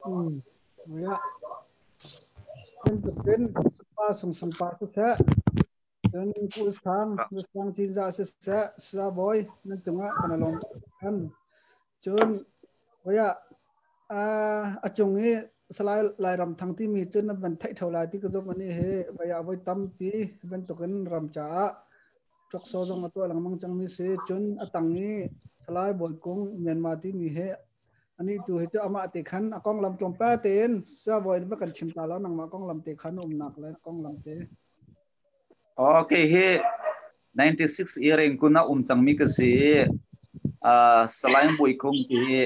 Ya. Bantukin pa sungsung pa siseh, cun ku sang sang cinza siseh, sa boy nan cungah kan lawm kan. Cun voya a cung i Salai Lairam Thang timi cun nan van theih tho lai ti ka zumh. Ani hi voya voi tampi bantukin ram caah ṭuakso zong a tuah lengmang cangmi si. Cun a tang i Salai Bawi Kung Myanmar timi hi, ani tu hi cu amah te khan a konglam tlawmpal tein sa bawi va kan chim ta lo, nangmah konglam te khan umnak le konglam te. Okay, hi 96 year in kuna um cangmi ka si. Salai Bawi Kung ti hi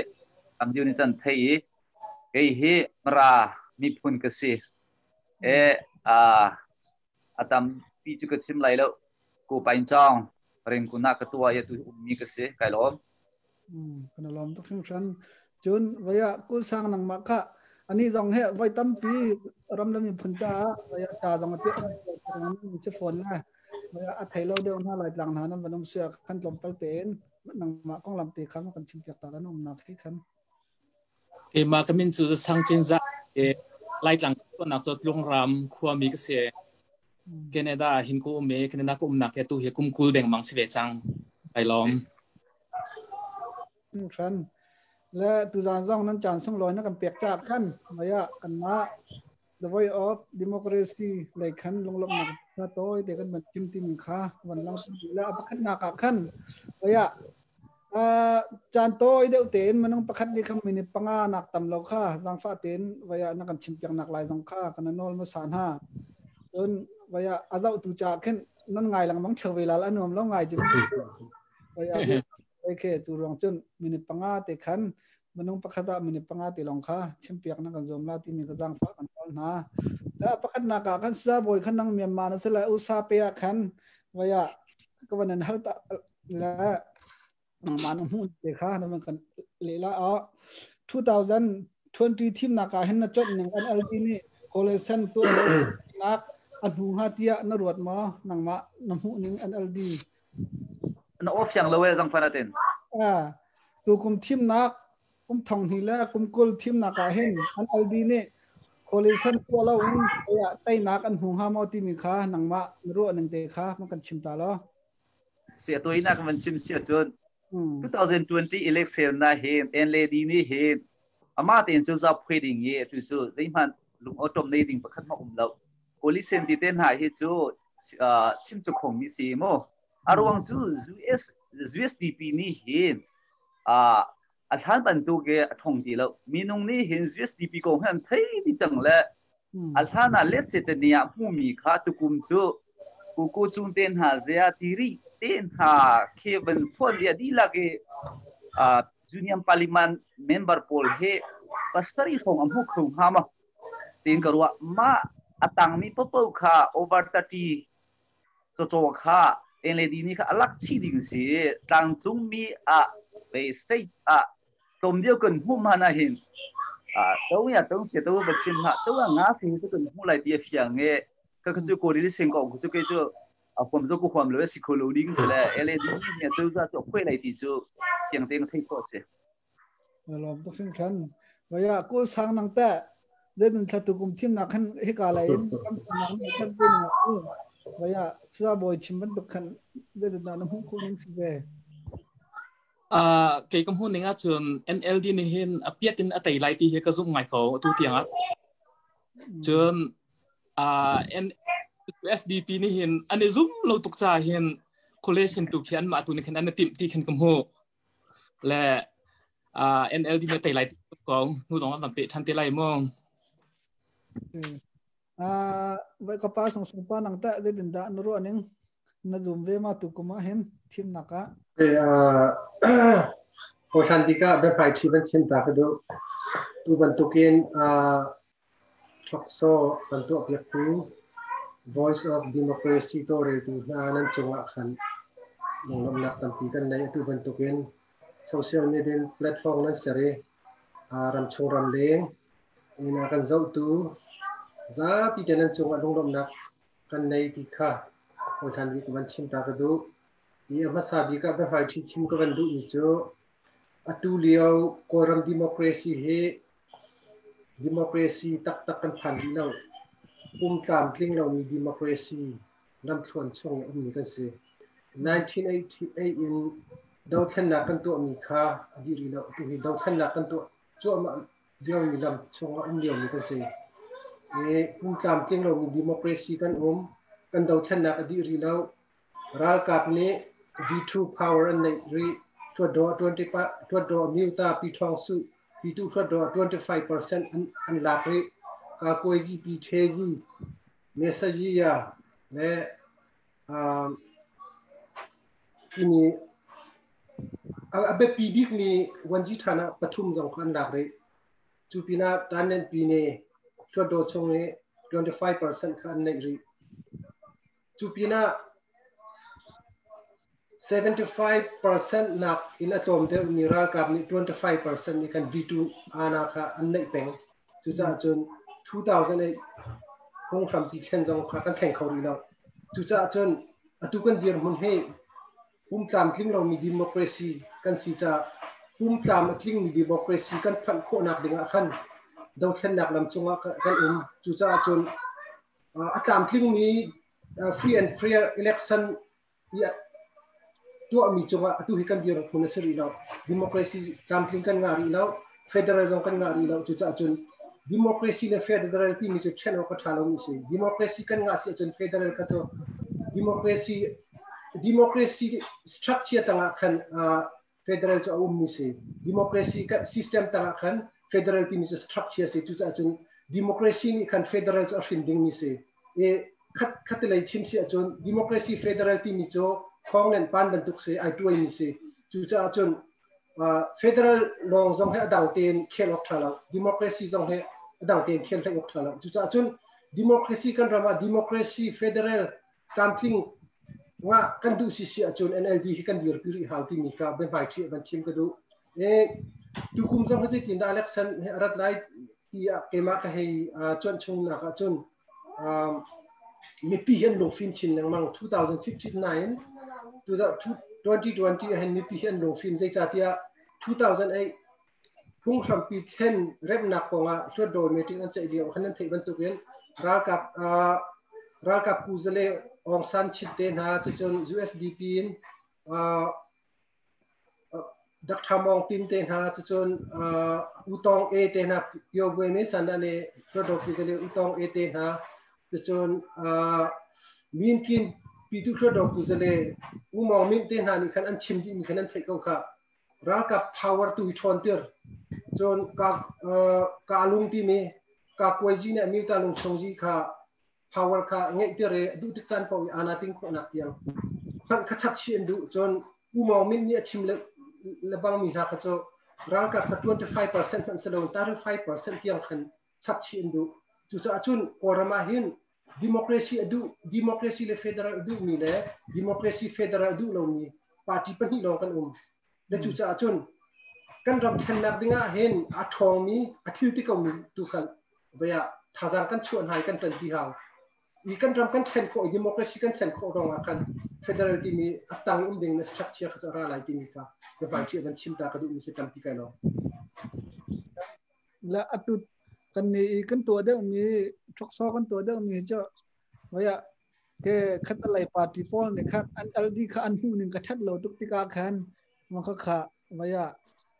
am diu ni tan thei. Kei hi Mara miphun ka si. E atam pi cu ka chim lai lo. Ko pain chong ring kuna ka tua ya tu ummi ka si. Kai lawm. Kan lawm tuk hringhran. Cun vaya kul sang nangmah kha, ani zong he voi tampi ram le miphun caah vaya ta zong a ti si phone la vaya a thei lo deuh hna lai tlang hna nan van um sia khan, tlawmpal tein nangmah konglam te kha kan chim piak ta lan umnak hi khan. Keimah ka min cu Sang Cin Za e Laitlang nak cu Tlungram khuami ka si. Canada hin ku um e, Canada ka umnak he tu hi kum 20 deng mang si ve cang. Ai lawm. Hran le tuzan zong nan caan sunglawi na kan pek ca khan maya kan mah The Voice of Democracy lei khan lunglawmhnak kha tawi te kan van chim timi kha van lang le a pakhatnak ah khan maya caan tawi deuh tein minung pakhat nih khan minute 5 nak tam lo kha zangfah tein vaya na kan chim piak nak lai zong kha kan nawl hmasa hna. Cun vaya a zoh tu cha khin nan ngai lengmang theu ve lal anuam lo ngai jim vaya. Okay, tu ruang cun minute 5 te khan minung pakhat ah minute 5 te long kha chimpiak na kan zuam la timi ka zangfah kan nawl hna. Sa pakhat nak ah khan sa bawi khan nang Myanmar na sila usa pe ah khan vaya ka van an hal ta la nangmah na hmuh te kha na kan le la a 2020 thim nak ah hin na chot ning NLD nih coalition tu nak a hnu ha tia na ruat ma, nangmah na hmuh ning NLD? Na off siang lo e zang fanatin. Tu kum thimnak, kum thong hnih le kum 20 thimnak ah hin NLD nih coalition tuah lo in teinak an hmu hnga maw timi kha nangmah na ruah ning te kha ma kan chim ta lo. Si atu ina kan chim si ahcun 2020 election na hin NLD nih hin ama tein cu za phui ding i tu cu zeihmanh lung awṭom nei ding pakhat ma um lo. Coalition ti te hna hi cu chim cu khong mi si mu. A ruang cu US USDP nih hin a hlan bantuk i a thong ti lo. Minung nih hin USDP kong hin an thei ti cang le a hlan ah let se te ni ah hmumi kha tukum cu kuku cung te hna zia tiri te hna khi van phuan ria dihlak i Union Parliament member pawl he 7 hrawng a hmu kho hnga ma tin ka ruah. Ma atangmi popo kha over 30 caw kha NLD nih kha alak chi ding si. Tlangcung mi ah ve state ah tlawm deuh kan hmuh hmanh ah hin to ya to che to ba chim ha to nga fi cu kan hmu lai ti a fiang e. Ka ka chu ko ri sing ko chu ke chu a huam zo ku huam lo si kho lo ding se le LED ni to za to khoi lai ti chu tiang teng thei ko se. Lawm tuk hringhran. Vaya kul sang nang te den thla tu kum thim nak khan hika lai in kam nak ni kan pe na vaya sa boy chim ban tuk khan den na na hu khu ning si ve. Kei ka hmuh ning ahcun NLD nih hin a piat in a tei lai ti hi ka zumh ngai ko atu tiang ah. Cun SDP nih hin an i zum lo tuk ca hin coalition tu khi anmah tu nih khin an i timh ti khin ka hmuh. Le NLD nih tei lai ti ko hnu zong an van pe ṭhan te lai mu. Vai ka pa sung sung pa nang ta de din da na ruah ning, na zum ve ma tu kuma hin thim nak ah? Hoshan tika biapai thi ban chim ta ka du. Tu bantukin thokso kan tuah piak tu Voice of Democracy to reltu hna nan cungah khan lunglawmhnak tampi kan nei. Atu bantukin social media platform nan ser i ramchung ramleng ina kan zohtu zapi te nan cungah lunglawmhnak kan nei ti kha hawithlan bik van chim ta ka duh. I a hmasa bik ah biahmai ṭhi chim ka van duhmi cu atu lio Kawlram democracy hi Democracy taktak kan phan rih lo. Pum tlamtling lomi democracy lamthluan chung i ummi kan si. 1988 in dothlennak kan tuahmi kha a dih rih lo. Atu hi dothlennak kan tuah cuahmah liomi lam chungah um liomi kan si. I pum tlamtling lomi democracy kan um. Kan dothlennak a dih rih lo. Ralkap nih V2 power an neih rih. Tuatdaw 20 tuatdaw Amyota Pi Thawng Su Pitu Hluatdaw 25% an lak rih. Kakuaizi Pi Thezi Nesayiya le timi a biapi bikmi Wanji ṭhan ah pathum zong kha an lak rih. Cu pinah Tanlen Pine Hluatdaw chung i 25% kha an neih rih. Cu pinah 75% nak in a tlawm deuhmi ralkap nih 25% nih khan V2 ana kha an neih peng. Cucaah cun 2008 phunghrampi thlen zong kha kan thleng kho rih lo. Cucaah cun atu kan dirhmun hi pum tlamtling lomi democracy kan si caah pum tlam a tlingmi democracy kan phanh khawhnak ding ah khan dothlennak lam cungah kan um. Cucaah cun a tlamtlingmi free and fair election tuahmi cungah atu hi kan dirhmun a si rih lo. Democracy tlamtling kan ngah rih lo. Federal zong kan ngah rih lo. Cucaah cun democracy le federal timi cu ṭhen awk a ṭha lomi si. Democracy kan ngah si ahcun federal kha cu democracy structure tangah khan federal cu a ummi si. Democracy system tangah khan federal timi cu structure si. Cucaah cun democracy nih khan federal cu a hrin dingmi si. I khat khatilei chim si ahcun democracy federal timi cu khawng nen pan bantuk si, ai tuaimi si. Cucaah cun federal lawng zong he a dang tein khel awk ṭha lo. Democracy zong he a dang tein khel hlei awk ṭha lo. Cucaah cun democracy kan ram ah democracy federal tlamtling nga kan duh si si ahcun NLD hi kan dirpi rih hau timi kha biahmaiṭhi van chim ka duh. E tukum zong hi zeitin dah election he a rat lai ti ah keimah ka hei cuanh chung nak ahcun mipi hi an lungfim chin lengmang. 2059 2020 ah hin mipi hi an lungfim, zeicahtiah 2008 phunghrampi thlen remnak kongah Hluatdaw meeting an ceih lio khan nan theih bantukin ralkap kuzale Aung San Chit te hna, cucun USDP in Dr. Mong Tin te hna, cucun Utong A te hna, Pyo Bwe Me San le Hluatdaw kuzale Utong A te hna, cucun Min Kin Pitu Hluatdaw kuzale U Mong Min te hna nih khan an chim dih mi khan an theih ko kha. Ralkap power tu hi ṭhawn tir cun ka lung timi ka kuaizi nih mi ta lung chung zi kha power kha ngeih tir i duh tik caan paoh i ana ting khawhnak tiang hmanh kha chap chih an duh. Cun U Maung Min nih a chim le bang mi hna kha cu ralkap kha 25% hmanh si lo 35% tiang khan chap chih an duh. Cucaah cun Kawlram ah hin democracy a duh, democracy le federal a duh mi le democracy federal a duh lomi party pahnih lawng kan um le cucaah cun kan ram thlennak ding ah hin a ṭhawngmi, a thil ti komi tu khan vaya thazaang kan chuah hna i kan ṭanpi hau i kan ram kan thlen khawh i democracy kan thlen khawh rong ah khan federal timi a tang um ding na structure kha cu a ra lai timi kha ka party van chim ta ka duh mi si. Tampi kai lo. La atu kan ni kan tuah deuh mi thokso kan tuah deuh mi cu vaya ke khat lai party pawl nih khan an LD kha an hmu ning ka that lo tuk tikah khan ma kha kha vaya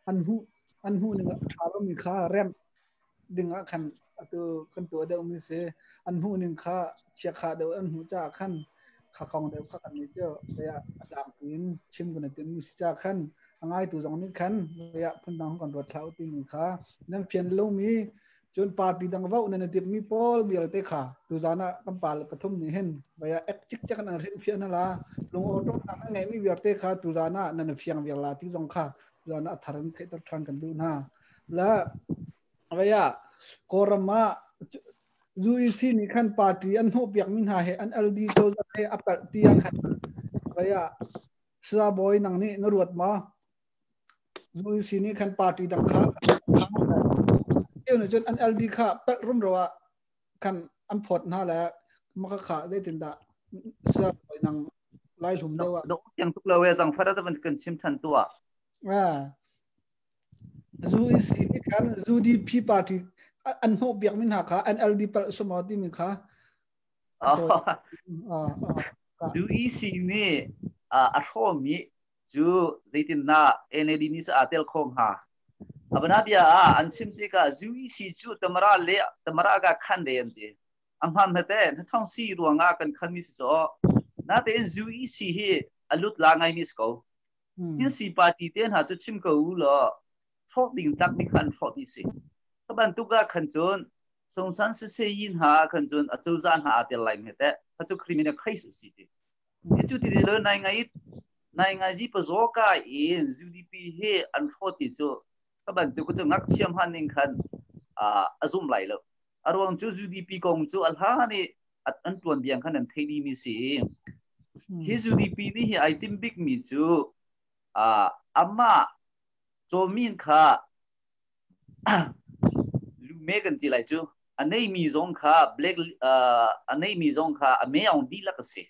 an hmu ning tha lo mi kha rem ding ah khan atu kan tuah deuh mi si. An hmu ning kha chia kha deuh an hmu cha khan kha kong deuh kha kan ni chu vaya atlang pin chim kan tin mi si cha khan angai tu zong nih khan vaya phun dang kan ruat thlau ti mi kha nan fian lo mi. Cun party dang vo nan tip mi pawl vialte kha tu zana kan pal pathum ni hin vaya ek chik chak nan rin fian la lung o to na ngai mi vialte kha tu zana nan fiang vial la ti zong kha zana atharan thei tar than kan du na la. Vaya korama UEC ni khan party an hno piak min ha he an LD cho za he apal ti khan vaya sa boy nang ni na ruat ma UEC ni khan party dang kha nu chun an LD kha pel rum ro khan an phot na la ma kha kha de tin da sa boy nang lai hlum dewa. Do yang tuk lo we zang fara da kan chim than tua. A UEC ni khan UDP party An hnawh biak min ha kha NLD pal sumo ti mi kha. UEC nih a hrawmi cu zeitin na NLD nih sa tel khong ha. Abana bia a an chim tikah UEC cu tamara le tamara ga khan de an ti. Ang han hate na thong si ruanga kan khan mi si cho. Na te UEC hi alut la ngai mi ko. Hin si party te hna chu chim ko u lo thok ding tak mi khan thok ti si. Ka bantuk a khan chun songsan se se yin ha khan chun achu zan ha atel lai me te kha chu criminal case si ti. Chu ti lo nai ngai nai ngai ji pa zo ka in UDP he an thot ti chu ka bantuk chu ngak chiam han ning khan azum lai lo. Arwang chu UDP kong chu alha ni an tuan biang khan an theidi mi si. Hi UDP ni hi item big mi chu amma chomin kha lu me kan ti lai chu anei mi zong kha black anei mi zong kha ame ong di la ka se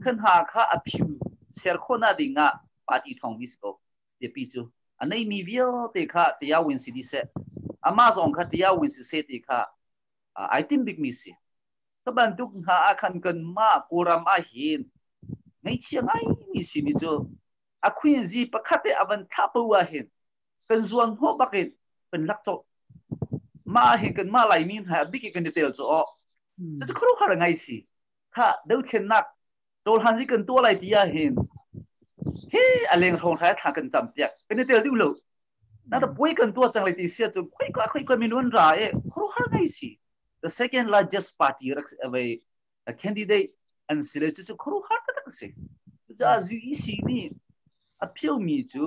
khan ha kha a phu ser khona dinga party thong mi sko te pi chu anei mi vial te kha tia win si di se ama zong kha tia win si se te kha item big mi si ka ban tuk ha a khan kan ma koram a hin ngai chia ngai mi si mi chu a khwin zi pakhat te avan tha pa hin kan zuan ho bakin kan lak cho ma hi kan ma lai min ha biki kan tel cho o chu khru khar ngai si kha deu khen nak tol han ji kan to lai tia hin he aleng thong thai tha kan cham piak kan tel diu lo na ta pui kan to chang lai ti sia chu khoi ka khoi ka min wan ra e khru khar ngai si the second largest party rak away a candidate and sile chu khru khar ta tak si ja zu i si ni a phiu mi chu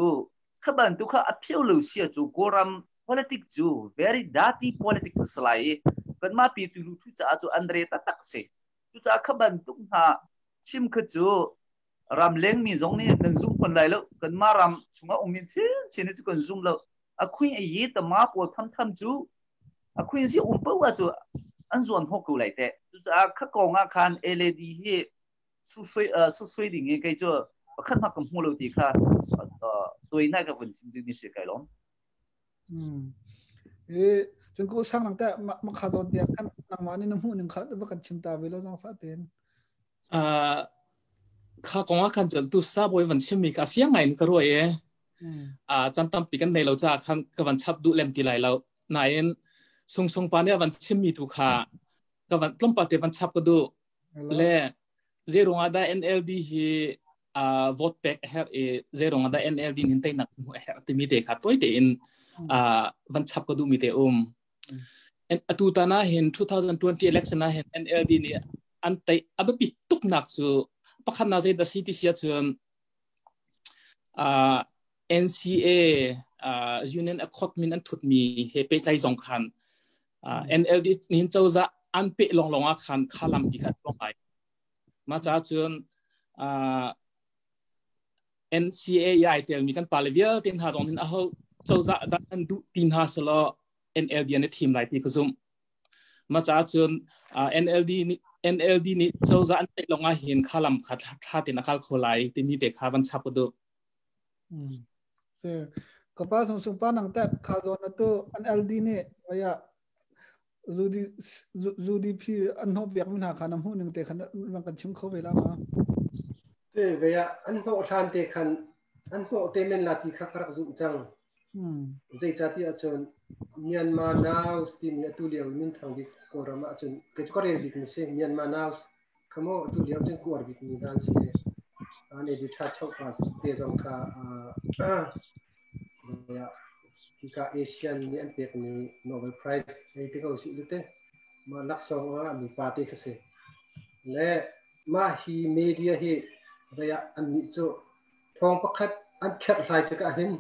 khaban tu kha a phiu lo sia chu koram politics chu very dirty politics lai kan ma pi tu lu chu cha chu andre ta tak se chu cha khaban tu ha chim kha chu ram leng mi zong ni kan zoom kon lai lo kan ma ram chunga umin chin chin chu kan zoom lo a khuin a ye ta ma pol tham tham chu a khuin si um pa wa chu an zuan ho ku lai te chu cha kha ko nga khan LED hi su sui su sui ding nge kai chu khan ma kam hu lo ti kha ตัวน่ากับคนชิมดูนี่สิไกลล้อมจนกูสร้างหลังแต่มาขาดโดนเดียกันนางมานี่น้ำหูหนึ่งขาดว่ากันชิมตาไปแล้วน้องฟ้าเต็นข้ากงว่าคันจนตุซาบอยวันชิมีกาเฟียงไงก็รวยเอจันตั้มปีกันในเราจะคันกับวันชับดูเล่มตีไหลเรานายทรงทรงปานเนี่ยวันชิมีตุขากับวันล้มปาเตวันชับก็ดูเล่เจรงอาได้ NLD ฮีvote back her e zero nga da NLD nin te nak mu her ti mi te kha toy te in van chap ko du mi te en atu ta na hin 2020 election na hin NLD ni an te abapi tuk nak chu pakhat na zai da CTC chun NCA Union Accord min an thut mi he pe tlai zong khan NLD nin chawza an pe long long a khan khalam pi khat long ai ma cha chun NCA yai tel mi kan pale vial tin ha zong hin a ho chawza da an du tin ha salo NLD ne team lai ti ko zum ma cha chun NLD ni NLD ni chawza an te longa hin khalam khat tha tin akal kholai ti mi te kha ban chap do se ka pa sung sung pa nang ta kha zo na to NLD ne vaya UDP an ho biak min ha kha nam hu ning te khan man kan chim kho ve la ma te vaya an ho than te khan an ho te men la ti kha kharak zum chang zai cha ti achon Myanmar Now ti mi atu liao min thang bi ko rama achon ke ko re bik mi se Myanmar Now khamo atu liao chen ko ar bik mi dan se ane bi tha chau pa te jong kha ya ti ka Asian ni an pek ni Nobel Prize ei te ko si lute ma lak song a mi pa te kha se le ma hi media hi vaya an ni chu thong pakhat an khat hlai te ka hin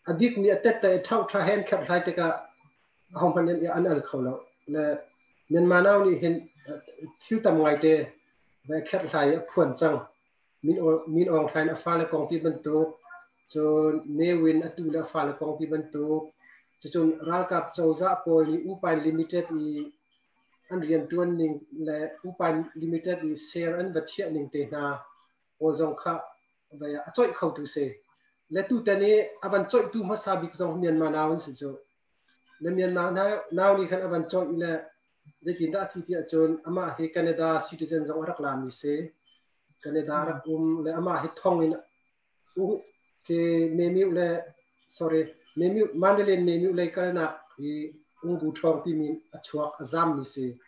adik ni atet ta thau tha hen khat hlai te ka hong pan an al kholo le Myanmar Now ni hin thiu tam ngai te va khat hlai a phuan chang min ong thain a fa le kong ti ban tu chu ne win atu la fa le kong ti ban tu chu chun ral kap chawza pol ni upai limited i an rian tuan ning le upai limited i share an va thia ning te na o zong kha va ya a choi khau tu se le tu te ni avan choi tu ma sa bik zong Myanmar Now si chu Le Myanmar Now nih khan a van cawih le zeitindah a thi ti ahcun amah hi Canada citizen zong a rak lami si. Canada rak um le amah hi thong in ke Memyu le sorry Memyu Mandalay Memyu lei kalnak hi Unggu Ṭhawng timi a chuak a zam mi si.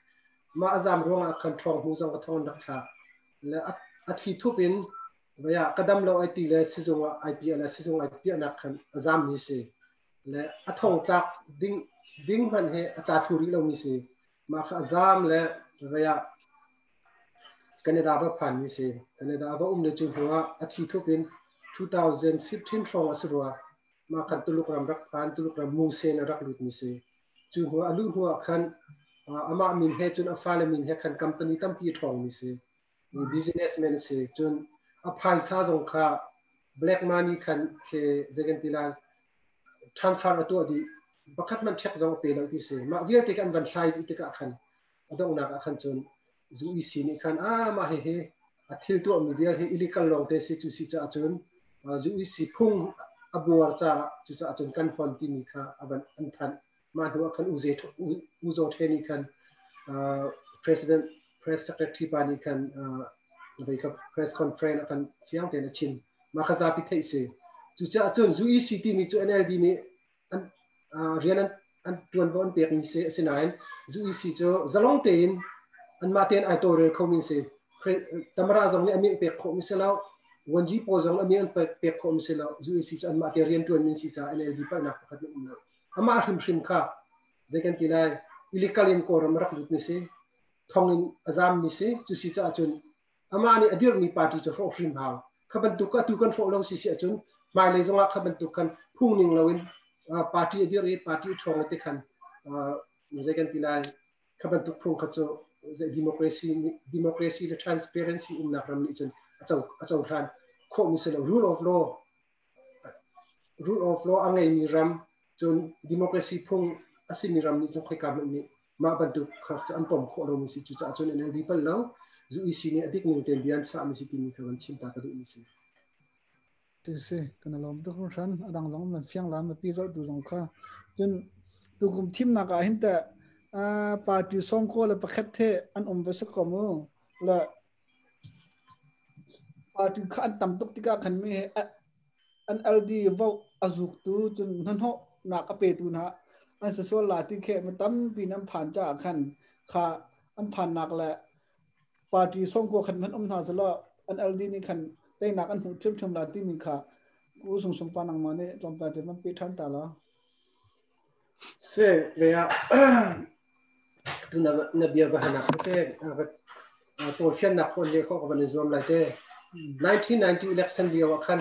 Mah a zam ruangah khan ṭhawng hnu zong ka thong rak thlak. Le a thi thup in vaya ka dam lo ai ti le sizung ah ai piah le sizung ai piahnak khan a zam mi si. Le a thong tlak ding ding hmanh he a tla thlu rih lo mi si. Mah kha a zam le vaya Canada va phan mi si. Canada va um le cu hnu ah a thi thup in 2015 hrawng a si rua. Mah khan Tuluk ram rak phan, Tuluk ram Musen a rak lut mi si. Cu hnu a luh hnu ah khan amah min he cun a fale min he khan company tampi a ṭhawng mi si. Businessman si. Cun a phaisa zong kha black money khan ke zeikan ti lai transfer a tuah dih. Pakhat man check zong a pe lo ti si. Mah vialte kan van hlai dih tikah khan a donghnak ah khan cun zu EC nih khan a mah hihi a thil tuahmi vial hi illegal lawng te si cu si caah cun zu EC phung a buar caah cucaah cun kan hon timi kha a van an thanh. Mah hnu ah khan U Zaw The nih khan president press secretary pa nih khan vei kha press conference ah khan fiang tein a chim. Mah kha zapi theih si. Cucaah cun zu EC timi cu NLD nih an rian an ṭuanvo an pekmi si. Asinain zu EC cu zalong tein anmah tein ai tawlrel khomi si. Tamara zong nih a min pek khawhmi si lo. Wanji pawl zong a min an pek khawhmi si lo. Zu EC cu anmah te rian ṭuanmi si caah NLD palhnak pakhat na um lo. Amah hrimhrim kha zei kan ti lai illegal in Kawlram a rak lutmi si, thong in a zammi si. Cu si caah cun amah nih a dirhmi party cu hrawh hrim hau. Kha bantuk atu kan hrawh lo si si ahcun hmailei zongah kha bantuk khan phung ning loin party a dirh i party a ṭhawng te khan zei kan ti lai kha bantuk phung kha cu democracy democracy le transparency umnak ram nih cun a cohlan khawhmi si lo. Rule of law a ngeimi ram cun democracy phung a simi ram nih cun khoika hmanh nih mah bantuk kha cu an pom khawh lomi si. Cucaah cun NLD pal lo, zu EC nih a dik ning tein bia an chahmi si timi kha van chim ta ka duhmi si. Ti si kan lawm tuk hran. Adang zong man fiang lam pi zo tu zong kha cun tukum thimnak ah hin te party song ko le pakhat the an um ve ko mu le party kha an tam tuk tikah khan mi an LD vote azuk tu cun hnahnawh nak a pe tu na an sual la ti khe ma tampi nan phan cha khan kha an phan nak le party song ko khan man um hna zalo an LD ni khan teinak an hmuh ṭhiamṭhiam la timi kha ku sung sung pa nang ma nih tlawmpal te man pe ṭhan ta la. Se ve a tu na na bia va hanak te to fian nak phone le kho ka van zuam lai te. 1990 election lio ah khan,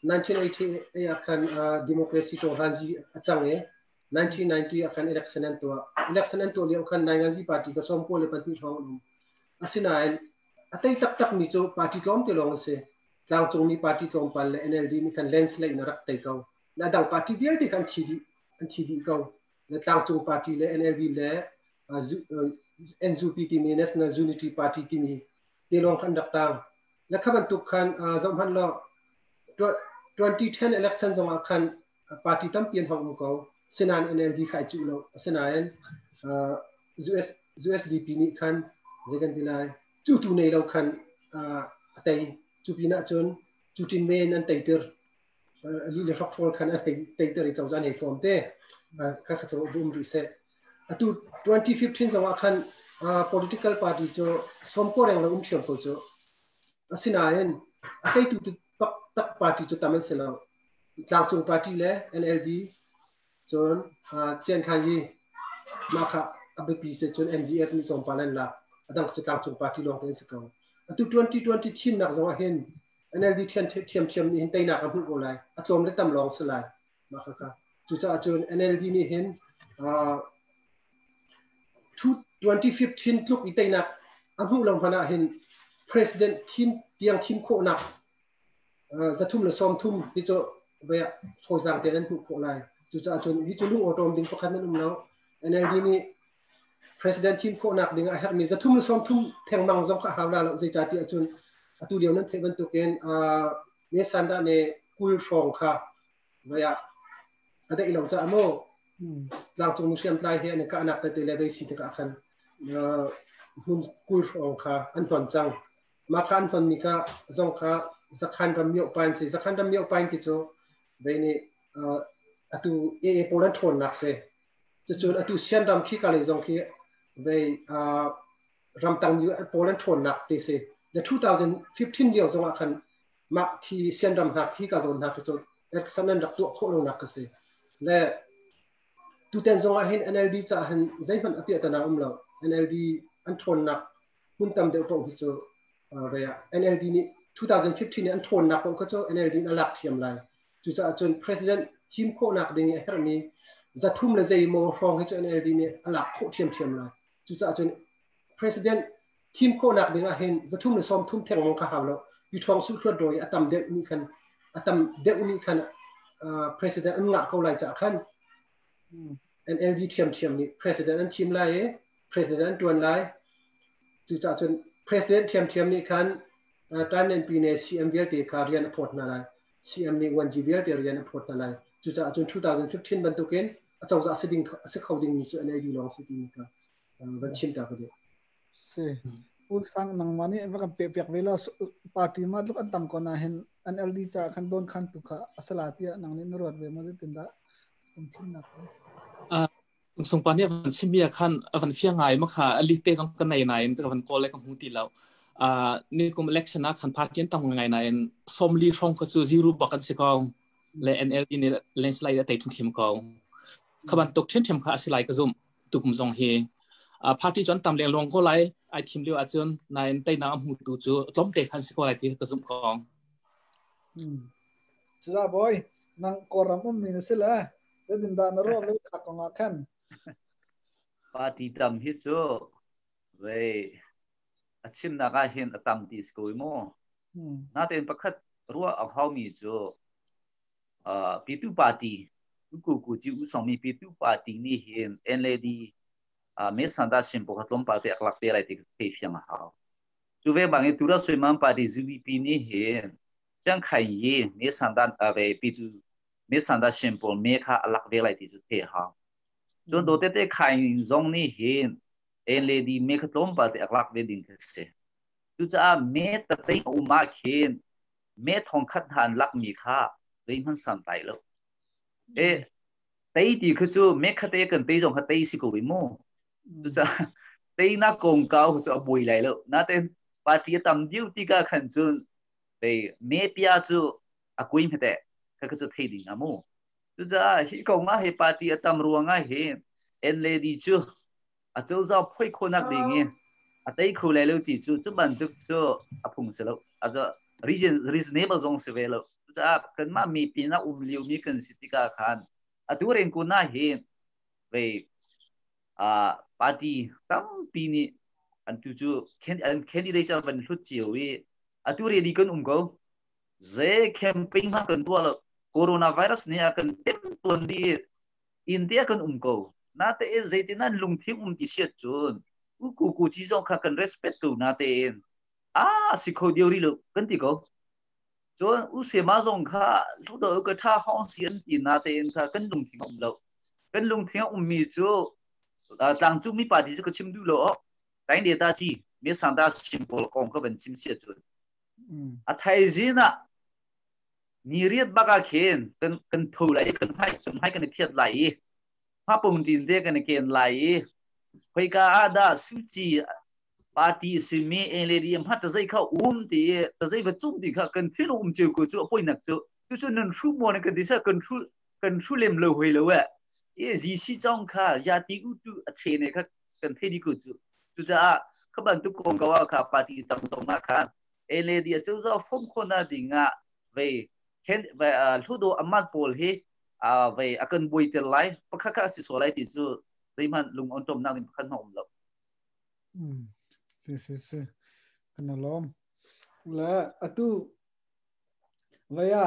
1980 ah khan democracy to hanzi achang e 1990 ah khan election an to lio khan Naingazi party ka som ko le pan thong um. Asinain a tei tak tak mi cu party tlawm te lawng se, tlangcung mi party tlawmpal le NLD nih khan landslide na rak tei ko na dang party vialte kan thi dih, an thi dih ko le tlangcung party le NLD le NUP timi, National Unity Party timi te lawng kan rak tang le kha bantuk khan zoh hman lo. 2010 election zong ah khan party tampi an hong um ko, sinain NLD kha ai cuh lo. Asinain US USDP nih khan zei kan ti lai cu tu nei lo khan a tei. Cu pinah cun cu tin men an teiter li le hrok hrawl khan a teiter i cozah nei form te kha kha chu um rih seh. Atu 2015 zong ah khan political party cu som ko reng lo um thiam ko cu. Asinain a teitu tak tak party cu tam an si lo. Tlangcung party le NLD cun Chian Khan Yi mah kha a biapi se, cun NDF nih tlawmpal an lak, adang cu tlangcung party lawng te an si ko. Atu 2020 thimnak zong ah hin NLD thiam thiam thiam nih hin teinak a hmuh ko lai, a tlawm le tam lawng si lai mah kha kha. Cucaah cun NLD nih hin 2015 tluk i teinak a hmuh lo hmanh ah hin president thim tiang thim khawhnak 330 hi cu fawizang tein an hmuh khawh lai. Cucaah cun hi cu lung awṭawm ding pakhat nan um lo. NLD nih president thim khawhnak ding a herhmi 330 thengmang zong kha hau la lo. Zeicahtiah ahcun atu lio nan theih bantukin ne sanda ne 20 hrawng kha vaya a daih lo caah maw. Tlangcung mi hriamtlai he an i kahnak tete le vei si tikah khan hmun 20 hrawng kha an hnon cang. Mah kha an hnonmi kha zong kha Zakhan ram miohpain si. Zakhan ram miohpain ti cu vei nih atu AA pawl an ṭhawnnak si. Cucun atu Sian ram khi ka lei zong khi vei ramtang pawl an ṭhawnnak ti si. The 2015 lio zong ah khan mah khi Sian ram hna khi ka zawn hna khi cu san an rak tuah khawh lonak ka si. Le tuten zong ah hin NLD caah hin zeihmanh a piahtana um lo. NLD an ṭhawnnak hmun tam deuh paoh hi cu vei ah NLD nih 2015 in an ṭhawnnak paoh kha cu NLD in a lak ṭhiam lai. Cucaah cun president thim khawhnak ding i a herhmi 300 le zeimaw hrawng hi cu NLD nih a lak khawh ṭhiamṭhiam lai. Cucaah cun president thim khawhnak ding ah hin 330 thengmang kha hau lo. Pi Ṭhawng Su Hluat Daw i a tam deuh nih khan a tam deuh nih khan president an ngah ko lai caah khan NLD ṭhiamṭhiam nih president an thim lai i president an ṭuan lai. Cucaah cun president ṭhiamṭhiam nih khan Tainenpi ne CM vialte kha rian a phawt hna lai. CM nih 1G vialte rian a phawt hna lai. Cucaah cun 2015 bantukin a cozah si ding a si kho dingmi cu NLD lawng si timi kha van chim ta ka duh. Si. U Sang nangmah nih va kan pe piak ve la party ma tluk an tam ko na hin NLD ca khan don khan tu kha asala tiah nang nih na ruat ve ma tin dah kum thim nak. Sung pa nih van chim mi khan van fiang ngai ma kha ali te zong kan nei nain ka van call le ka hmu ti lo. Ni kum election ah khan party an tam ngai nain 40 hrawng kha cu zero bak an si ko le NLD nih landslide a tei thim ko. Kha bantuk ṭhiamṭhiam kha a si lai ka zumh tukum zong hi. Party cu an tam lengluang ko lai ai thim lio ahcun nain teinak a hmutu cu tlawmte khan si ko lai ti ka zumh ko. Cuza boy, nang Kawlram ummi na si le zeitindah na ruah ve kha kong ah khan? Party tam hi cu vei a chimnak ah hin a tam ti si ko i mu. Natein pakhat ruah a haumi cu Pitu Party ku ku ci u song mi Pitu Party nih hin NLD me sanda sim po kha tlawmpal te aklak te lai ti thei fiang a hau. Cu ve bang in Tura Suiman Party ZVP nih hin Chiang Khai Yi me sanda ve Pitu me sanda sim pawl me kha alak ve lai ti cu thei hau. Cun do te te khai zong nih hin NLD me kha tlawmpal te aklak ve ding kha si. Cucaah me tatei um ah khin me 1000 hna an lakmi kha zeihmanh santlai lo. E tei ti khi cu me khate kan tei zong kha tei si ko i mu. Cucaah teinak kongkau cu a buai lai lo. Natein party a tam diu ti ka khan cun tei me pia cu a kui hmete kha kha cu thei ding a mu. Cucaah hi kong ah hi party a tam ruang ah hi NLD cu a cozah phoi khawhnak ding in a tei kho lai lo ti cu cu bantuk cu a phung si lo. A reasonable zong si ve lo. Cucaah kanmah mi pinah um lio mi kan si tikah khan atu rengkun ah hin vei party tampi nih an tu cu an candidate cu van hlut cio i atu ready kan um ko. Ze campaign hmanh kan tuah lo. Coronavirus nih a kan tem tuan dih India kan um ko. Natein zeitin an lungthin um ti siat cun u ku ku ci zong kha kan respect ko natein a si kho dio ri lo kan ti ko. Cun u sema zong kha hludo ka tha hong si an ti natein kha kan lungthin um lo. Kan lungthin um mi cu tlangcung mi party cu ka chim duh lo. Tain data chi me sanda chim pawl kong ka van chim sia cun a thaizin ah ni riat bak ah khin kan tho lai i kan hmai kan i phiat lai i hmapung tin te kan i ken lai i khoika ah dah Suci party simi NLD hma ta zei kha um ti ta zei va cum ti kha kan thin um cheu ko cu a poinak cu tu cu nan hru mo kan ti sa kan hru lem lo hoi lo e e GC chong kha ya ti u tu a che ne kha kan thei di ko cu cucaah kha bantuk kong ko ah kha party tam zong na kha NLD a cu zo fom khona ding ah vei khen ve hludo amat pawl hi vei a kan buai ter lai pakhat kha si so lai ti cu zeihmanh lung on tom nak ding pakhat hmang um lo. Si si si kan lom le atu vaya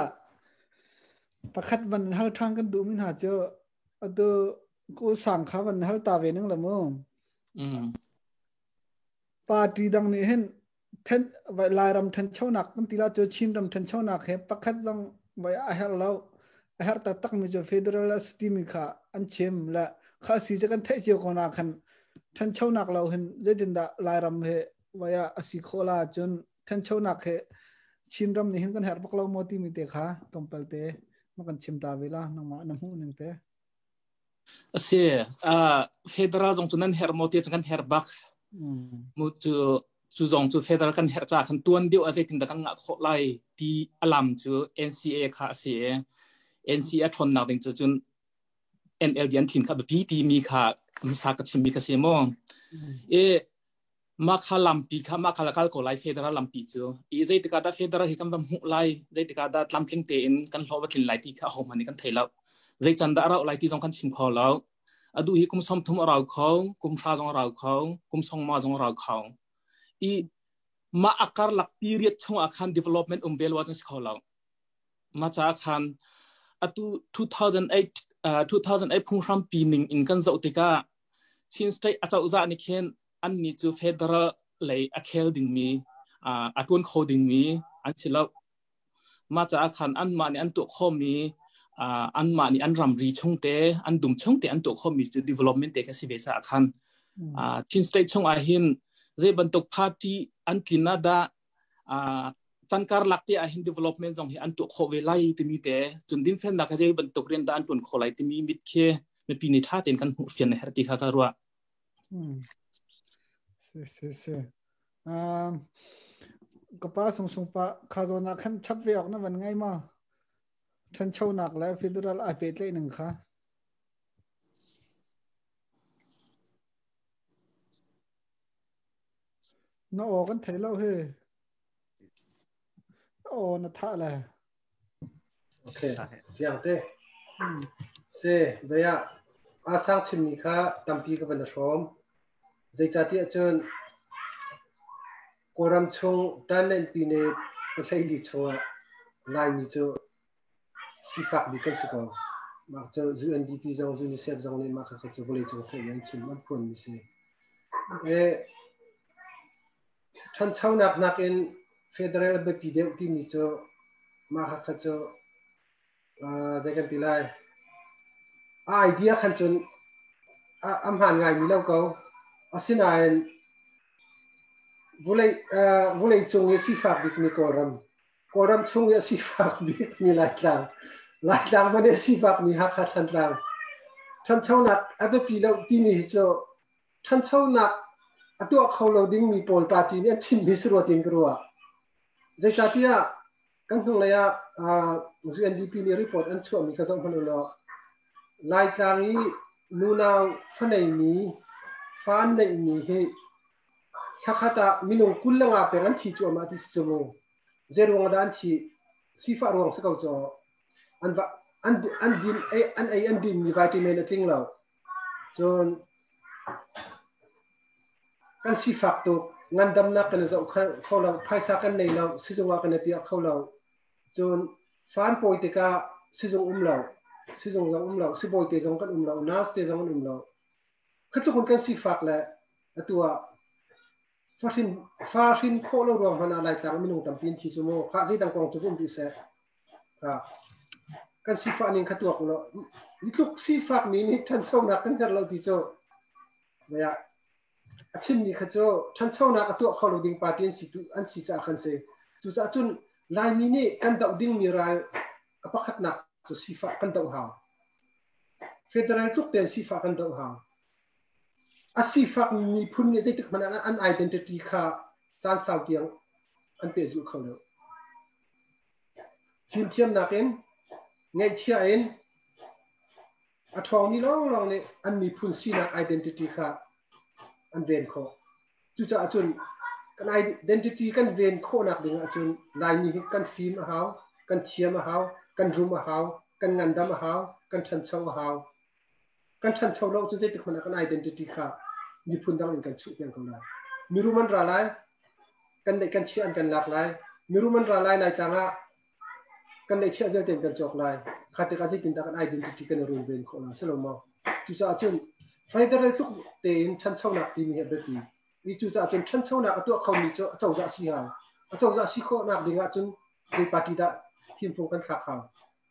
pakhat van hal thang kan du min ha chu atu ko sang kha van hal ta ve ning la mu. Party dang nih hin then Lairam thanchonak kan ti la cu Chinram thanchonak he pakhat zong vai a herh lo. A herh taktak mi cu federal a si timi kha an chim le kha si cu kan theih cio ko na khan ṭhanchonak lo hin zeitindah Lairam he vaya a si khawh la cun ṭhanchonak he Chinram nih hin kan herh bak lo maw timi te kha tlawmpal te ma kan chim ta ve la nangmah na hmuh ning te. Asi federal zong cu nan herh maw ti cu kan herh bak. Mu cu cu zong cu federal kan herh ca khan tuan deuh a zeitin dah kan ngah khawh lai ti alam cu NCA kha a si i NCA ṭhawnnak ding cu cun NLD an thin kha biapi timi kha hmasa ka chimmi kha si maw. I mah kha lampi kha mah kha la kal ko lai federal lampi cu i zeitikah dah federal hi kan va hmuh lai, zeitikah dah tlamtling tein kan hlawh va tlin lai ti kha ahohmanh nih kan thei lo. Zei can dah a rauh lai ti zong kan chim kho lo. Adu hi kum 30 a rau kho, kum 10 zong a rau kho, kum 50 zong a rau kho. I mah a karlak period chung ah khan development um ve lo ahcun si kho lo. Ma ca khan atu 2008 2008 phunghrampi ning in kan zoh tikah Chin State acozah nih khin annih cu federal lei a khel dingmi, a tuan kho dingmi an si lo. Mah caah khan anmah nih an tuah khawhmi, anmah nih an ramri chung te, an dum chung te an tuah khawhmi cu development te kha si ve caah khan Chin State chung ah hin zei bantuk party an tlin ah dah chan karlak te ah hin development zong hi an tuah khawh ve lai timi te, cun dinfelnak he zei bantuk rian dah an tuan khawh lai timi mit khi mipi nih ṭha tein kan hmuh fian a herh ti kha ka ruah. Si si si. Ka pa sung sung pa kha zawn ah khan chap ve awk na van ngai ma? Ṭhanchonak le federal ai pehtlaih ning kha. Na aw kan thei lo hi. Na aw na thah le. Okay, tiang te. Se, vaya asang chimmi kha tampi ka van hrawm. Zeicahtiah cun Kawlram chung Tanlen pine pahleili chungah Laimi cu sifak bik kan si ko. Mah cu UNDP zong UNICEF zong nih mah kha cu vawleicung theih an chim an phuanmi si. E, ṭhanchonak nakin federal a biapi deuh timi cu mah kha cu zei kan ti lai, a idea khan cun a hmaan ngaimi lo ko. Asinain vulei vulei cung i sifak bikmi Kawlram, Kawlram chung i a sifak bikmi Laitlang, Laitlang man i a sifakmi Hakha Thantlang, ṭhanchonak a biapi lo timi hi cu ṭhanchonak a tuah kho lo dingmi pawl party nih an chimmi si rua tiin ka ruah. Zeicahtiah kan hnunglei ah UNDP nih report an chuahmi kha zoh hmanh u law Laitlang i nunau faneimi fa an neihmi hi thlakhat ah minung 25 peng an thi cuahmah ti si cu mu. Zeiruang dah an thih? Sifah ruang si ko cu. An va an an din an ei an dinmi vitamin a tling lo. Cun kan sifak tuk, ngandamnak kan i zoh kho lo, phaisa kan nei lo, sizung ah kan i piah kho lo. Cun fan pawi tikah sizung um lo, sizung zong um lo, sibawi te zong kan um lo, nurse te zong an um lo. Kha tluk in kan sifak le atu ah fahrin fa hrin khawh lo ruang hmanh ah Laitlang minung tampi an thi cu mu. Khah zeidang kong cu um rih seh. Kan sifah ning kha tuak lo. Hi tluk sifak mi nih ṭhanchonak kan herh lo ti cu ya a chimmi kha cu ṭhanchonak a tuah kho lo ding party an si tu an si caah kan si. Cucaah cun Laimi nih kan doh dingmi ral a pakhatnak cu sifah kan doh hau. Federal tluk tein sifah kan doh hau. A sifak miphun nih zeitik hmanh ah an identity kha caan sau tiang an pehzulh kho lo. Fimthiamnak in, ngaihchia in, a ṭhawngmi lawnglawng nih an miphun sinak identity kha an ven khawh. Cucaah cun kan identity kan ven khawhnak ding ahcun Laimi hi kan fim a hau, kan thiam a hau, kan rum a hau, kan ngandam a hau, kan ṭhancho a hau. Kan ṭhancho lo cu zeitik hmanh ah kan identity kha miphun dang in kan chuh peng ko lai. Mirum an ra lai, kan neih kan chiah an kan lak lai. Mirum an ra lai, Laitlang ah kan neihchiah vialte in kan cawk lai. Kha tikah zeitindah kan identity kan i runven khawh lai si lo maw? Cucaah cun federal tluk tein ṭhanchonak timi hi a biapi. I cucaah cun ṭhanchonak a tuah khomi cu acozah si hau. Acozah si khawhnak ding ahcun zei party dah thimfung kan thlak hau.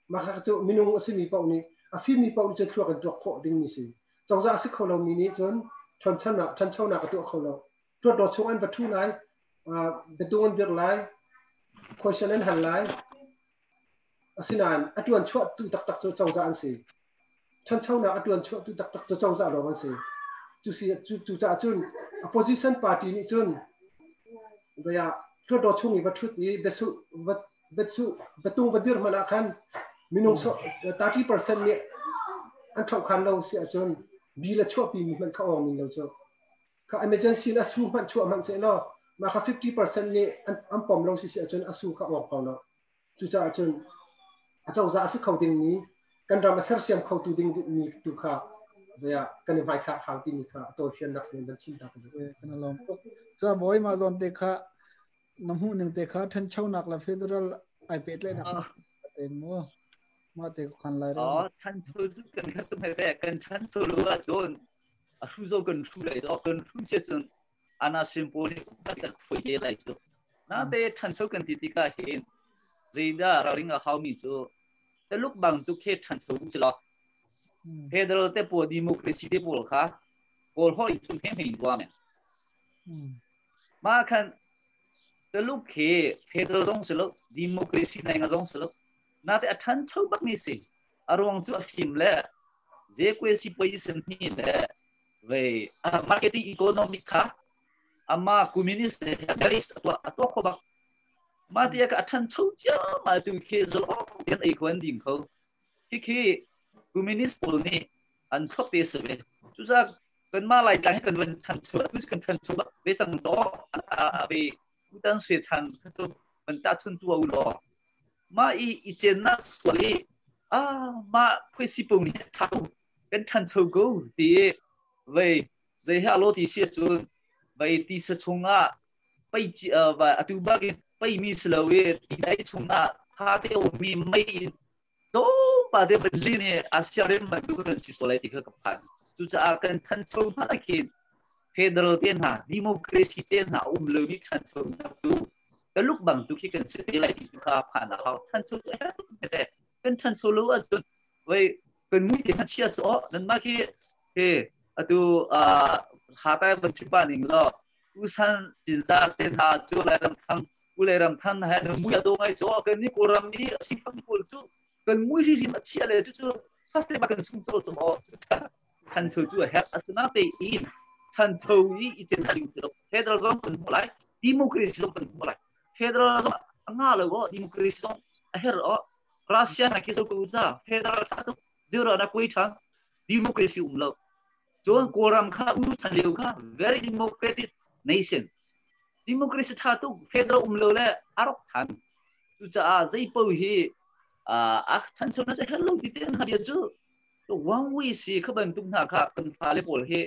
Mah kha cu minung a simi paoh nih a fimmi paoh nih cun thluak in tuak khawh dingmi si. Cozah a si kho lomi nih cun ṭhanchonak a tuah kho lo. Ṭuatdaw chung an va ṭhu lai, biatung an dirh lai, question an hal lai. Asinain a ṭuan chuahtu taktak cu cozah an si. Ṭhanchonak a ṭuan chuahtu taktak cu cozah lawng an si. Cucaah cun opposition party nih cun Hluttaw chung i va ṭhut i biatung va dir hmanh ah khan minung 30% nih an ṭhohkhan lo si ahcun bill a chuahpi mi hmanh kha awng ning lo cu. Kha emergency in a su hmanh chuah hmanh seh law mah kha 50% nih an pom lo si si ahcun a su kha awng ko lo. Cucaah cun acozah a si kho dingmi kan ram a sersiam khotu ding mi tu kha kan i hmaithlak hau timi kha a tawifiannak in van chim ta ka duh. Kan lawm tuk. Ca bawi ma zawn te kha na hmuh ning te kha thanchonak le federal ai pehtlaihnak ten mu ma te ko khan lai ro. Thancho cu kan khat tum he kan thancho lu ah cun a hru zo kan hru lai do kan hru che cun ana simple ni upat lak foi te lai cu na te thancho kan ti tikah hin zeidah raring a haumi cu Taluk bang tu khe thancho u lo federal te pawl democracy te pawl kha kawl hoi chung he hei wa men ma khan Taluk he federal zong si lo democracy nai nga zong si lo na te a thancho bak mi si aruang cu a fim le je kwe si poi sen hi le ve marketing economic kha ama communist realist atwa kho bak ma ti ka athan cho chia ma tu khi zalong ten ei kwan ding kho khi khi communist pawl nih an thok te se ve chu za kan ma lai tlang kan van than chu tu kan than chu bak ve tang to a ve utan swe chan tu kan ta chun tu u lo ma i i chen na suali a ma phoi si pung ni thau kan ṭhancho ko ti i vei zei he alo ti si ahcun vei tisa chungah pei atu bak in pei mi si lo i ti dai chungah tha te ummi mei in tlawmpal te van lin i Asia ram bantuk kan si sual lai ti kha ka phan. Cucaah kan ṭhancho hna khin federal te hna democracy te hna um lo mi ṭhanchonak cu Taluk bang tu khi kan si te lai ti kha phan a hau. Ṭhancho cu a kan ṭhancho lo ahcun vei kan mui te hna chia cu aw nanmah khi he atu ha tai van chim pa ning law usan cinza te hna cu lai ram thang u lai ram thang he mui ado ngai cho kan ni kawlram ni sifang pawl cu kan mui ri rim a chia le cu cu first time kan sung cho chom aw than cho cu a herh asina te in than cho i i chen ding ti federal zong kan hmu lai democracy zong kan hmu lai federal zong nga lo democracy zong a her o Russia na ki zo ko za federal sa tu zero na koi than democracy um lo cun Kawlram kha u than lio kha very democratic nation democracy tha tu federal um lo le arok than cucaah zei po hi a than so na che hello ti te na bia cu wang wi si kha bantuk hna kha kan fa le pawl hi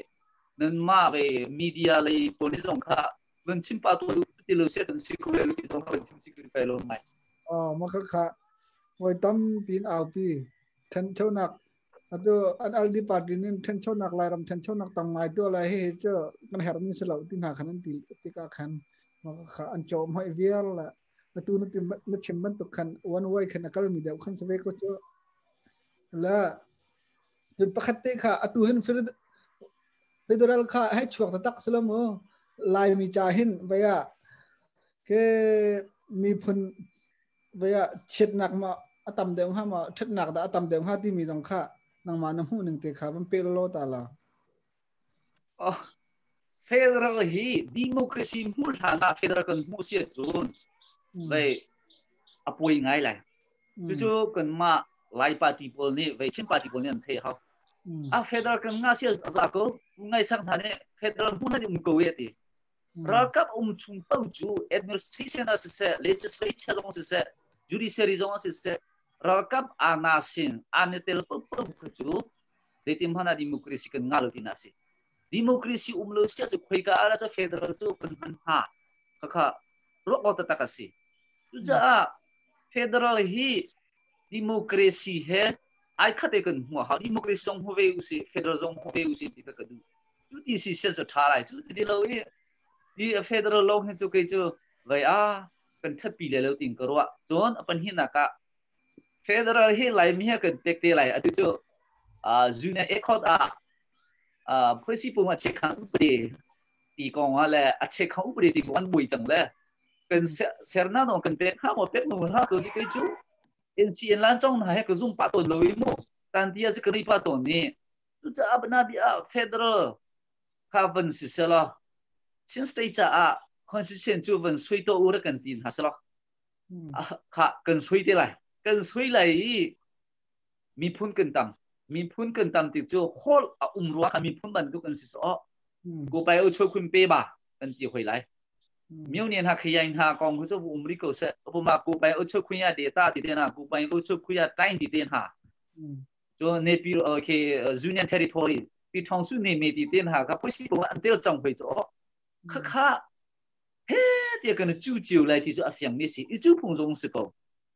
nan ma ve media lei pawl hi zong kha van chim pa tu ti lo se tan si ko le ti tong kan chim si kai lo mai. Oh ma kha kha voi tam pin au pi thanchonak atu an LD party nin thanchonak Lairam thanchonak tam ngai tu lai hi chu kan her mi selo ti hna khan an ti tika khan ma kha an chom hoi vial la atu na ti na chim bantuk khan one way khan akal mi deuh khan save ko chu la cun pakhat te kha atu hin federal kha hei chuak taktak si lo mu Laimi ca hin vei ah ke miphun vei ah chiatnak ma a tam deuh hnga ma ṭhatnak dah a tam deuh hnga timi zong kha nangmah na hmuh ning te kha van pe law ta la. Oh, federal hi democracy hmuh hlan ah federal kan hmuh si ahcun vei a poi ngai lai. Cucu kanmah Lai party pawl nih vei Chin party pawl nih an theih hau. A federal kan nga si a za ko ngai sang hna nih federal hmun an um ko ye ti. Ralkap um chung pau cu administration ah siseh, legislature zong siseh, judiciary zong siseh, ralkap ana sin ane tel pau pau cu zeitin hmanh ah democracy kan nga lo ti na si. Democracy um lo sia cu khoika ara cu federal cu kan hman hnga. Khakha ruak awk taktak a si. Cucaah federal hi democracy he ai khat e kan hmu hau. Democracy zong hmu ve usih, federal zong hmu ve usih ti kha ka duh. Cu ti si sian cu ṭha lai. Cu ti lo i ti federal lo hi cu kei cu vei a kan ṭhatpi le lo ting ka ruah. Cun a pahnihnak ah Federal hi Laimi he kan pek te lai. Atu cu Union Accord ah phuaisi pung a chekhang upadi ti kong ah le a chekhang upadi ti kong an mui cang le kan serna no kan pek ha mo pek no ha to si kei cu in chi in lan chong na he ka zum pa ton lo i mu tan tia chu kani pa ton ni cucaah bana bia federal kha van si sela Chin State caah constitution cu van sui to u ra kan tin ha sela kha kan sui te lai kan sui lai i miphun kan tam miphun kan tam tik cu hol a um rua kha miphun bantuk kan si so ko pai o choi khun pe ba kan ti hoi lai miu nian ha khiyain ha kong hu chu um ri ko se bu ma ko pai o choi khun ya data ti te na ko pai o choi khun ya tain ti te ha chu ne pi ke union territory pi thong su ne me ti ten ha ka poi si ko an tel chong hoi cho kha kha he ti kan chu chiu lai ti chu a fiang mi si i chu phung zong si ko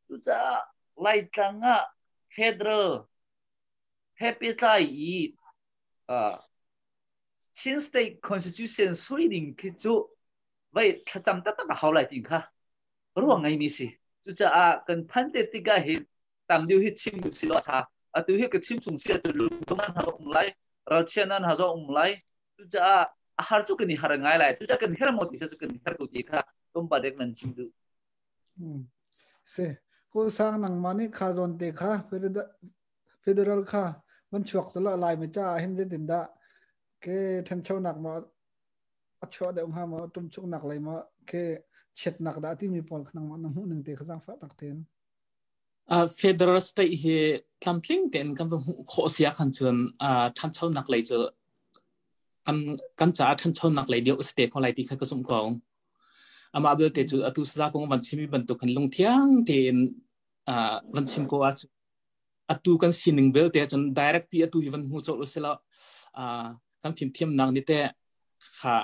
cu caah Laitlang ah federal he pehtlai i Chin State Constitution sui ding khi cu vei thlacam taktak a hau lai ti kha ruang ngeimi si. Cucaah kan phan te tikah hin tam deuh hi chim u si law tha. Atu hi ka chim chung sia cu lung nan ha um lai, ralchia nan ha um lai. Cucaah a har cu kan i har ngai lai. Cucaah kan her maw ti kha cu kan her ko ti kha tumpa dek nan chim duh. Se ko sang nang ma nih kha zawn te kha federal kha van chuak cu lai mi cha hin zeitin dah ke thanchonak ma a chuah deuh hnga ma tum chuknak lei ma ke chiatnak dah timi pawl kha nangmah na hmuh ning te kha zaangfah tak ten. Federal state hi tlamtling tein kan va hmuh khawh sia khan cun thanchonak lei cu kan kan caah thanchonak lei deuh si te ko lai ti kha ka zumh ko. Amah belte cu atu saza kong van chimi bantuk khan lungthiang tein van chim ko ahcun atu kan sining belte cun direct ti atu hi van hmu cawlh usila kan fimthiamnak ni te kha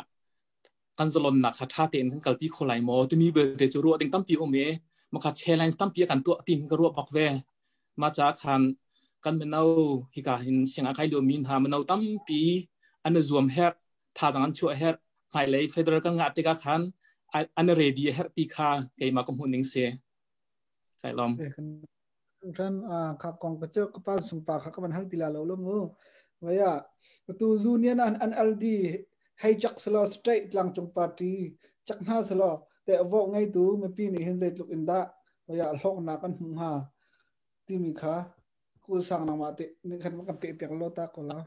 kan zalonnak kha tha tein kan kalpi kho lai maw timi belte cu ruah ding tampi um i maka challenge tampi kan tuah ti ka ruah bak ve. Ma cha khan kan mino hika hin siang kai lio mi hna mino tampi an zuam her thazang an chuah her hmailei federal kan ngah tikah khan an ready a herh ti kha keimah ka hmuh ning si. Kai lom. Kan kha kong ka chu ka pa sung pa kha ka ban hal ti la lo lo mu. Vaya tu union an an LD hei chak selo straight tlang chung party chak hna selo te vo ngai tu mipi nih hin zeitluk in dah vaya hlok na kan hmu ha timi kha ku sang nang ma te ni khan kan pe piak lo ta ko la.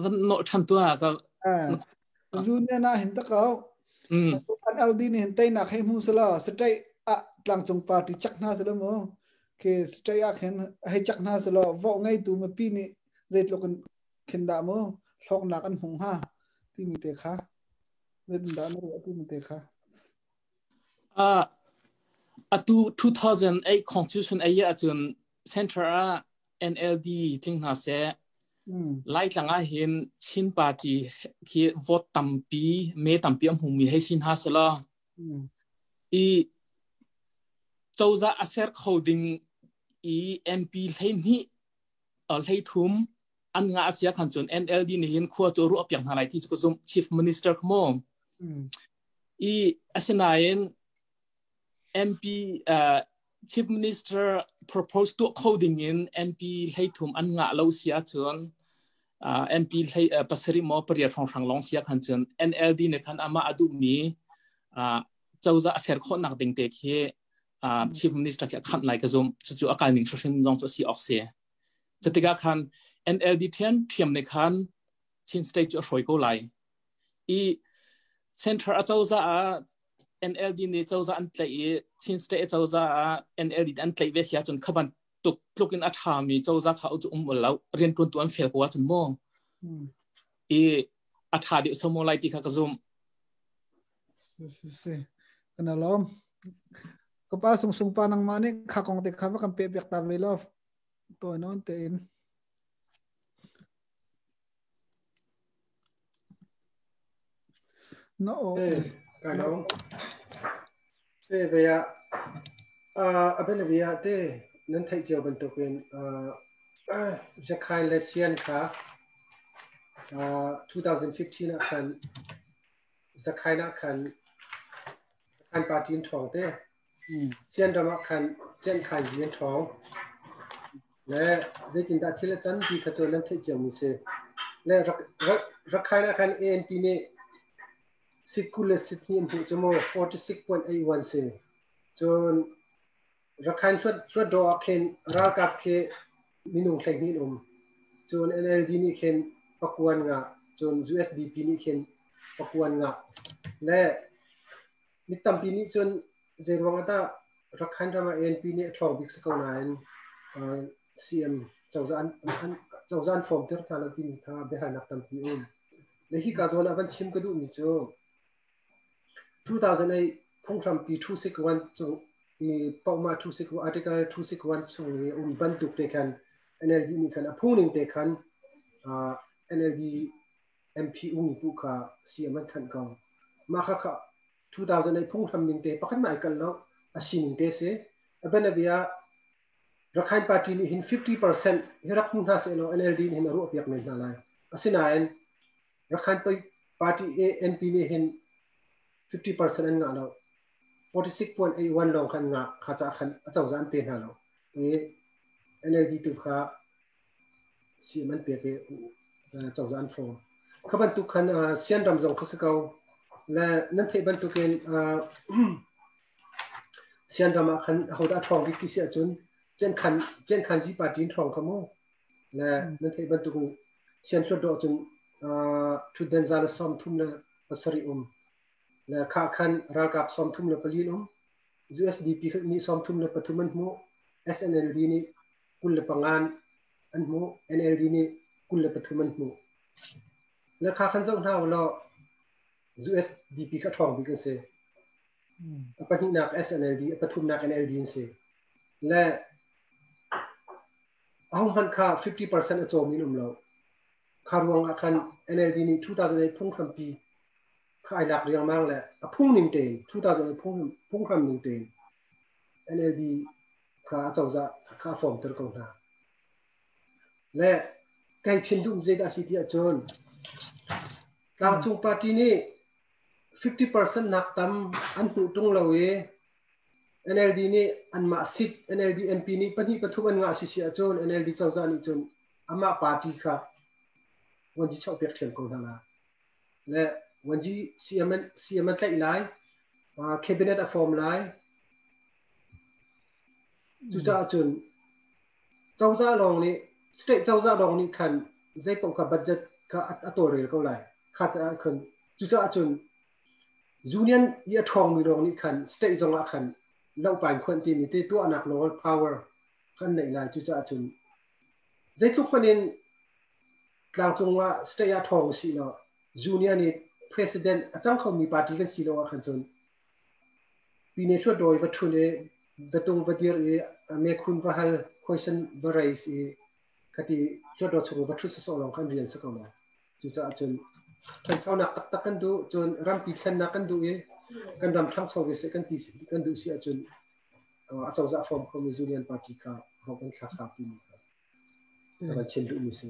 Van no than tu ka union na hin ta ko an LD nih hin teinak hei hmu selo straight a tlangcung party chak hna selo mu ke straight a khin hei chak hna selo vo ngai tu mipi nih zeitluk in khin dah mu hlawknak an hmu hnga timi te kha zeitin dah na ruah timi te kha. Atu 2008 constitution ai ahcun center ah NLD tling hna seh Laitlang ah hin Chin party khi vote tampi me tampi a hmumi hei sin ha sela i cozah a ser kho ding i MP 12 13 an nga asia khan cun NLD nih hin khua cu ruah piak hna lai ti cu zum chief minister khmo i asinain MP chief minister propose tuah kho ding in MP 13 an ngah lo si ahcun MP hlei 7 maw 8 hrawnghrang long sia khan cun NLD nih khan amah a duhmi cozah a ser khawh nak ding te khi chief minister khi a khamh lai ka zum. Cucu a kal ning hrim zong cu a si awk si. Cutikah khan NLD thian thiam nih khan Chin state cu a hruai ko lai i center a cozah ah NLD nih cozah an tlaih i Chin state a cozah ah NLD an tlaih ve si ahcun khaban tuk tluk in a ṭhami cozah kha cu um lo rian ṭuantu an fel ko ahcun mu i a ṭha deuh somo lai ti kha ka zumh. Si si kan alom ka pa sung sung pa nangmah nih kha kong te kha va kan pe piak ta ve lo to non te in. No. Ka lo. Se ve a a ben via te nan theih cio bantukin Jakhai le Sian kha 2015 ah khan Zakhain ah khan Zakhain party in ṭhawng te. Sian ram ah khan Cian Khan Zi an ṭhawng. Le zeitindah thil a can ti kha cu nan theih ciomi si. Le Rakhine ah khan ANP nih sit 20 le sit 2 an hmuh cu mu, 46.81 si. Cun Rakhine Hluatdaw ah khin ralkap khi minung 12 an um. Cun NLD nih khin pakuan nga, cun USDP nih khin pakuan nga. Le mi tampi nih cun zeiruang ah dah Rakhine ram ah ANP nih a ṭhawng bik si ko nain CM cozah an form tir hna lo timi kha biahalnak tampi um. Le hi ka zawn ah van chim ka duhmi cu 2008 phunghrampi 261 cung i paohma 261 article 261 chung i um bantuk te khan NLD nih khan a phungning te khan NLD MP umi pu kha CM an khanh ko. Mah kha kha 2008 phunghram ning te pakhat na ai kal lo, a sining te si. A bianabia Rakhine Party nih hin 50% hi rak hmu hna seh law NLD nih hin a ruah piak men hna lai. Asinain Rakhine Party ANP nih hin 50% an ngah lo. 46.81 lawng khan ngah kha ca khan a cozah an pe hna lo. I NLD tu kha CM an pek i cozah an form. Kha bantuk khan Sian ram zong kha si ko. Le nan theih bantukin Sian ram ah khan ahodah ṭhawng bik ti si ahcun Cenkhan Zi Party in ṭhawng kha mu. Le nan theih bantukin Sian Hluatdaw cun ṭhutden 137 um. Le kha khan ralkap 34 um. USDP nih 33 an hmuh. SNLD nih 25 an hmuh. NLD nih 23 an hmuh. Le kha khan zoh hna u law USDP kha ṭhawng bik an si. A pahnihnak SNLD, a pathumnak NLD an si. Le ahohmanh kha 50% a cawm in um lo. Kha ruang ah khan NLD nih 2008 phunghrampi kha ai lak riangmang le a phung ning tein 2008 phunghram ning tein NLD kha a cozah kha a form ter ko hna. Le kai chin duh zeidah si ti ahcun tlangcung party nih 50% nak tam an hmuh tung lo i NLD nih anmah seat NLD MP nih pahnih pathum an ngah si si ahcun NLD cozah nih cun amah party kha wanji chauh piak thiam ko hna la. Le wanji CM CM an tlaih lai, cabinet a form lai. Cucaah cun cozah lawng nih, state cozah lawng nih khan zei paoh kha budget kha a tawlrel ko lai. Kha caah khan cucaah cun union i a ṭhawngmi lawng nih khan state zong ah khan lohpain khuanh timi te tuahnak nawl power kan neih lai. Cucaah cun zeitluk hmanh in tlangcung ah state ah ṭhawng usih law union i president a cang khomi party kan si lo ah khan cun Pine Hluatdaw i va ṭhun i biatung va dir i mekhun va hal, question va raise i khati Hluatdaw chung va ṭhut sawsawh lawng khan rian si ko lai. Cucaah cun ṭhanchonak taktak kan duh, cun rampi thlennak kan duh i kan ram ṭhangcho ve seh kan ti kan duh si ahcun acozah form khomi Union Party kha vote kan thlak hau timi kha ka van chim duhmi si.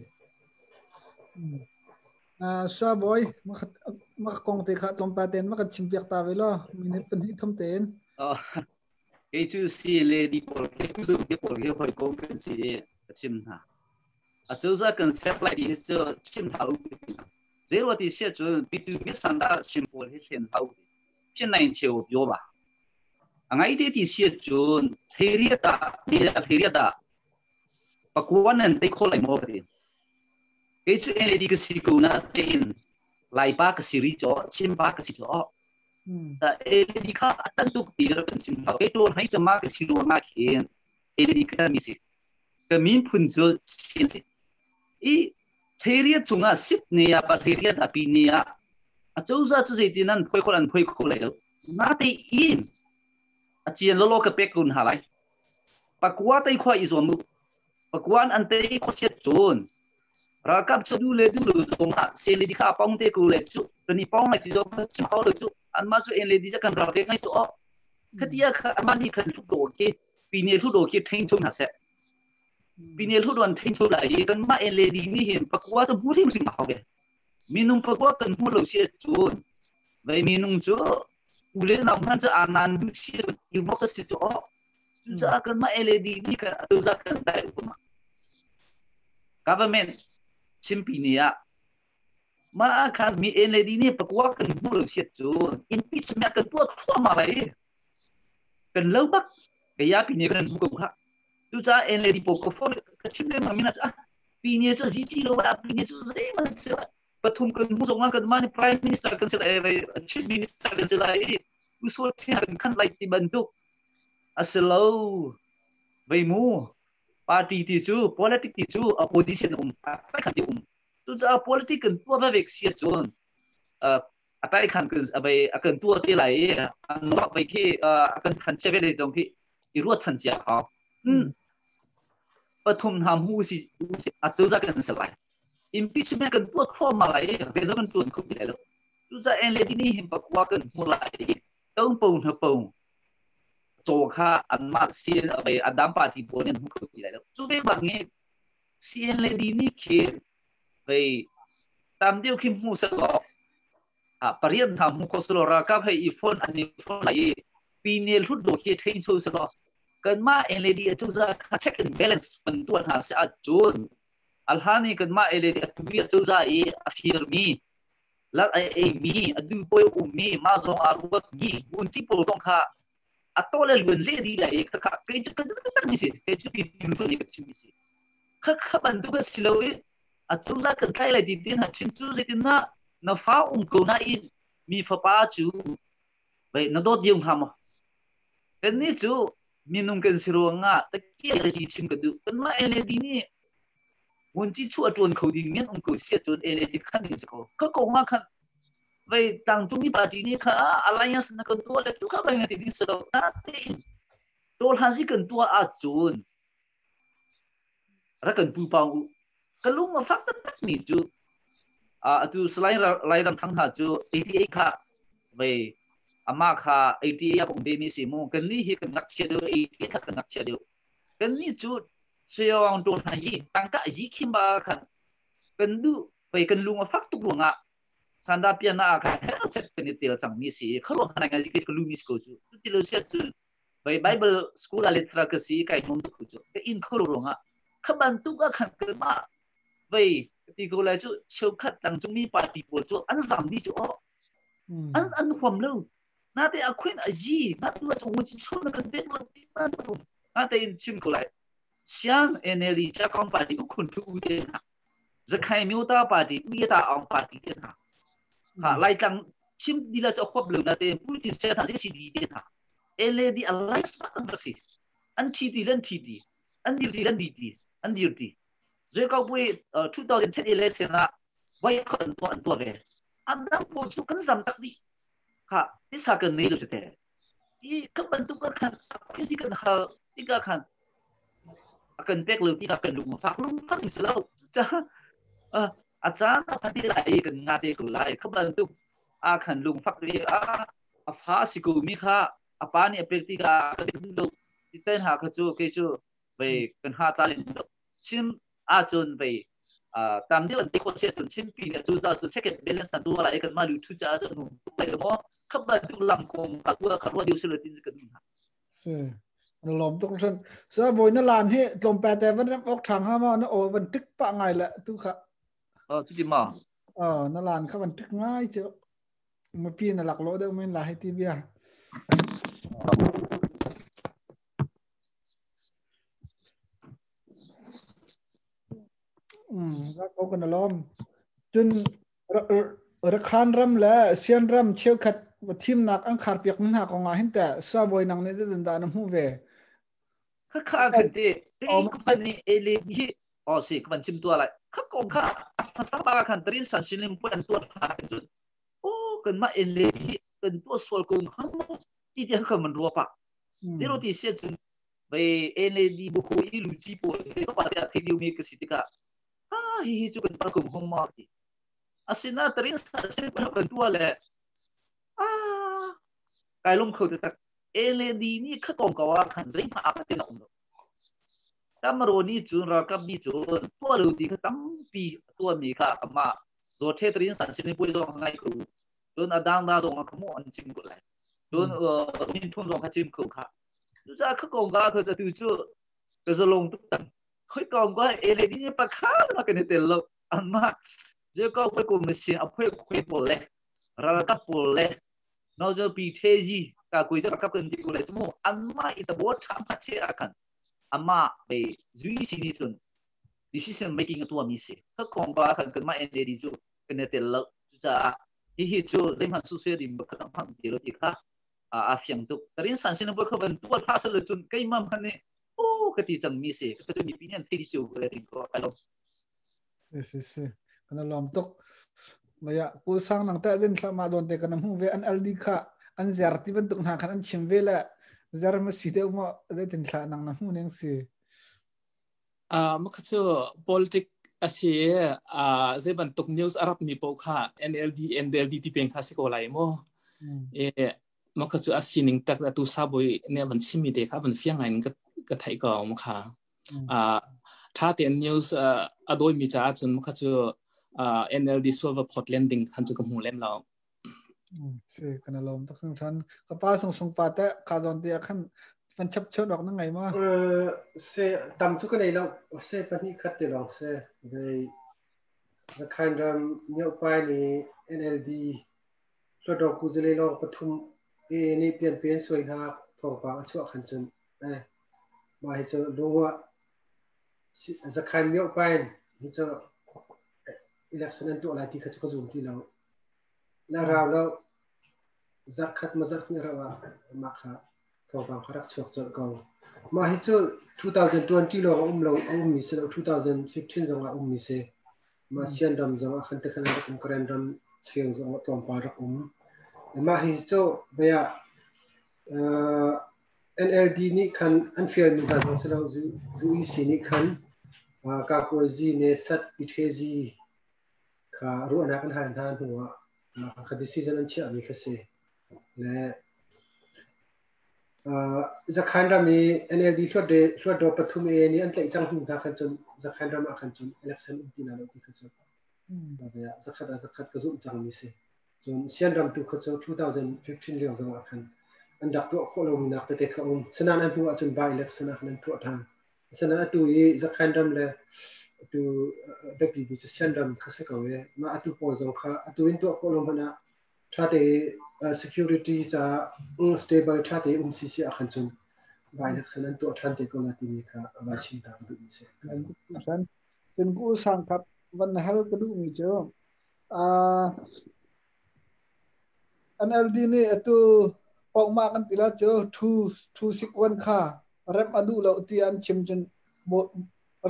Sha boy, maka kong te kha tlawmpal tein maka chim piak ta ve law, minute pahnih thum tein. Kei cu si le di pawl ke zu di pawl ke hoi ko kan si i ka chim hna. A cozah kan ser lai ti hi cu chim hau. Zero ti sia cu pitu mi sanda chim pawl hi hlen hau. Phin nain cheu pyo ba. A ngai te ti sia cun theria ta ni theria ta pakuan nan te kho lai maw ka ti. Kei cu NLD ka si ko na tein Laipa ka si ri chaw, Chinpa ka si chaw. Ta NLD kha a tan tuk ti kan chim hau. Kei tuan hai chama ka si ruang ah khin NLD ka mi si. Ka min phun cu Chin si. I theria cungah sit ne ah pa theria ta pi ne ah a cozah cu zeitin an phoi khol an phoi kho lai lo. Na te in a cian lolo ka pek kun ha lai. Pakua tei khua i zuam mu. Pakuan an tei khua siat cun ralkap cu du le du lu zong ah sele di kha pong te ku le cu kan i pong lai ti zong kha chim hau lo cu anmah cu en le di kan ral te ngai cu o khatia kha amah nih khan hlu do khi pine hlu do khi ṭheng chung hna seh pine hlu do an ṭheng chung lai i kanmah en le di nih hin pakua cu hmu hrim hrim hau ve minung pakua kan hmu lo si cun vei minung cu u le nau hman cu anan du chi democracy cu o cucaah kanmah LED nih kan atu zat kan dai um. Government chimpi ni ah ma khan mi NLD nih pakua kan hmu lo siat cu impeachment kan tuah thluahmah lai kan lo bak kaya pi ne kan hmu ko kha cucaah NLD pawl ko phone ka chim lengmang mi na ah pi ne cu zici lo ah pi ne cu zeihmanh si pathum kan hmu zong ah kan mah nih prime minister kan si lai chief minister kan si lai i usual kan khan lai ti bantuk asilo vei mu party ti cu politic ti cu opposition um khan ti um cucaah politic kan tuah ve vek si cun a tai khan kan abai akan tua te lai i an nok vai khi akan khan che ve le dong khi i ruat chan chia hau pathum hna mu si a cu za kan se lai impeachment kan tuah thluahmah lai i zeizong kan tuan kho ti lai lo cucaah NLD nih hin pakua kan hmu lai i tong po hna po caw kha anmah CN abai adam party pawl nih an hmu kho ti lai lo cu ve bang i CNLD nih khin vei tam deuh khi hmu selaw pariat hna hmu kho selaw ralkap hei i phone an i phone lai i pine hlut do khi thein cho selaw kanmah NLD acozah kha check and balance kan tuah hna si ahcun alhani kanmah NLD atu acozah i a firmi lak ai eimi adu poi ummi ma zong a ruatmi vunci pawl zong kha a to le luan le di lai kha kha kei cu kan kan mi si kei cu ti tu ni ka chim mi si kha kha bantuk a si lo i a cozah kan tlai lai ti tin ha chim cu zeitin na na fa um ko na i mi fapa cu vai na dawt diu hnga maw kan ni cu minung kan si ruangah takia ti chim ka duh kan mah LED nih Ngunci chu a ṭuan kho ding men um ko sia cun LED khan in ko ka ko nga khan vei tangcung i party nih kha alliance na kan tuah le tu kha vai ngati ding selo na tein tol han si kan tuah ahcun rak kan pu pang u ka lung a fak taktak mi cu atu salai Lairam Thang ha cu 88 kha vei ama kha 88 a um ve mi si mu kan ni hi kan ngakchia deuh 88 kha kan ngakchia deuh kan ni cu Seong ṭawl hna hi tangka yi khim ba khan kan duh pei kan lung a fak tuk ruangah sanda piana ah khan hell chet kan i tel cang mi si kharuang hna ngai ka lu mi ko cu cuti lo sia cu bai Bible school a litra ka si kai nom tuk cu ka in kho ruangah kha bantuk ah khan ka ma vei ti ko lai cu cheukhat tangcung mi party pawl cu an zam di cu o an an huam lo na te a khwin a yi na tu a chung chi chun kan pek lo ti ma tu na te in chim ko lai Siang NLD Chakong party u khun thu u te hna Zakhai Myota party u yata aung party te hna ha lai tlang chim di la cho khop lo na te pu chin se tha si di te hna NLD alliance pa kan si an thi ti lan thi ti an dir ti lan di ti an dir ti zoi kau pui 2010 election ah vai khon to an to ve adam po chu kan zam tak di kha tisa kan nei lo te i kan bantuk kan khan si kan hal tika khan kan pek lo tika kan lung fak lung fak ni lo cha a caan a phan lai kan nga te ko lai kha bantuk a khan lung fak ri a a fa si ko mi kha a pa nih a pek tika kan lo ti ten ha kha chu ke chu vei kan ha ta len chim ahcun vei tam deuh an ti khawh cun chimpi le cu cu check and balance an tuah lai kan mah lu thu ca cu nu lai mo khap ba tu lam kong ka tu ka ruwa diu silo tin ka dun ha si lom tuk than sa boy na lan he tlom pa te van ok thang ha ma na o van tik pa ngai la tu kha ờ tu ti ma ờ na lan kha van tik ngai chu ma pi na lak lo deuh men la he ti bia Ko kan lawm. Cun Rakhan ram le Sian ram cheukhat thimnak an khar piak hna kong ah hin teh sabawi nang nih zeitin dah na hmuh ve? Khakha kan ti. Kan ni ele hi o si kan chim tua lai. Kha kong kha ba khan tarin san silim pun an tuar kha kan cun. O kan ma ele hi kan tua sual ko hang ti ti kan man ruwa pa. Zero ti sia cun vei NLD bu hu i luci pawl pa te thei liu mi ka si tikah ha hi hi cu kan pa kum hong ma ti asina tarin sa sim pa kan tua le a kai lum kho te tak NLD ni kha kong kawa khan zei ma apa te na um lo tamro ni chun ralkap ni chun tua lu ti kha tampi tua mi kha ama zo the tarin san sim pui zong ngai ko cun adang da zong kha mu an chim ko lai cun min thum zong kha chim ko kha cucaah kha kong ka kha tu cu ka zalong tuk tan Khoi kong ko NLD ni pakhat ma kan tel lo. Anmah je ko khoi ko machine a phoi khoi pawl le ralkap pawl le nozel pi theji ka koi ja kap kan ti ko le mu anmah i ta bo tha ma che a kan ama be zui si ni chun decision making tua mi si ka kong ba kan kan ma NLD chu kan tel lo chu cha hi hi chu zeihmanh su se dim ba kan phang ti lo ti kha a fiang tuk tarin san sin bo kha ban tu tha sal chun keimam han ne o ka ti chang mi si ka chu mi pi nian thi chu ko le ding ko alo. Si si kan lom tuk maya ku sang nang ta lin thla ma don te kan mu ve an LD kha an zer ti ban tuk na khan an chim ve la zer ma si deuh mo le tin thla nang na mu neng si. A ma kha chu politic asi a ze bantuk news arab mi po kha NLD NLD ti peng kha si ko lai mo e ma kha chu asining tak tu sa boi ne ban chimi te kha ban fiang ngai ka ka thai ko ma kha a tha te news a doi mi cha chun ma kha chu NLD solve pot landing khan chu ka mu lem lo. Si kana lom tak than ka pa song song pa te ka zon te khan fan chap chot ok na ngai ma. Se tam chu ka nei lo se pani khat te long se ve the kind ram nyo pai ni NLD lo do ku zele lo pathum e ni pian pian soi na thong pa chu khan chun eh ma hi chu lungwa zakhan nyo pai hi chu election an tu lai ti kha chu ka zoom ti lo la raw lo zakhat ma zak ni rawa ma kha thong pa kharak chuak chol ko ma hi chu 2020 lo lo mi se 2015 zong um mi se ma sian ram zong khan te khan rak um karen ram cheu zong tlom pa rak um ma hi chu baya NLD ni khan an fial mi hna zong se lo zu i si ni khan ka ko zi ne sat pi the zi kha ru ana kan han han huwa ma kha decision an chia mi kha se le zakhan ram i NLD hluat de hluat do pathum e ni an tlai chang hu na khan chun zakhan ram a khan chun election um ti na lo ti kha chun ba zakhat a zakhat ka zum chang mi se chun sian ram tu kha chu 2015 leo zong a khan an dak to kho lo mi nak te te kha um sanan an hu a chun by election a khan an thu than sanan atu i zakhan ram le tu WB chu sian ram kha se ko e ma atu po zong kha atu in to kho lo mana tha te security cha stable tha te si si a khan chun by election an to than te ko na ti mi kha ba chin ta du mi se than chun ku sang khat van hal ka du mi chu a NLD ni atu pok ma kan tila chu 2 2 6 1 kha rem adu lo ti an chim chun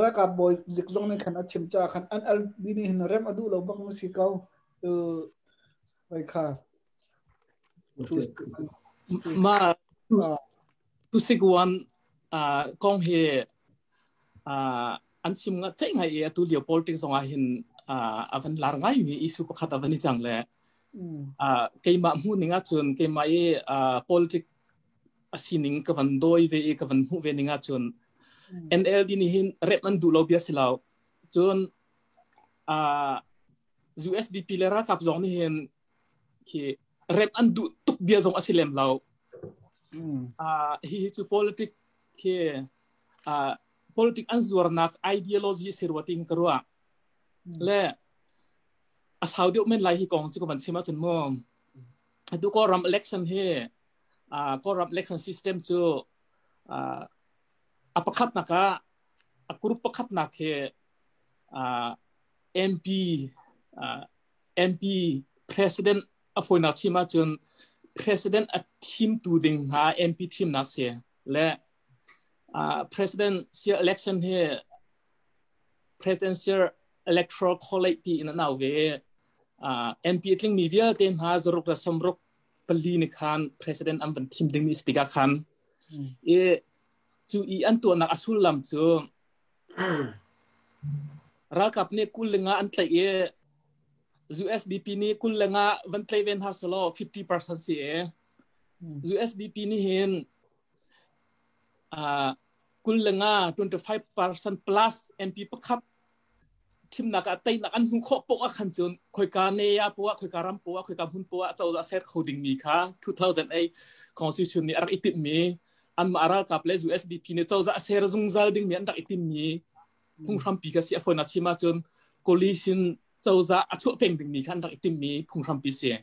ra ka boy zik zong ni khan a chim cha khan NLD ni hin rem adu lo bak mu si kau tu wai kha. Ma 261 kong he an chim nga chai ngai e tu lio politics zong a hin avan lar ngai mi issue pakhat avan ni chang le keima mu ninga chun keima e politics asining ka van doi ve ka van mu ve ninga chun NLD ni hin rep an du lo bia silaw chun USDP le ra kap zong ni hin khi rep an du tuk bia zong asilem lo hi chu politic khi politic an zuar nak ideology sirwating karwa le asau deuh men lai hi kong chu ko ban chima chun mo tu ko ram election hi ko ram election system chu a pakhat naka a group pakhat nak he MP MP president a foina chima chun president a team tu ding ha MP team nak se le presidential election he presidential electoral college ti in nau ve MP tling mi vialte hna zaruk la somruk pali ni khan president am van thim ding mi speaker khan e chu i an tu nak asul lam chu ralkap ne kul lenga an tlai e USDP ni kul lenga van tlai ven ha solo 50% si e USDP ni hin kul lenga 25% plus MP pakhat thim nak a tai nak an hu kho pok a khan chun khoi ka ne ya puwa khoi ka ram puwa khoi ka hun puwa chaw za set khoding mi kha 2008 constitution ni arak itim mi an ma aral kap le USDP ni chaw za ser zung zal ding mi an rak itim mi Phunghrampi ka si a fawinak chim ahcun coalition cozah a chuah peng dingmi kha an rak i timmi phunghrampi si.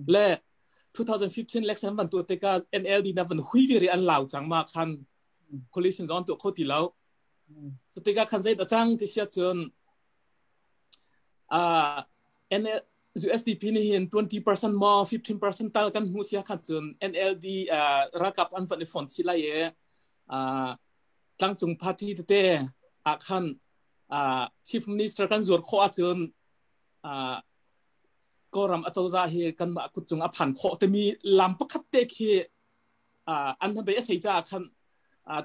Le 2015 election van tuah tikah NLD na van hui ve an lau cang ma khan coalition zong an tuah kho ti lo. Cu tikah khan zei dah cang ti sia cun NL USDP nih hin 20% maw 15% tal kan hmu sia khan cun NLD ralkap an van i font chih lai i tlangcung party tete ah khan chief minister kan zuar khawh ahcun Kawlram acozah hi kanmah kut cung a phan khawh timi lam pakhat te khi an hnabei a sei caah khan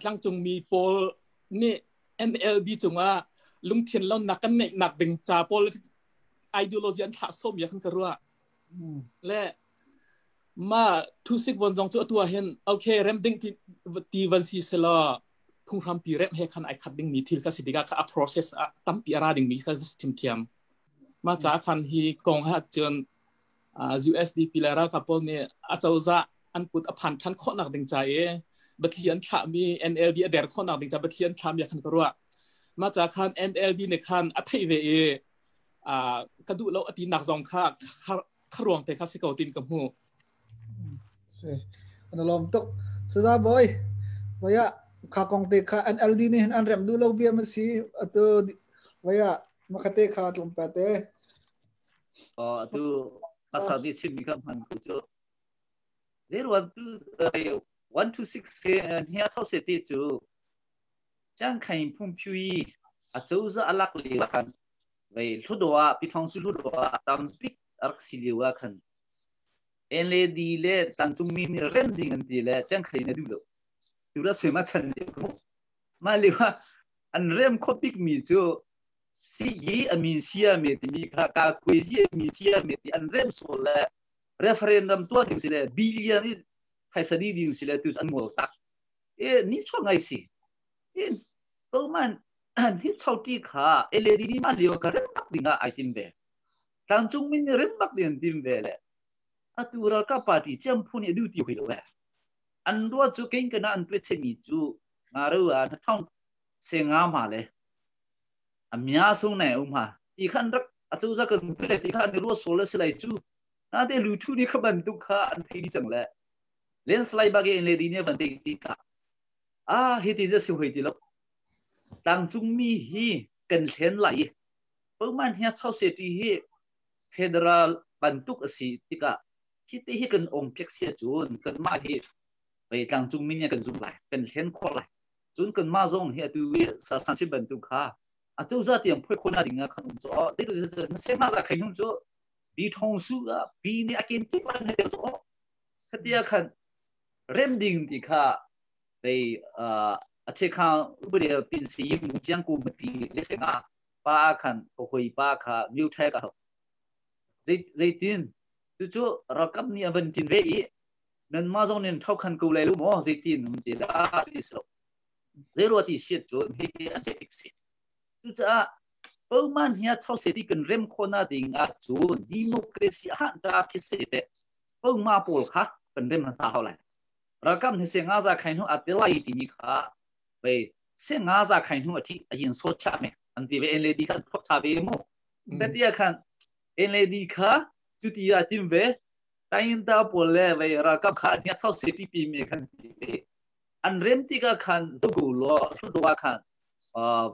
tlangcung mi pawl nih NLD cungah lungthin lonnak kan neihnak ding ca politics ideology an thlah sawm ya khan ka ruah. Le ma thusik bon zong cu atu ah hin okay rem ding ti ti van si selaw phunghrampi rem he khan ai khat ding mi thil kha si tikah kha a process a tampi a ra ding mi kha si thiam. Ma ca khan hi kong ha cun USDP le ralkap pawl nih acozah an kut a phan ṭhan khawhnak ding ca i biathli an thlahmi NLD a der khawhnak ding ca biathli an thlahmi ah khan ka ruah. Mah ca khan NLD nih khan a theih ve i ka duh lo a ti nak zong kha kha ruang te kha si ko tin ka hmuh. Si. An lawm tuk. Saza boy, vaya kha kong te kha NLD nih hin an rem duh lo bia ma si atu vaya makate kha tlawm pa te. Atu pasal nih chimmi kha hman ko cu. 0 1 2 6 hia thau se ti cu cang khain phung phui a coza alak le khan vei hludo ah pithong su hludo ah tam bik arak si lio ah khan NLD le tlangcung mi nih rem ding an ti le cang khain na duh lo tu ra sui ma chan lio ko ma lio ah an rem kho bik mi cu si yi a min sia me timi kha ka kwe zi a min sia me ti an rem sol le referendum tuah ding si le billion i phaisa di ding si le tu an ngol tak e ni chuak ngai si e to man ni chau ti kha LED ni ma lio ka rem bak ding ah ai tim ve tlangcung min ni rem bak ding tim ve le atu ral ka party chem phun i du ti hui lo e an ruwa chu kein kana an pe chemi chu nga ru a na thong se nga ma le a mya sung nai um ha ti khan rak atu za kan pe ti khan ni ruwa sol le silai chu na te lu thu ni kha bantuk kha an thei di chang le landslide bage in le di ne ban te ti ka a hi ti ja si hoi ti lo tlangcung mi hi kan thlen lai Pangman hiya chau se ti hi federal bantuk asi tikah hi te hi kan ong piak sia cun kan mah hi vei tlangcung mi nih kan zum lai kan thlen khawh lai cun kan mah zong hi atu sa san chim bantuk kha atu za tiang phoi khona ding ah khan um cho te tu na se ma za khain hum chu bi thong su a bi ni akin ti pa ne cho khatia khan rem ding ti kha vei a che kha ubri pin si yim chiang ku mati le se nga pa khan ko hoi pa kha myu the ka zeitin tu chu rakam ni avan tin ve i nan ma zong nin thau khan ko lai lu mo zeitin um ti la ti so zero ti siat chu hi an che tik si tu cha pauman hiya chau se ti kan rem khona ding a chu democracy han ta phi se te pauma pawl kha kan rem ta hau lai rakam ni se nga za khain hu ate lai ti mi kha ve se nga za khain hu athi ayin so cha me an ti ve NLD khan phok tha ve mo ta tia khan NLD kha chu ti ya tim ve tain ta pawl le ve rakam kha nya chau se ti pi me khan ti ve an rem ti ka khan do gu lo thu do khan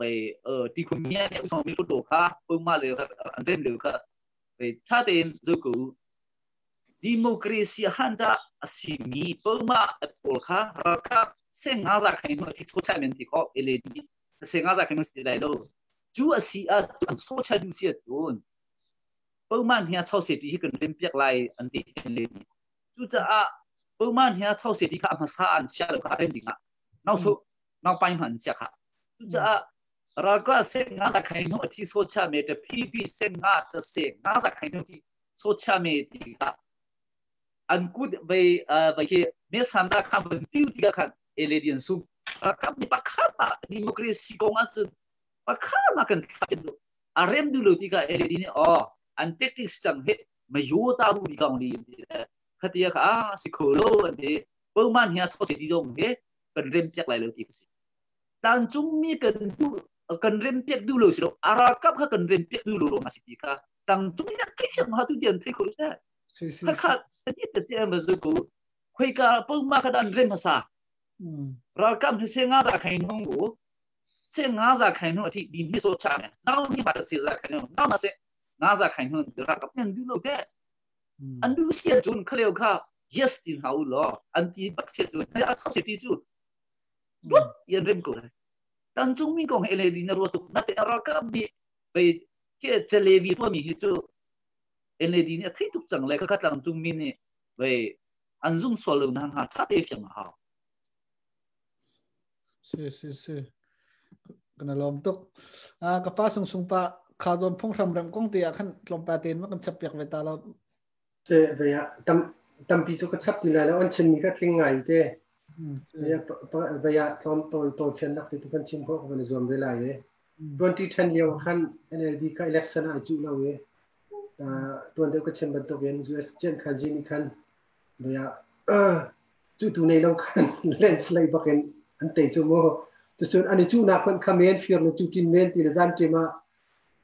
ve ti khum mia ne usong mi thu do kha puma le an rem le kha ve tha ten zo ku democracy han da asimi puma pawl kha ralkap se nga za khain ho thi cho cha men ti ko LED se nga za khain ho si lai lo chu asi a an so cha du si tun puma hia chau se ti hi kan rem piak lai an ti le cu caah puma hia chau se ti kha hmasa an chia lo kha rem ding ah nau so nau pai man chia kha cu caah ralkap se nga za khain ho thi so cha me te phi phi se nga ta se nga za khain ho thi so cha me ti kha an kut vei vei khi me san da kha ban piu ti kha eledian su ralkap ni pakhat ma democracy kong ah cun pakhat ma kan thap du a rem du lo ti ka LED ni o an tactics chang he ma yo ta ru di kong li khatia kha a si kho lo an ti pauman hiya cho se di jong he kan rem piak lai lo ti ka si tan chung mi kan du Kan rem piak du lo si lo arakap kha kan rem piak du lo ro ma si ti kha tang chung in thei thiam ha tu tian thei kho se kha kha sani te te ma zu ku khoi ka pau ma kha dan rem hasa ralkap hi se nga za khain hong u se nga za khain hong thi din hi so cha ne nau ni ma se za khain hong nau ma se nga za khain hong ralkap nen du lo te an du sia chun khaleu kha yes tin hau lo an ti bak se chu a chau se ti chu tut yan rem ko tan chung mi kong ele di na ro tuk na te ralkap ni bei ke chalevi to mi hi chu NLD nih a thei tuk cang le khakha tlangcung mi nih vei an zum sual lo na hnga tha te fiang hau. Si si si kana lom tuk. Ah ka pa sung sung pa kha zon phung hram ram kong te ah khan tlawmpa ten ma kan chap piak ve ta lo. Se ve ya tam tampi chu ka chap ti lai lo an chin mi ka tling ngai te. Ya ve ya tlawm tol tol fian nak te tu kan chim ko kan zuam ve lai e. 2010 lio khan NLD ka election a chu lo e. Tuan deuh ka chim bantukin US chen khan ji nih khan bia cu tu nei lo khan landslide bakin an te chu mo cu cun ani chu nak hmanh kha men fir le cu tin men ti le zan ṭim ah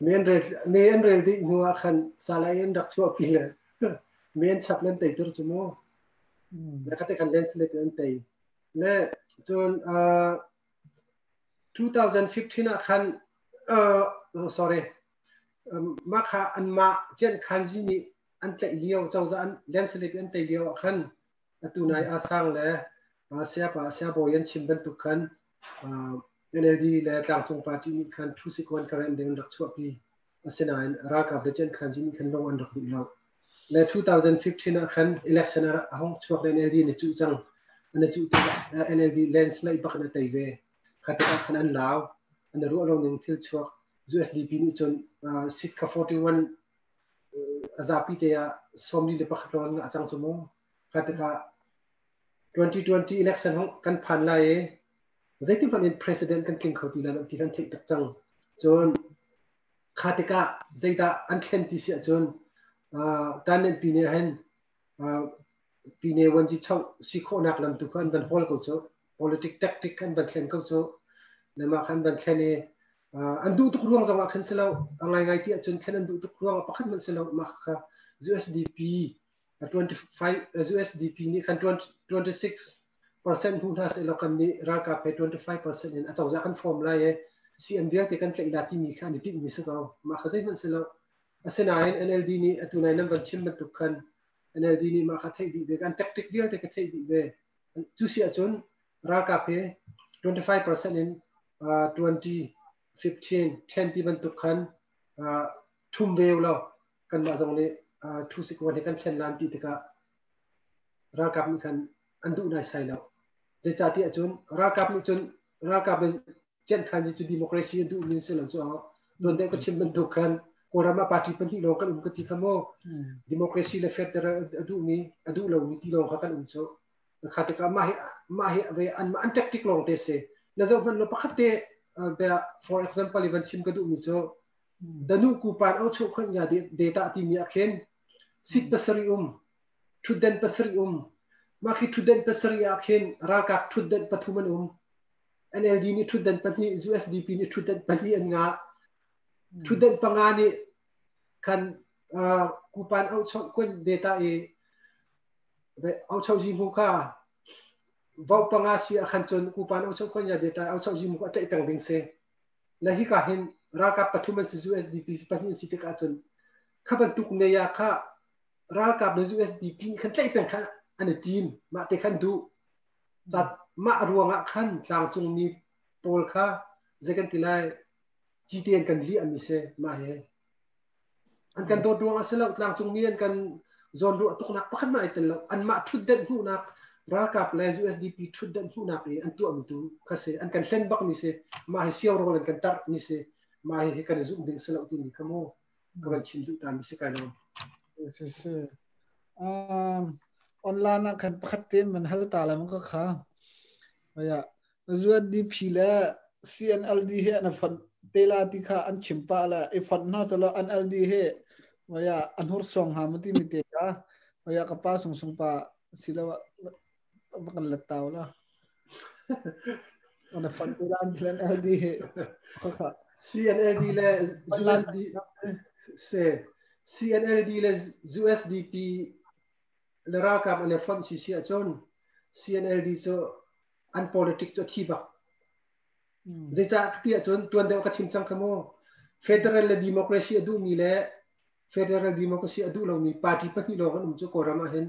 men rel me an rel dih hnu ah khan salai an rak chuah pi le men chap len tei tur chu mu le khate khan landslide an tei le cun 2015 ah khan sorry mah kha anmah Cian Khanzi nih an tlaih lio cozah an landslide an tei lio ah khan atu nai Asang le Siapa Siabawi an chim bantuk khan NLD le Tlangcung Party nih khan Thu Sikwan Karen ding an rak chuahpi. Asinain ralkap le Cian Khanzi nih khan lung an rak duh lo. Le 2015 ah khan election a hung chuak le NLD nih cuh cang. An i cuh tikah NLD landslide bak in a tei ve. Kha tikah khan an lau. An i ruah lo ning thil chuak. USDP nih cun seat kha 41 a zapi te ah 41 lawng an ngah cang cu mu. Kha tikah 2020 election hong kan phan lai i zeitin hmanh in president kan tling kho ti lai lo ti kan theih tuk cang. Cun kha tikah zeidah an thlen ti si ahcun Tanen pi nih hin pine wanji chau si khawhnak lam tu kha an van hawl ko cu. Politic tactic an van thlen ko cu. Le mah kha an van thlen i an duh tuk ruang zong ah khan si lo. A ngaingai ti ahcun thlen an duh tuk ruang ah pakhat hmanh si lo. Mah kha USDP 25 USDP nih khan 26% hmu hna seh law kan nih ralkap he 25% in a cozah kan form lai i CM vialte kan tlaih la timi kha an i tinhmi si ko. Mah kha zeihmanh si lo. Asinain NLD nih atu nai nan van chim bantuk khan NLD nih mah kha theih dih ve kan tactic vialte ka theih dih ve. Cu si ahcun ralkap hi 25% in 20, 15, 10 ti bantuk khan thum ve lo kanmah zong nih thu sikwan hi kan thlen lan ti tikah ralkap nih khan an duh nai sai lo. Zeicahtiah cun ralkap nih cun ralkap le ciankhan cu democracy an duh mi si lo cu tuan deuh ka chim bantuk khan Kawlram ah party pahnih lawng kan um ka ti kha mu. Democracy le federal a duh mi a duh lo mi ti lawng kha kan um cu. Kha tikah mah hi mah hi an an tactic lawng te si. Na zoh hmanh lo pakhat te for example i van chim ka duh mi cu Danu kupan au chuh khon ya data ti mi akhen sit pasarih um thutden pasarih um mah khi thutden pasarih ah khin ralkap thutden pathum an um. NLD nih thutden pahnih USDP nih thutden pahnih an ngah. Thutden panga nih khan kupan au chuh khon data i au chau ji mu kha vau panga si a khan cun kupan au chuh khon ya data au chau ji mu a tlaih peng ding si. Le hika hin ralkap pathum an si USDP pahnih an si tikah cun kha bantuk ne ya kha ralkap le USDP nih khan tlaih peng kha an i tim. Mah te khan duh cat mah ruangah khan tlangcung mi pawl kha zei kan ti lai cite an kan liah mi si mah he an kan dawt ruang a si lo. Tlangcung mi an kan zawn ruah tuknak pakhat hmanh ai tel lo. Anmah thutdenh hmuhnak ralkap le USDP thutdenh hmuhnak i an tuah mi tu kha si an kan hlen bak mi si. Mah hi siau rawl an kan tarh mi si. Mah hi kan i zumh ding si lo timi kha mu ka van chim duh ta mi si kai lo. Si si online ah khan pakhat te man hal ta la ka kha aya USDP le CNLD he an fon te la ti kha an chim pa la i fon na chalo NLD he aya an hur song ha mati mi te ka aya ka pa sung sung pa silo kan let taw la. Ona fon lan CNLD he. CNLD le USD se CNLD le USDP le ralkap an i fonh si si ahcun CNLD cu an politic cu a thi bak. Zeicah ti ahcun tuan deuh ka chim cang kha mu. Federal le democracy a duhmi le federal democracy a duh lomi party pahnih lawng an um cu Kawlram ah hin.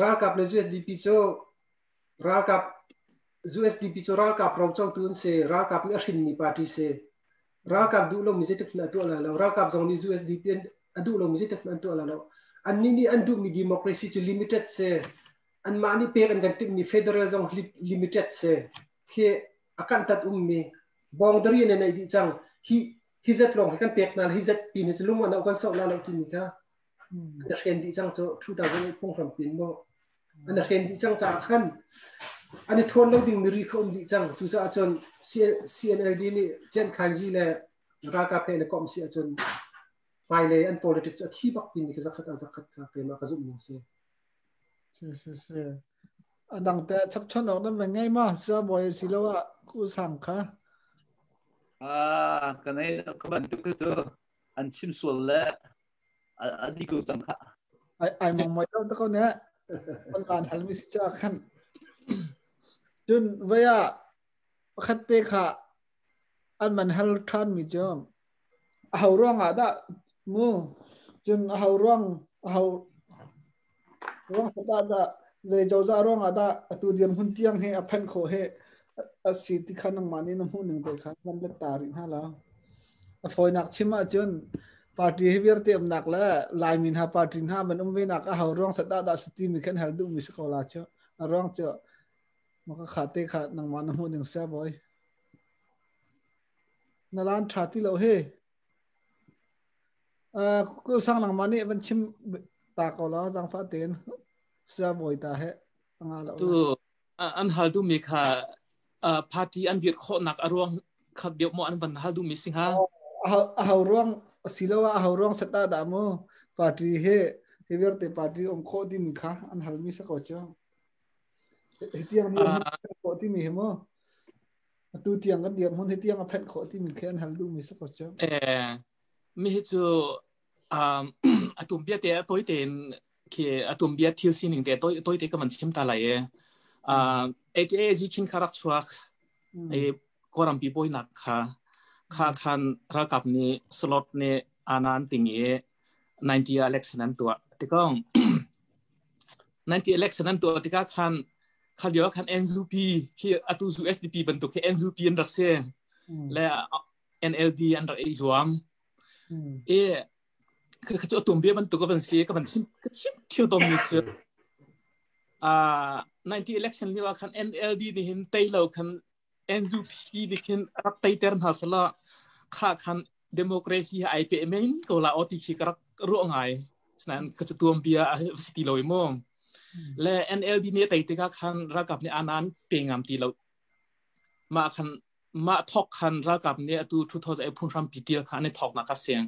Ralkap le USDP cu ralkap USDP cu ralkap rocotu an si. Ralkap nih a hrinmi party si. Ralkap duh lomi zeitik hmanh a tuah lai lo. Ralkap zong nih USDP a duh lomi zeitik hmanh an tuah lai lo. Annih nih an duhmi democracy cu limited si. Anmah nih pek an kan timhmi federal zong limited si. Khi a kantat ummi boundary an neih dih cang. Hi hi zat lawng hi kan pek hna, hi zat pin hi cu lung an kan sok la lo timi kha an hren dih cang cu 2008 phunghram pin mu. An hren dih cang caah khan an i thawn lo ding mi ri kha um dih cang. Cucaah cun CNLD nih Cian Khanji le ralkap he an i komh si ahcun hmailei an politics cu a thi bak timi kha zakhat ah zakhat kha keimah ka zumh ning si. Si si si. A dang te chapchan awk nan ngei ma sia boy si lo ah ku sang kha. Ah, ka nei ka bantuk cu an chim sual le a di ko cang kha. Ai ai mong mai lo ta ko ne. Kan lan hal mi si cha khan. Cun vaya pakhat te kha an man hal than mi cu a ho ruang ah dah mu cun a ho ruang a ho ruang dah dah zei cozah ruang ah dah atu diam hun tiang he a phan kho he a si ti kha nangmah nih na hmuh ning te kha kan let ta rih hna la. A fawinak chim ahcun party hi vialte umnak le Laimi hna party hna man um ve nak a ho ruang sat dah dah si ti mi khan hal duh mi si ko la chu. A ruang cu maka kha te kha nangmah na hmuh ning sia boy. Na lan tha ti lo he. Ku sang nangmah nih van chim ta ko la jang fa ten sia boy ta he anga lo. Tu an hal du mi kha party an dir khawhnak a ruang kha deuh maw an van hal du mi si hnga? A ho ruang silo a ho ruang sat da mu party he he vialte party om kho ti mi kha an hal mi sa ko chu. Hi tiang mi kho ti mi he mo. Atu tiang kan dir mun hi tiang a phet kho ti mi khe an hal du mi sa ko chu. Eh mi hi cu atum bia te toi tein khi atum bia thil sining te toi toi te ka man chim ta lai e. ATA zi khin kharak chuak e koram pi boi nak kha kha khan ralkap ni slot ne anan ting e 90 election an tua tikong 90 election an tua tika khan kha lio khan NUP khi atu zu SDP bantuk khi NUP an rak se le NLD an rak ei zuam e kha chu atum bia bantuk ka van si ka van chim ka chim thil tom mi chu a 90 election lio khan NLD ni hin tei lo khan NUP ni khin rak tei ter hna sala kha khan democracy ai pe men ko la oti khi ka rak ru ngai snan ka chu tuam bia si ti lo mo le NLD ni tei te ka khan rakap ni anan pe ngam ti lo ma khan ma thok khan ralkap nih atu 2008 phunghram PTL kha an i thok nak kha siang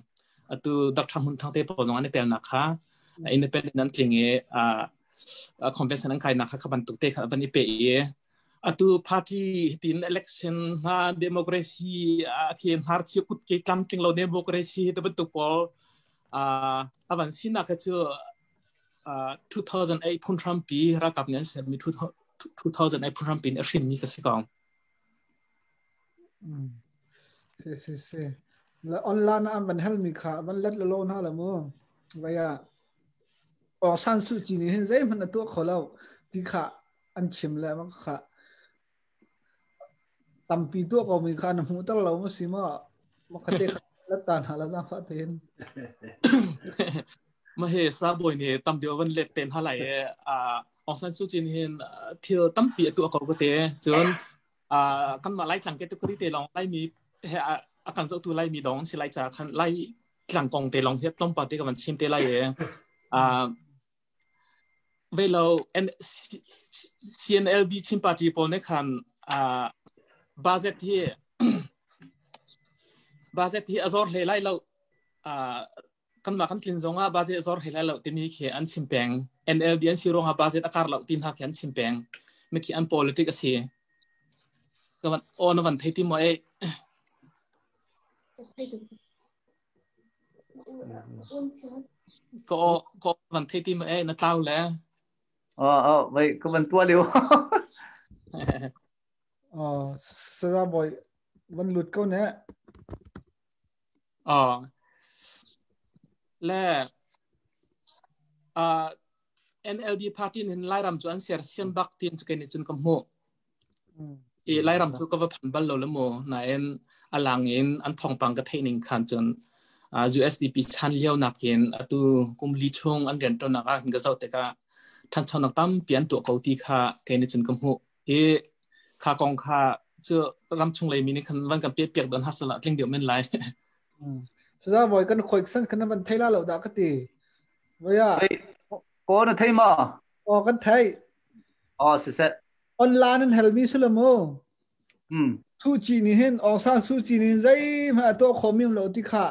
atu Dr. Mun Thang te pawl zong an i tel nak kha independent an tling i convention an kai nak kha kha bantuk te kha van i pe i atu party tin election hna democracy a khi hnar chi kut ke tlam tling lo democracy te bantuk pawl avan sinak kha cu 2008 phunhram pi ralkap nih an sermi 2008 phunhram pi nih a hrinmi ka si ko. Si si si. La online ah an van hal mi kha van let lo hna la mu. Vaya Aung San Suu Kyi nih hin zeihmanh a tuah kho lo ti kha an chim le ma kha tampi tuah ko mi kha na hmuh ter lo ma si ma ma kha te kha let ta hna la na fa tein. Ma he sa boy nih tam deuh van let ten ha lai e Aung San Suu Kyi nih hin thil tampi a tuah ko ka te cun kan mah Laitlang ke tukari te lawng Laimi he a kan zohtu Laimi dong si lai ca khan Lai tlang kong te lawng hi tlawmpal te ka van chim te lai e. Ve lo CNLD Chin Party pawl ne khan budget hi budget hi a zor hle lai lo, kanmah kan tlin zong ah budget zor he lai lo timi khi an chim peng. NLD an si ruangah budget a kar lo ti hna khi an chim peng mi khi an politic a si. Ka van aw na van thei ti maw ei? Ka aw ka van thei ti maw ei na tlau le? Ờ ờ vậy ka van tua liu. Ờ sa boy van lut ko ne. Ờ le NLD party nin Lairam cu an sersiam bak tin cu kei nih cun ka hmuh. I Lairam cu ka va phan bal lo le mu nain alang in an thawngpang ka theih ning khan cun USDP chan lio nakin atu kum li chung an rian ṭuannak ah ka zoh tikah ṭhanchonak tampi an tuah ko ti kha kei nih cun ka hmuh. I kha kong kha cu ramchung lei mi nih khan van kan piak piak don hasala tling deuh men lai. Saza boy kan khoi san kan van thei la lo da ka ti. Vaya. Ko na thei ma? O kan thei. O si se. Online an helmi sulamu. Su Kyi nih hin Aung San Suu Kyi nih zeihmanh a tuah khawh mi lo ti kha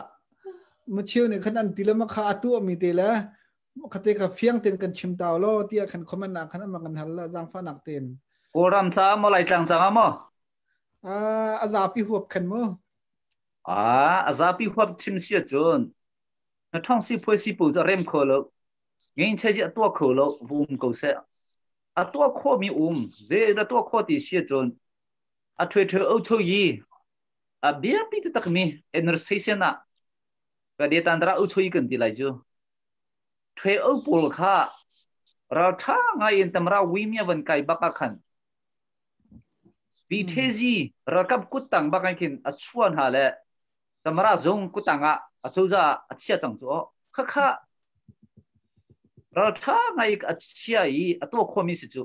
machiu nih khan an ti le ma kha a tuah mi te le khate kha fiang ten kan chim tau lo tiah khan comment ah khan an kan hal la zaangfahnak ten. Kawlram ca maw Laitlang ca maw? A zapi huap khan mu. A zapi huap chim si ahcun na thong si phuai si pu cu rem kho lo. Ngei che ji a tuah kho lo vum ko seh. A tuah kho mi um ze na tuah kho ti si ahcun a thwe thwe o tho yi a biapi te tak mi enersation ah ka de tan dra u chui kan ti lai cu thwe o pawl kha ral tha ngai in tamra wi mi van kai baka khan bi thezi ralkap kuttang bak khin a chuan ha le tamra zong kuttang ah a choza a chia cang chu kha kha ral tha ngai a chia i a to khomi si chu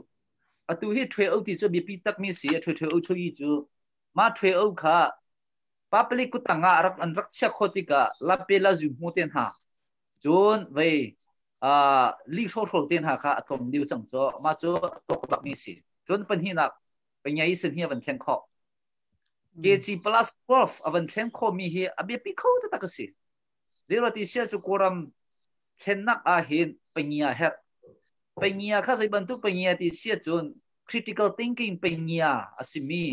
atu hi thwe o ti chu biapi tak mi si thwe thwe o chui chu ma thwe o kha public kutang ah rak an rak chia kho tikah lape la zu hmu ten ha cun vei li hro hro ten ha kha a tlawm liu cang cho ma chu to ko bak mi si cun panhinak panyai sin hi avan thleng kho KG plus 12 avan thleng kho mi hi a biapi kho tak si zero ti sia chu koram thlennak ah hin panyia her panyia kha zei bantuk panyia ti sia cun critical thinking panyia asimi